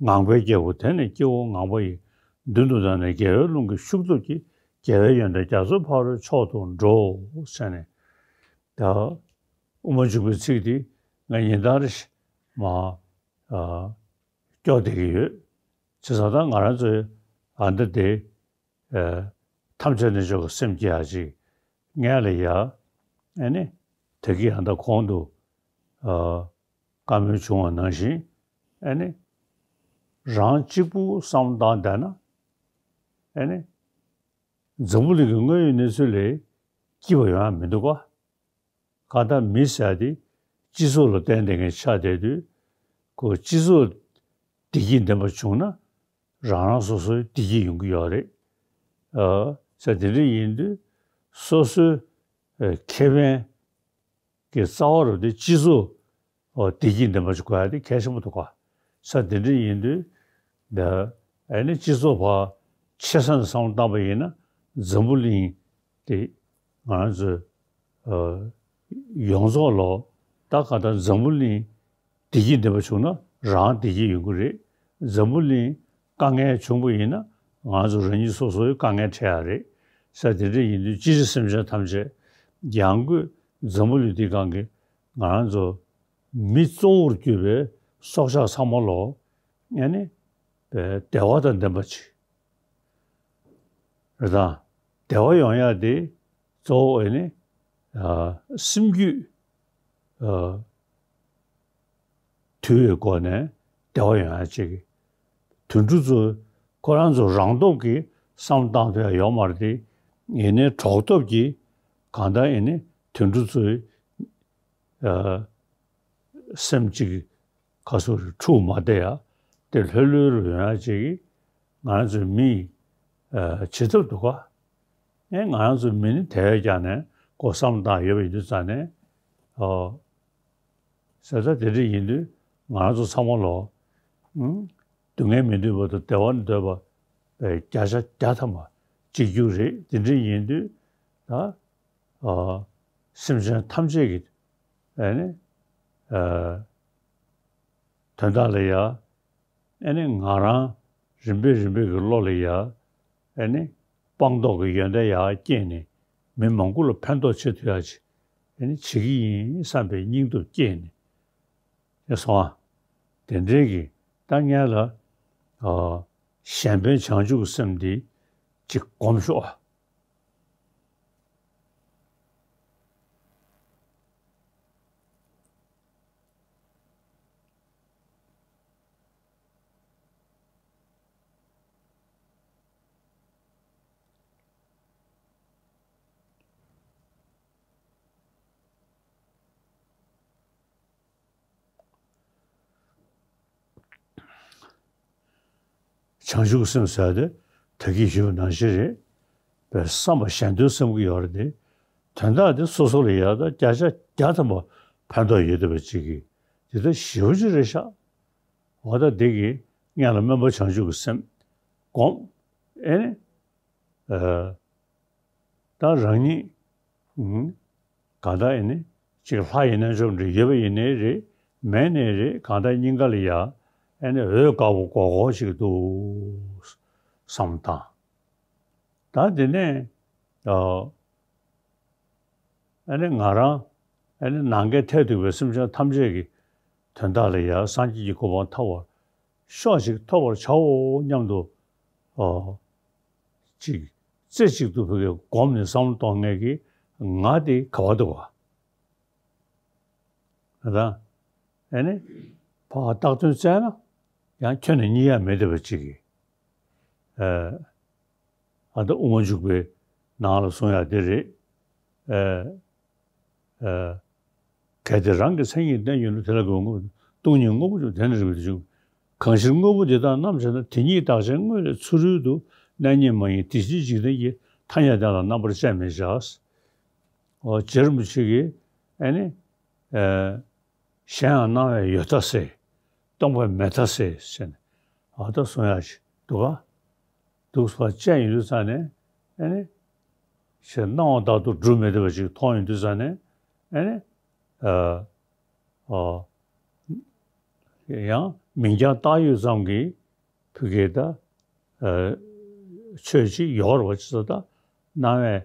པ། ངང་པའི་རྒྱལ་པོ་དེ་ནི་སྐྱེ་བོ་ངང་པ་ཡི། མདུན་དུ་བདར་ནས་རྒྱལ་བའི་ཀླུང་གི་ཤུགས་སྟོབས་ཀྱིས། རྒྱལ་བའི་ཡོན་ཏན་རྒྱ་མཚོའི་ཕ་རོལ་མཆོག་ཏུ་འགྲོ། ཟེར་ནས། ད་དབུ་མ་འཇུག་པའི་ཚིག་འདི་ང་ཉིན་ལྟར་མ། ཨ། སྐྱོར་བསྡད་ཀྱི་ཡོད། བྱས་ཙང་ད་ང་རང་ཚོའི་ཨ་འདི་དེ། ཨ། ཐམས་ཅད་རྣལ་འབྱོར་གྱི་སེམས་སྐྱེ་ཡག་ཅིག་སྔོན་ལ་ཡ། ཨ་ནི། ད་གིན་ཨ་ད་གོང་དུ། ཨ། བཀའ་མོལ་བྱུང་བ་ནང་བཞིན། ཨ་ནི། རང་གཅིག་པུ་བསམ་བློ་བཏང་བསྡད་ན། ཨ་ནི། འཛམ་བུ་གླིང་གི་དངོས་ཡོད་གནས་ཚུལ་ལས་སྐྱིད་པ་ཡོང་ཡ་མི་འདུག་ག་གང་ལྟར་མི་ཟེར་ཡ་དེ་སྤྱི་ཚོགས་ལ་བརྟེན་བསྡད་མཁན་ཆགས་བསྡད་དུས། ཁོ་སྤྱི་ཚོགས་བདེ་སྐྱིད་ལྡན་པ་བྱུང་ན། རང་རང་སོ་སོའི་བདེ་སྐྱིད་ཡོང་གི་ཡོད་རེད། ཨ། ཟེར་དེ་འདྲ་ཡིན་དུས། སོ་སོའི། ཨ། ཁེ་ཕན་གྱི་རྩ་བ་རུ་དེ་སྤྱི་ཚོགས། ཨོ། བདེ་སྐྱིད་ལྡན་པ་ཞིག་དགོས་ཡ་དེ་གལ་ཆེན་པོ་འདུག་ག་ས་དེ་འདྲ་ཡིན་དུས། ད་ཨ་ནི་སྤྱི་ཚོགས་ཕར་ཆེ་ས་ནས་བསམ་བློ་བཏང་པ་ཡིན་ན། འཛམ་བུ་གླིང་དེ་ང་རང་ཚོའི། ཨ། ཡོངས་རྫོགས་ལོ། ད་གང་ལྟར་འཛམ་བུ་གླིང་བདེ་སྐྱིད་ལྡན་པ་བྱུང་ན་རང་བདེ་སྐྱིད་ཡོང་གི་རེད། འཛམ་བུ་གླིང་དཀའ་ངལ་བྱུང་པ་ཡིན་ན་ང་ཚོ་རང་ཉིད་སོ་སོའི་དཀའ་ངལ་འཕྲད་ཡ་རེད། ས་དེ་འདྲ་ཡིན་དུས་སྤྱིར་སེམས་ཅན་ཐམས་ཅད་ཡང་སྒོས་འཛམ་བུ་གླིང་འདི་སྒང་གི་ང་རང་ཚོ་མི་གཙོ་བོར་གྱུར་པའི་སྲོག་ཆགས་ཚང་མ་ལོ། ཨ་ནི། བདེ་བ་དང་ལྡན་པ་ཅིག་རེད་དང་། བདེ་བ་ཡོང་ཡ་དེ་གཙོ་བོ་ཨ་ནི། ཨ། སེམས་རྒྱུད། ཨ། དུལ་བའི་སྒོ་ནས་བདེ་བ་ཡོང་ཡ་ཅིག་དུད་འགྲོ་ཚོ་ཁོ་རང་ཚོ་རང་སྟོབས་ཀྱིས་བསམ་བློ་བཏང་ཐུབ་ཡ་ཡོད་མ་རེད་དེ། ཡིན་ནའི་གྲོགས་སྟོབས་ཀྱིས་གང་ལྟར་ཨ་ནི་དུད་འགྲོ་ཚོའི། ཨ། སེམས་གཅིག་ག་ཚོད་འཁྲུག་མ་བསྡད་ཡ། དེ་ལྷོད་ལྷོད་རུ་ཡོང་ཡ་ཅིག་ང་རང་ཚོའི་མིས། ཨ། བྱེད་ཐབས་འདུག་ག་ཨེ། ང་རང་ཚོའི་མི་ནི་དེ་བས་ཀྱང་ནས་ཀོ་བསམ་བཏང་ཡོད་པ་ཡིན་དུས་ཙང་ནས། ཨོ། ཟེར་ད་དེ་འདྲ་ཡིན་དུས་ང་རང་ཚོ་ཚང་མ་ལོ། ཨང་། སྡུག་བསྔལ་མི་འདོད་པ་དང་བདེ་བ་འདོད་པ་བའི་བརྒྱ་ཆ་བརྒྱ་ཐམ་པ་གཅིག་གྱུར་རེད། དེ་འདྲ་ཡིན་དུས་ད། ཨ། སེམས་ཅན་ཐམས་ཅད་ཀྱི། ཨ་ནི། ཨ། དོན་དག་ལ་ཡ། ཨ་ནི་ང་རང་རིམ་པས་རིམ་པས་ཀྱི་བློ་ལ་ཡ། ཨ་ནི་སྤངས་རྟོགས་ཀྱི་ཡོན་ཏན་ཡར་སྐྱེས་ནས་མི་མང་པོ་ལ་ཕན་ཐོགས་བྱེད་ཐུབ་ཡ་ཅིག་ཨ་ནི་བྱེད་ཀྱི་ཡིན་བསམ་པའི་སྙིང་སྟོབས་སྐྱེས་ནས། ཨེ་སོང་ཨ། དེ་འདྲའི་གི་ད་ངས་ལ། ཨ། གཞན་ཕན་བྱང་ཆུབ་ཀྱི་སེམས་འདི་ཅིག་སྒོམ་ཤོག་ཨ། བྱང་ཆུབ་སེམས་ཟེར་དེ་ད་གིན་ཞུས་པ་ནང་བཞིན་རེད། པའི་བསམ་པ་གཞན་དོན་བསམ་གྱི་ཡོད་རེད་དེ། དོན་དག་དེ་སོ་སོ་ལ་ཡག་ད་བརྒྱ་ཆ་བརྒྱ་ཐམ་པ་ཕན་ཐོགས་ཡོད་བསྡད་པ་ཅིག་གིས་དེ་ལྟར་ཞེ་པོ་ཅིག་རེད་ཤག་འོ་ད་འདི་གིས་སྔོན་ལ་སྨོན་པ་བྱང་ཆུབ་ཀྱི་སེམས་སྒོམ། ཨེ་ནི། ཨ། ད་རང་ཉིད། ཨུམ། གང་ལྟར་ཡིན་ནའི་ཅིག་ལྷ་ཡིན་ན་ཆོག་འདྲ། ཡོད་པ་ཡིན་ནའི་རེད། མེད་ནའི་རེད། གང་ལྟར་སྙིང་ག་ལ་ཡ། ཨེ་ནི་འོད་དཀར་པོ་གོར་གོར་ཞིག་འདུག་བསམ་བཏང་། ད་དེ་ནས། ཨ། ཨེ་ནི་ང་རང་། ཨེ་ནི་ནམ་མཁའི་མཐས་གཏུགས་པའི་སེམས་ཅན་ཐམས་ཅད་ཀྱི་དོན་དག་ལ་ཡ་སངས་རྒྱས་ཀྱི་གོ་འཕང་ཐོབ་པར་ཤོག་ཅིག་ཐོབ་པར་བྱའོ་སྙམ་དུ། ཨ། ཅིག་རྩེ་གཅིག་ཏུ་ཕ་གིར་བསྒོམས་ནས་བསམ་བློ་གཏོང་མཁན་གྱི་ང་དེ་ག་པར་འདུག་ག་ད། ཨེ་ནི། ཕར་བཏགས་དོན་བཙལ་ན་ཡང་ཁྱོན་ནས་རྙེད་ཡ་མེད་བསྡད་པ་ཅིག་གིས། ཨ། ཨ། ད་དབུ་མ་འཇུག་པའི་ནང་ལ་གསུང་ཡ་དེ་རེད། ཨ། ཨ། གལ་ཏེ་རང་གི་མཚན་ཉིད་བསྟན་ཡོད་ན། དེ་ལ་གོས་དངོས་སྟོང་ཉིད་དངོས་པོ་འཇུག་དེ་ནི་རིག་པས་འཇུག་གང་ཕྱིར་དངོས་པོ་འདི་དག་རྣམ་དཔྱད་ན། དེ་ཉིད་བདག་ཅན་དངོས་ལས་ཚུ་རོལ་དུ། གནས་རྙེད་མ་ཡིན་དེ་ཕྱིར་འཇིག་རྟེན་གྱི། ཐ་སྙད་དོན་ལ་རྣམ་པར་དཔྱད་མི་བྱ། ཨོ། རྗེ་རིན་པོ་ཆེ་གིས་ ཨེ་ནི། ཨ། གཞན་ཡང་སྣང་བས་ཡོད་མཐའ་སེལ། སྟོང་པས་མེད་མཐའ་སེལ་ཟེར་ནས་ཨ་ད་གསུང་ཡག་ཅིག་འདུག་ག་འདུག་པ་བཅས་ཡིན་དུས་ཙང་ནས་ཨེ་ནི། ཞེས་སྣང་བ་ལྟར་དུ་སྒྲུབ་མི་བདེ་བ་ཅིག་མཐོང་ཡོང་དུས་ཙང་ནས་ཨེ་ནི། ཨ། ཨ། ཡང་མིང་རྐྱང་བཏགས་ཡོད་ཙམ་གྱིས་ཕ་གི་ད། ཨ། ཆོས་ཅིག་ཡོད་རེད་པ་ཅིག་ཟེར། ད་སྣང་བས།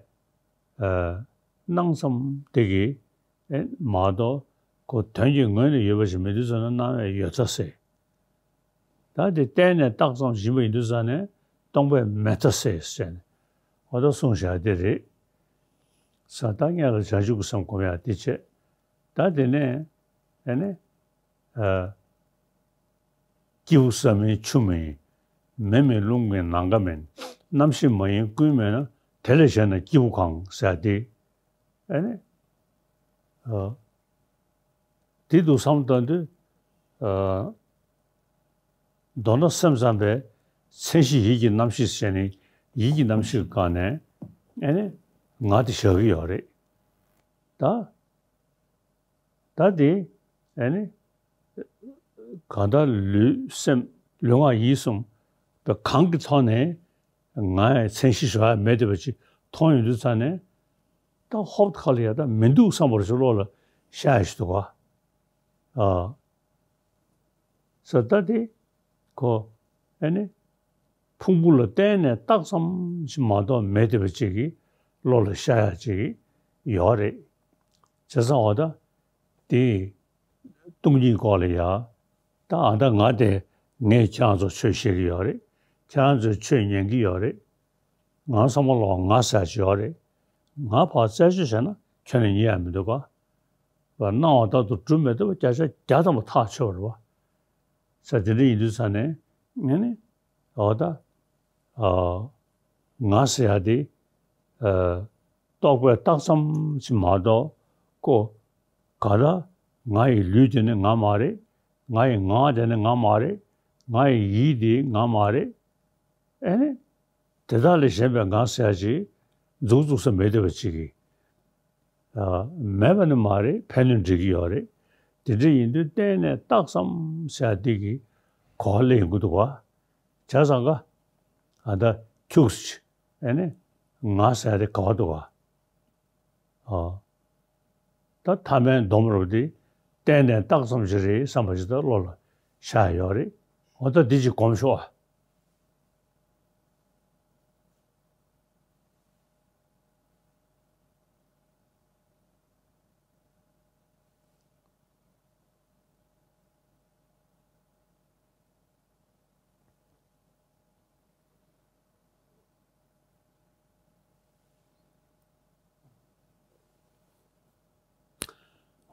ཨ། སྣང་ཙམ་དེ་གིས་ཨེ་མ་གཏོགས་ཁོ་དོན་གྱི་ངོས་ནས་ཡོད་པ་ཞིག་མེད་དུས་ཙང་ན་སྣང་བས་ཡོད་མཐའ་སེལ། ད་དེ་བརྟེན་ནས་བཏགས་ཙམ་ཞིག་ཡིན་པ་ཡིན་དུས་ཙང་ནས་སྟོང་པས་མེད་མཐའ་སེལ་ཟེར་ནས་འོ་ད་གསུངས་བཞག་དེ་རེད། ས་ད་སྔོན་ལ་བྱང་ཆུབ་ཀྱི་སེམས་སྒོམ་ཡག་དེ་བྱས། ད་དེ་ནས་ཨེ་ནི། ཨ། སྐྱེས་བུ་ས་མིན་ཆུ་མིན། མེ་མིན་རླུང་མིན་ནམ་མཁའ་མིན། རྣམ་ཤེས་མ་ཡིན་ཀུན་མེད་ན། དེ་ལས་གཞན་ན་སྐྱེས་བུ་གང་ཟེར་ཏེ། ཨེ་ནི། ཨ། དེ་འདུག་བསམ་བཏང་དུས། ཨ། མདོར་ན་སེམས་ཙམ་པས་མཚན་གཞི་ཡིད་ཀྱི་རྣམ་ཤེས་ཟེར་ནས་ཡིད་ཀྱི་རྣམ་ཤེས་སྒང་ནས་ཨེ་ནི་ང་དེ་བཞག་གི་ཡོད་རེད། ད། ད་དེ་ཨེ་ནི་གང་ལྟར་ལུས་སེམས་ལུས་ངག་ཡིད་གསུམ་པའི་གང་གི་ཐོག་ནས་ང་ཡི་མཚན་གཞི་ཞུ་ཡག་མེད་བསྡད་པ་ཅིག་མཐོང་ཡོང་དུས་ཙང་ནས་ད་ཧོབ་ཁ་ལ་ཡ་ད་མི་འདུག་བསམ་པ་ཅིག་བློ་ལ་ཤར་ཡག་ཞིག་འདུག་ག་ཨ། ས་ད་དེ་ཁོ་ཨེ་ནི། ཕུང་པོ་ལ་བརྟེན་ནས་བཏགས་ཙམ་ཞིག་མ་གཏོགས་མེད་བསྡད་པ་ཅིག་གི་བློ་ལ་ཤར་ཡག་ཅིག་ཡོད་རེད། བྱས་ཙང་འོ་ད་དེ་སྟོང་ཉིད་སྐོར་ལ་ཡ། ད་ཨ་ད་ང་དེ་ངས་ཁྱེད་རང་ཚོར་ཆོས་བཤད་ཀྱི་ཡོད་རེད། ཁྱེད་རང་ཚོས་ཆོས་ཉན་གྱི་ཡོད་རེད། ང་བསམ་བློ་ལ་ང་ཟེར་ཡག་ཅིག་ཡོད་རེད། ང་ཕར་རྩད་གཅོད་བྱས་ན་ཁྱོན་ནས་ཉན་ཡག་མི་འདུག་ག་བ་སྣང་བ་ལྟར་དུ་སྒྲུབ་མི་བདེ་བ་བརྒྱ་ཆ་བརྒྱ་ཐམ་པ་ཐག་ཆོད་པ་རེད་བ། ས་དེ་འདྲ་ཡིན་དུས་ཙང་ནས་ངས་ནི། འོ་ད། ཨ། ང་ཟེར་ཡག་དེ། ཨ། རྟོག་པས་བཏགས་ཙམ་ཞིག་མ་གཏོགས་ཁོ་ག་ལ་ང་ཡི་ལུས་དེ་ནི་ང་མ་རེད། ང་ཡི་ངག་དེ་ནི་ང་མ་རེད། ང་ཡི་ཡིད་དེ་ང་མ་རེད། ཨེ་ནི། དེ་དག་ལས་གཞན་པའི་ང་ཟེར་ཡག་ཅིག་མཛུབ་བཙུགས་ས་མེད་བསྡད་པ་ཅིག་གིས། ཨ། མེད་པ་ནི་མ་རེད། ཕན་ནུས་འགྲིག་གི་ཡོད་རེད། དེ་འདྲ་ཡིན་དུས་གཏན་ནས་བཏགས་ཙམ་ཟེར་ཡག་འདི་གི་གོ་བ་ལེན་དགོས་འདུག་ག་བྱས་ཙང་ཀ་ཨ་ད་ཁྱུག་ཙམ་ཨེ་ནི་ང་ཟེར་ཡག་དེ་ག་བ་འདུག་ག་ཨ། ད་ཐ་མའི་སྡོམ་རབ་དེ་གཏན་ནས་བཏགས་ཙམ་ཞིག་རེད་བསམ་པ་ཞིག་ད་བློ་ལ་ཤར་ཡོད་རེད། འོ་ད་འདི་ཅིག་སྒོམ་ཤོག་ཨ།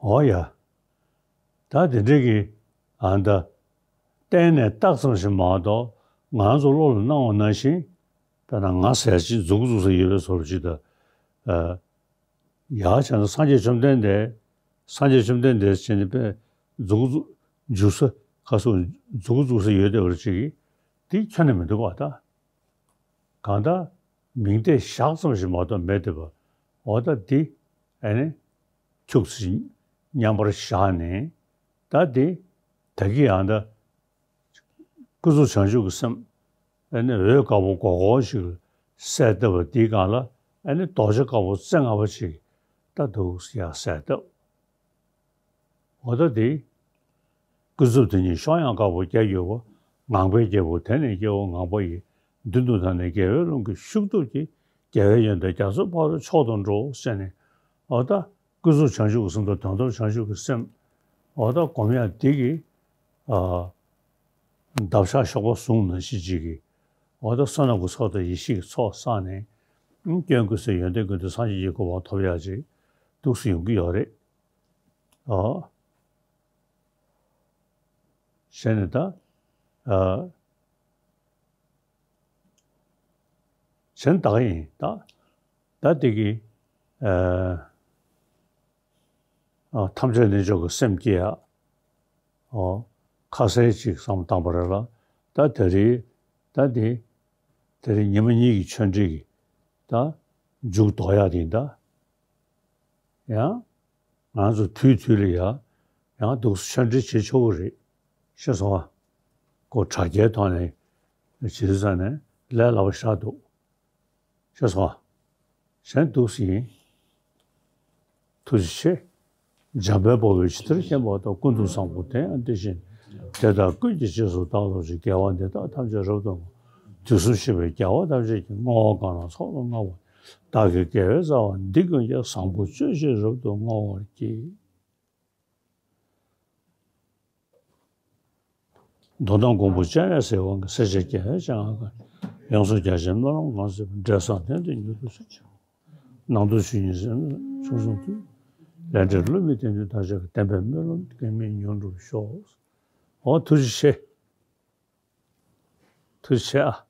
འོ་ཡ། ད་དེ་འདྲ་གི་ཨ་ད་གཏན་ནས་བཏགས་ཙམ་ཞིག་མ་གཏོགས་ང་ཚོ་བློ་ལ་སྣང་བ་ནང་བཞིན་དཔེར་ན་ང་ཟེར་ཅིག་མཛུབ་གུ་བཙུགས་ས་ཡོད་པའི་བཟོ་འདྲ་ཅིག་ད། ཨ། ཡང་བྱས་ན་སངས་རྒྱས་བཅོམ་ལྡན་འདས། སངས་རྒྱས་བཅོམ་ལྡན་འདས་ཟེར་ནས་པས་མཛུབ་གུ་འཇུ་ས་ག་སོ་མཛུབ་གུ་འཛུགས་ས་ཡོད་བསྡད་པ་ཅིག་གིས་དེ་ཁྱོན་ནས་མི་འདུག་པ་ད། གང་ལྟར་མིང་བརྡས་བཞག་ཙམ་ཞིག་མ་གཏོགས་མེད་བསྡད་པ། འོ་ད་འདི་ཨེ་ནི་ཁྱུག་ཙམ་མཉམ་པར་བཞག་ནས་ད་འདི་ད་གི་ཡང་ད། ཀུན་རྫོབ་བྱང་ཆུབ་ཀྱི་སེམས། ཨ་ནི་འོད་དཀར་པོ་སྒོར་སྒོར་ཞིག་གསལ་བཏབ་པ་འདིའི་སྒང་ལ་ཨ་ནི་རྡོ་རྗེ་དཀར་པོ་རྩེ་ལྔ་པ་ཞིག་ད་འདུག་ཡ་གསལ་བཏབ། འོ་ད་དེ། ཀུན་རྫོབ་དེ་ཉིད་གཤོག་ཡངས་དཀར་པོ་རྒྱས་གྱུར་པ། ངང་པའི་རྒྱལ་པོ་དེ་ནི་སྐྱེ་བོ་ངང་པ་ཡི། མདུན་དུ་བདར་ནས་རྒྱལ་བའི་ཀློང་གི་ཤུགས་སྟོབས་ཀྱིས། རྒྱལ་བའི་ཡོན་ཏན་རྒྱ་མཚོའི་ཕ་རོལ་མཆོག་ཏུ་འགྲོ་ཟེར་ནས། འོ་ད། ཀུན་རྫོབ་བྱང་ཆུབ་ཀྱི་སེམས་དང་དོན་དམ་བྱང་ཆུབ་ཀྱི་སེམས། འོ་ད་སྒོམ་ཡག་འདི་གིས། ཨ། འདབ་ཆགས་གཤོག་པ་ཟུང་ནང་བཞིན་ཅིག་གིས། འོ་ད་བསོད་ནམས་ཀྱི་ཚོགས་དང་ཡེ་ཤེས་ཀྱི་ཚོགས་བསགས་ནས། སྐྱོན་ཀུན་ཟད་ཡོན་ཏན་ཀུན་ལྡན་སངས་རྒྱས་ཀྱི་གོ་འཕང་ཐོབ་ཡག་ཅིག་འདུག་སེ་ཡོང་གི་ཡོད་རེད། ཨ། བྱས་ནས་ད། ཨ། གཞན་དག་ཡིན་ད། ད་དེ་གི། ཨ། ཨ། ཐམས་ཅད་རྣལ་འབྱོར་གྱི་སེམས་བསྐྱེད་ཡ། ཨོ། ཁ་གསལ་ཅིག་བསམ་བཏང་པ་རེད་ལ། ད་དེ་རིང་། ད་དེ། དེ་རིང་ཉི་མ་གཉིས་ཀྱི་ཆོས་འབྲེལ་གྱི། ད། མཇུག་རྫོགས་ཡ་དེ་ཡིན་ད། ཡང་། ང་ཚོ་དུས་དུས་ལ་ཡ་ཡང་འདུག་སེ་ཕྱག་འབྲེལ་བྱེད་ཆོག་གི་རེད། ཤེས་སོང་ཨ། ཁོ་དྲ་རྒྱའི་ཐོག་ནས་བྱེད་ས་ནས་ལས་སླ་པོ་ཞིག་འདུག་ཤེས་སོང་ཨ། གཞན་འདུག་སེ་ཡིན། ཐུགས་རྗེ་ཆེ། འཇམ་དཔལ་དཔའ་བོས་ཇི་ལྟར་མཁྱེན་པ་དང་། ཀུན་ཏུ་བཟང་པོ་དེ་ཡང་དེ་བཞིན། དེ་དག་ཀུན་གྱི་རྗེས་སུ་བདག་སློབ་ཅིང་། དགེ་བ་འདི་དག་ཐམས་ཅད་རབ་ཏུ་བསྔོ། དུས་གསུམ་གཤེགས་པའི་རྒྱལ་བ་ཐམས་ཅད་ཀྱིས། བསྔོ་བ་གང་ལ་ཚོགས་རྣམས་བསྔོ་བར། བདག་གི་དགེ་བའི་རྩ་བ་འདི་ཀུན་ཀྱང་། བཟང་པོ་སྤྱོད་ཕྱིར་རབ་ཏུ་བསྔོ་བར་བགྱི། མདོར་ན་མགོན་པོ་སྤྱན་རས་གཟིགས་དབང་གིས། སྲས་བཅས་རྒྱལ་བའི་སྤྱན་སྔར་བཀའ། ཡོངས་སུ་རྒྱ་ཆེའི་སྨོན་ལམ་ངང་མཛད་པ། འབྲས་བཟང་དོན་དུ་མྱུར་དུ་སོན་ཅིག། ནང་དུ་ཆོས་ཉིད་སེམས་ནི་ཆུང་གསུང་དུས། ལས་འབྲས་བསླུ་མེད་དོན་མཐུན་དག་བྱེད་པ། བདེན་པའི་སྨོན་ལམ་གེགས་མེད་མྱུར་འགྲུབ་ཤོག། འོ་ཐུགས་རྗེ་ཆེ། ཐུགས་རྗེ་ཆེ་ཨ།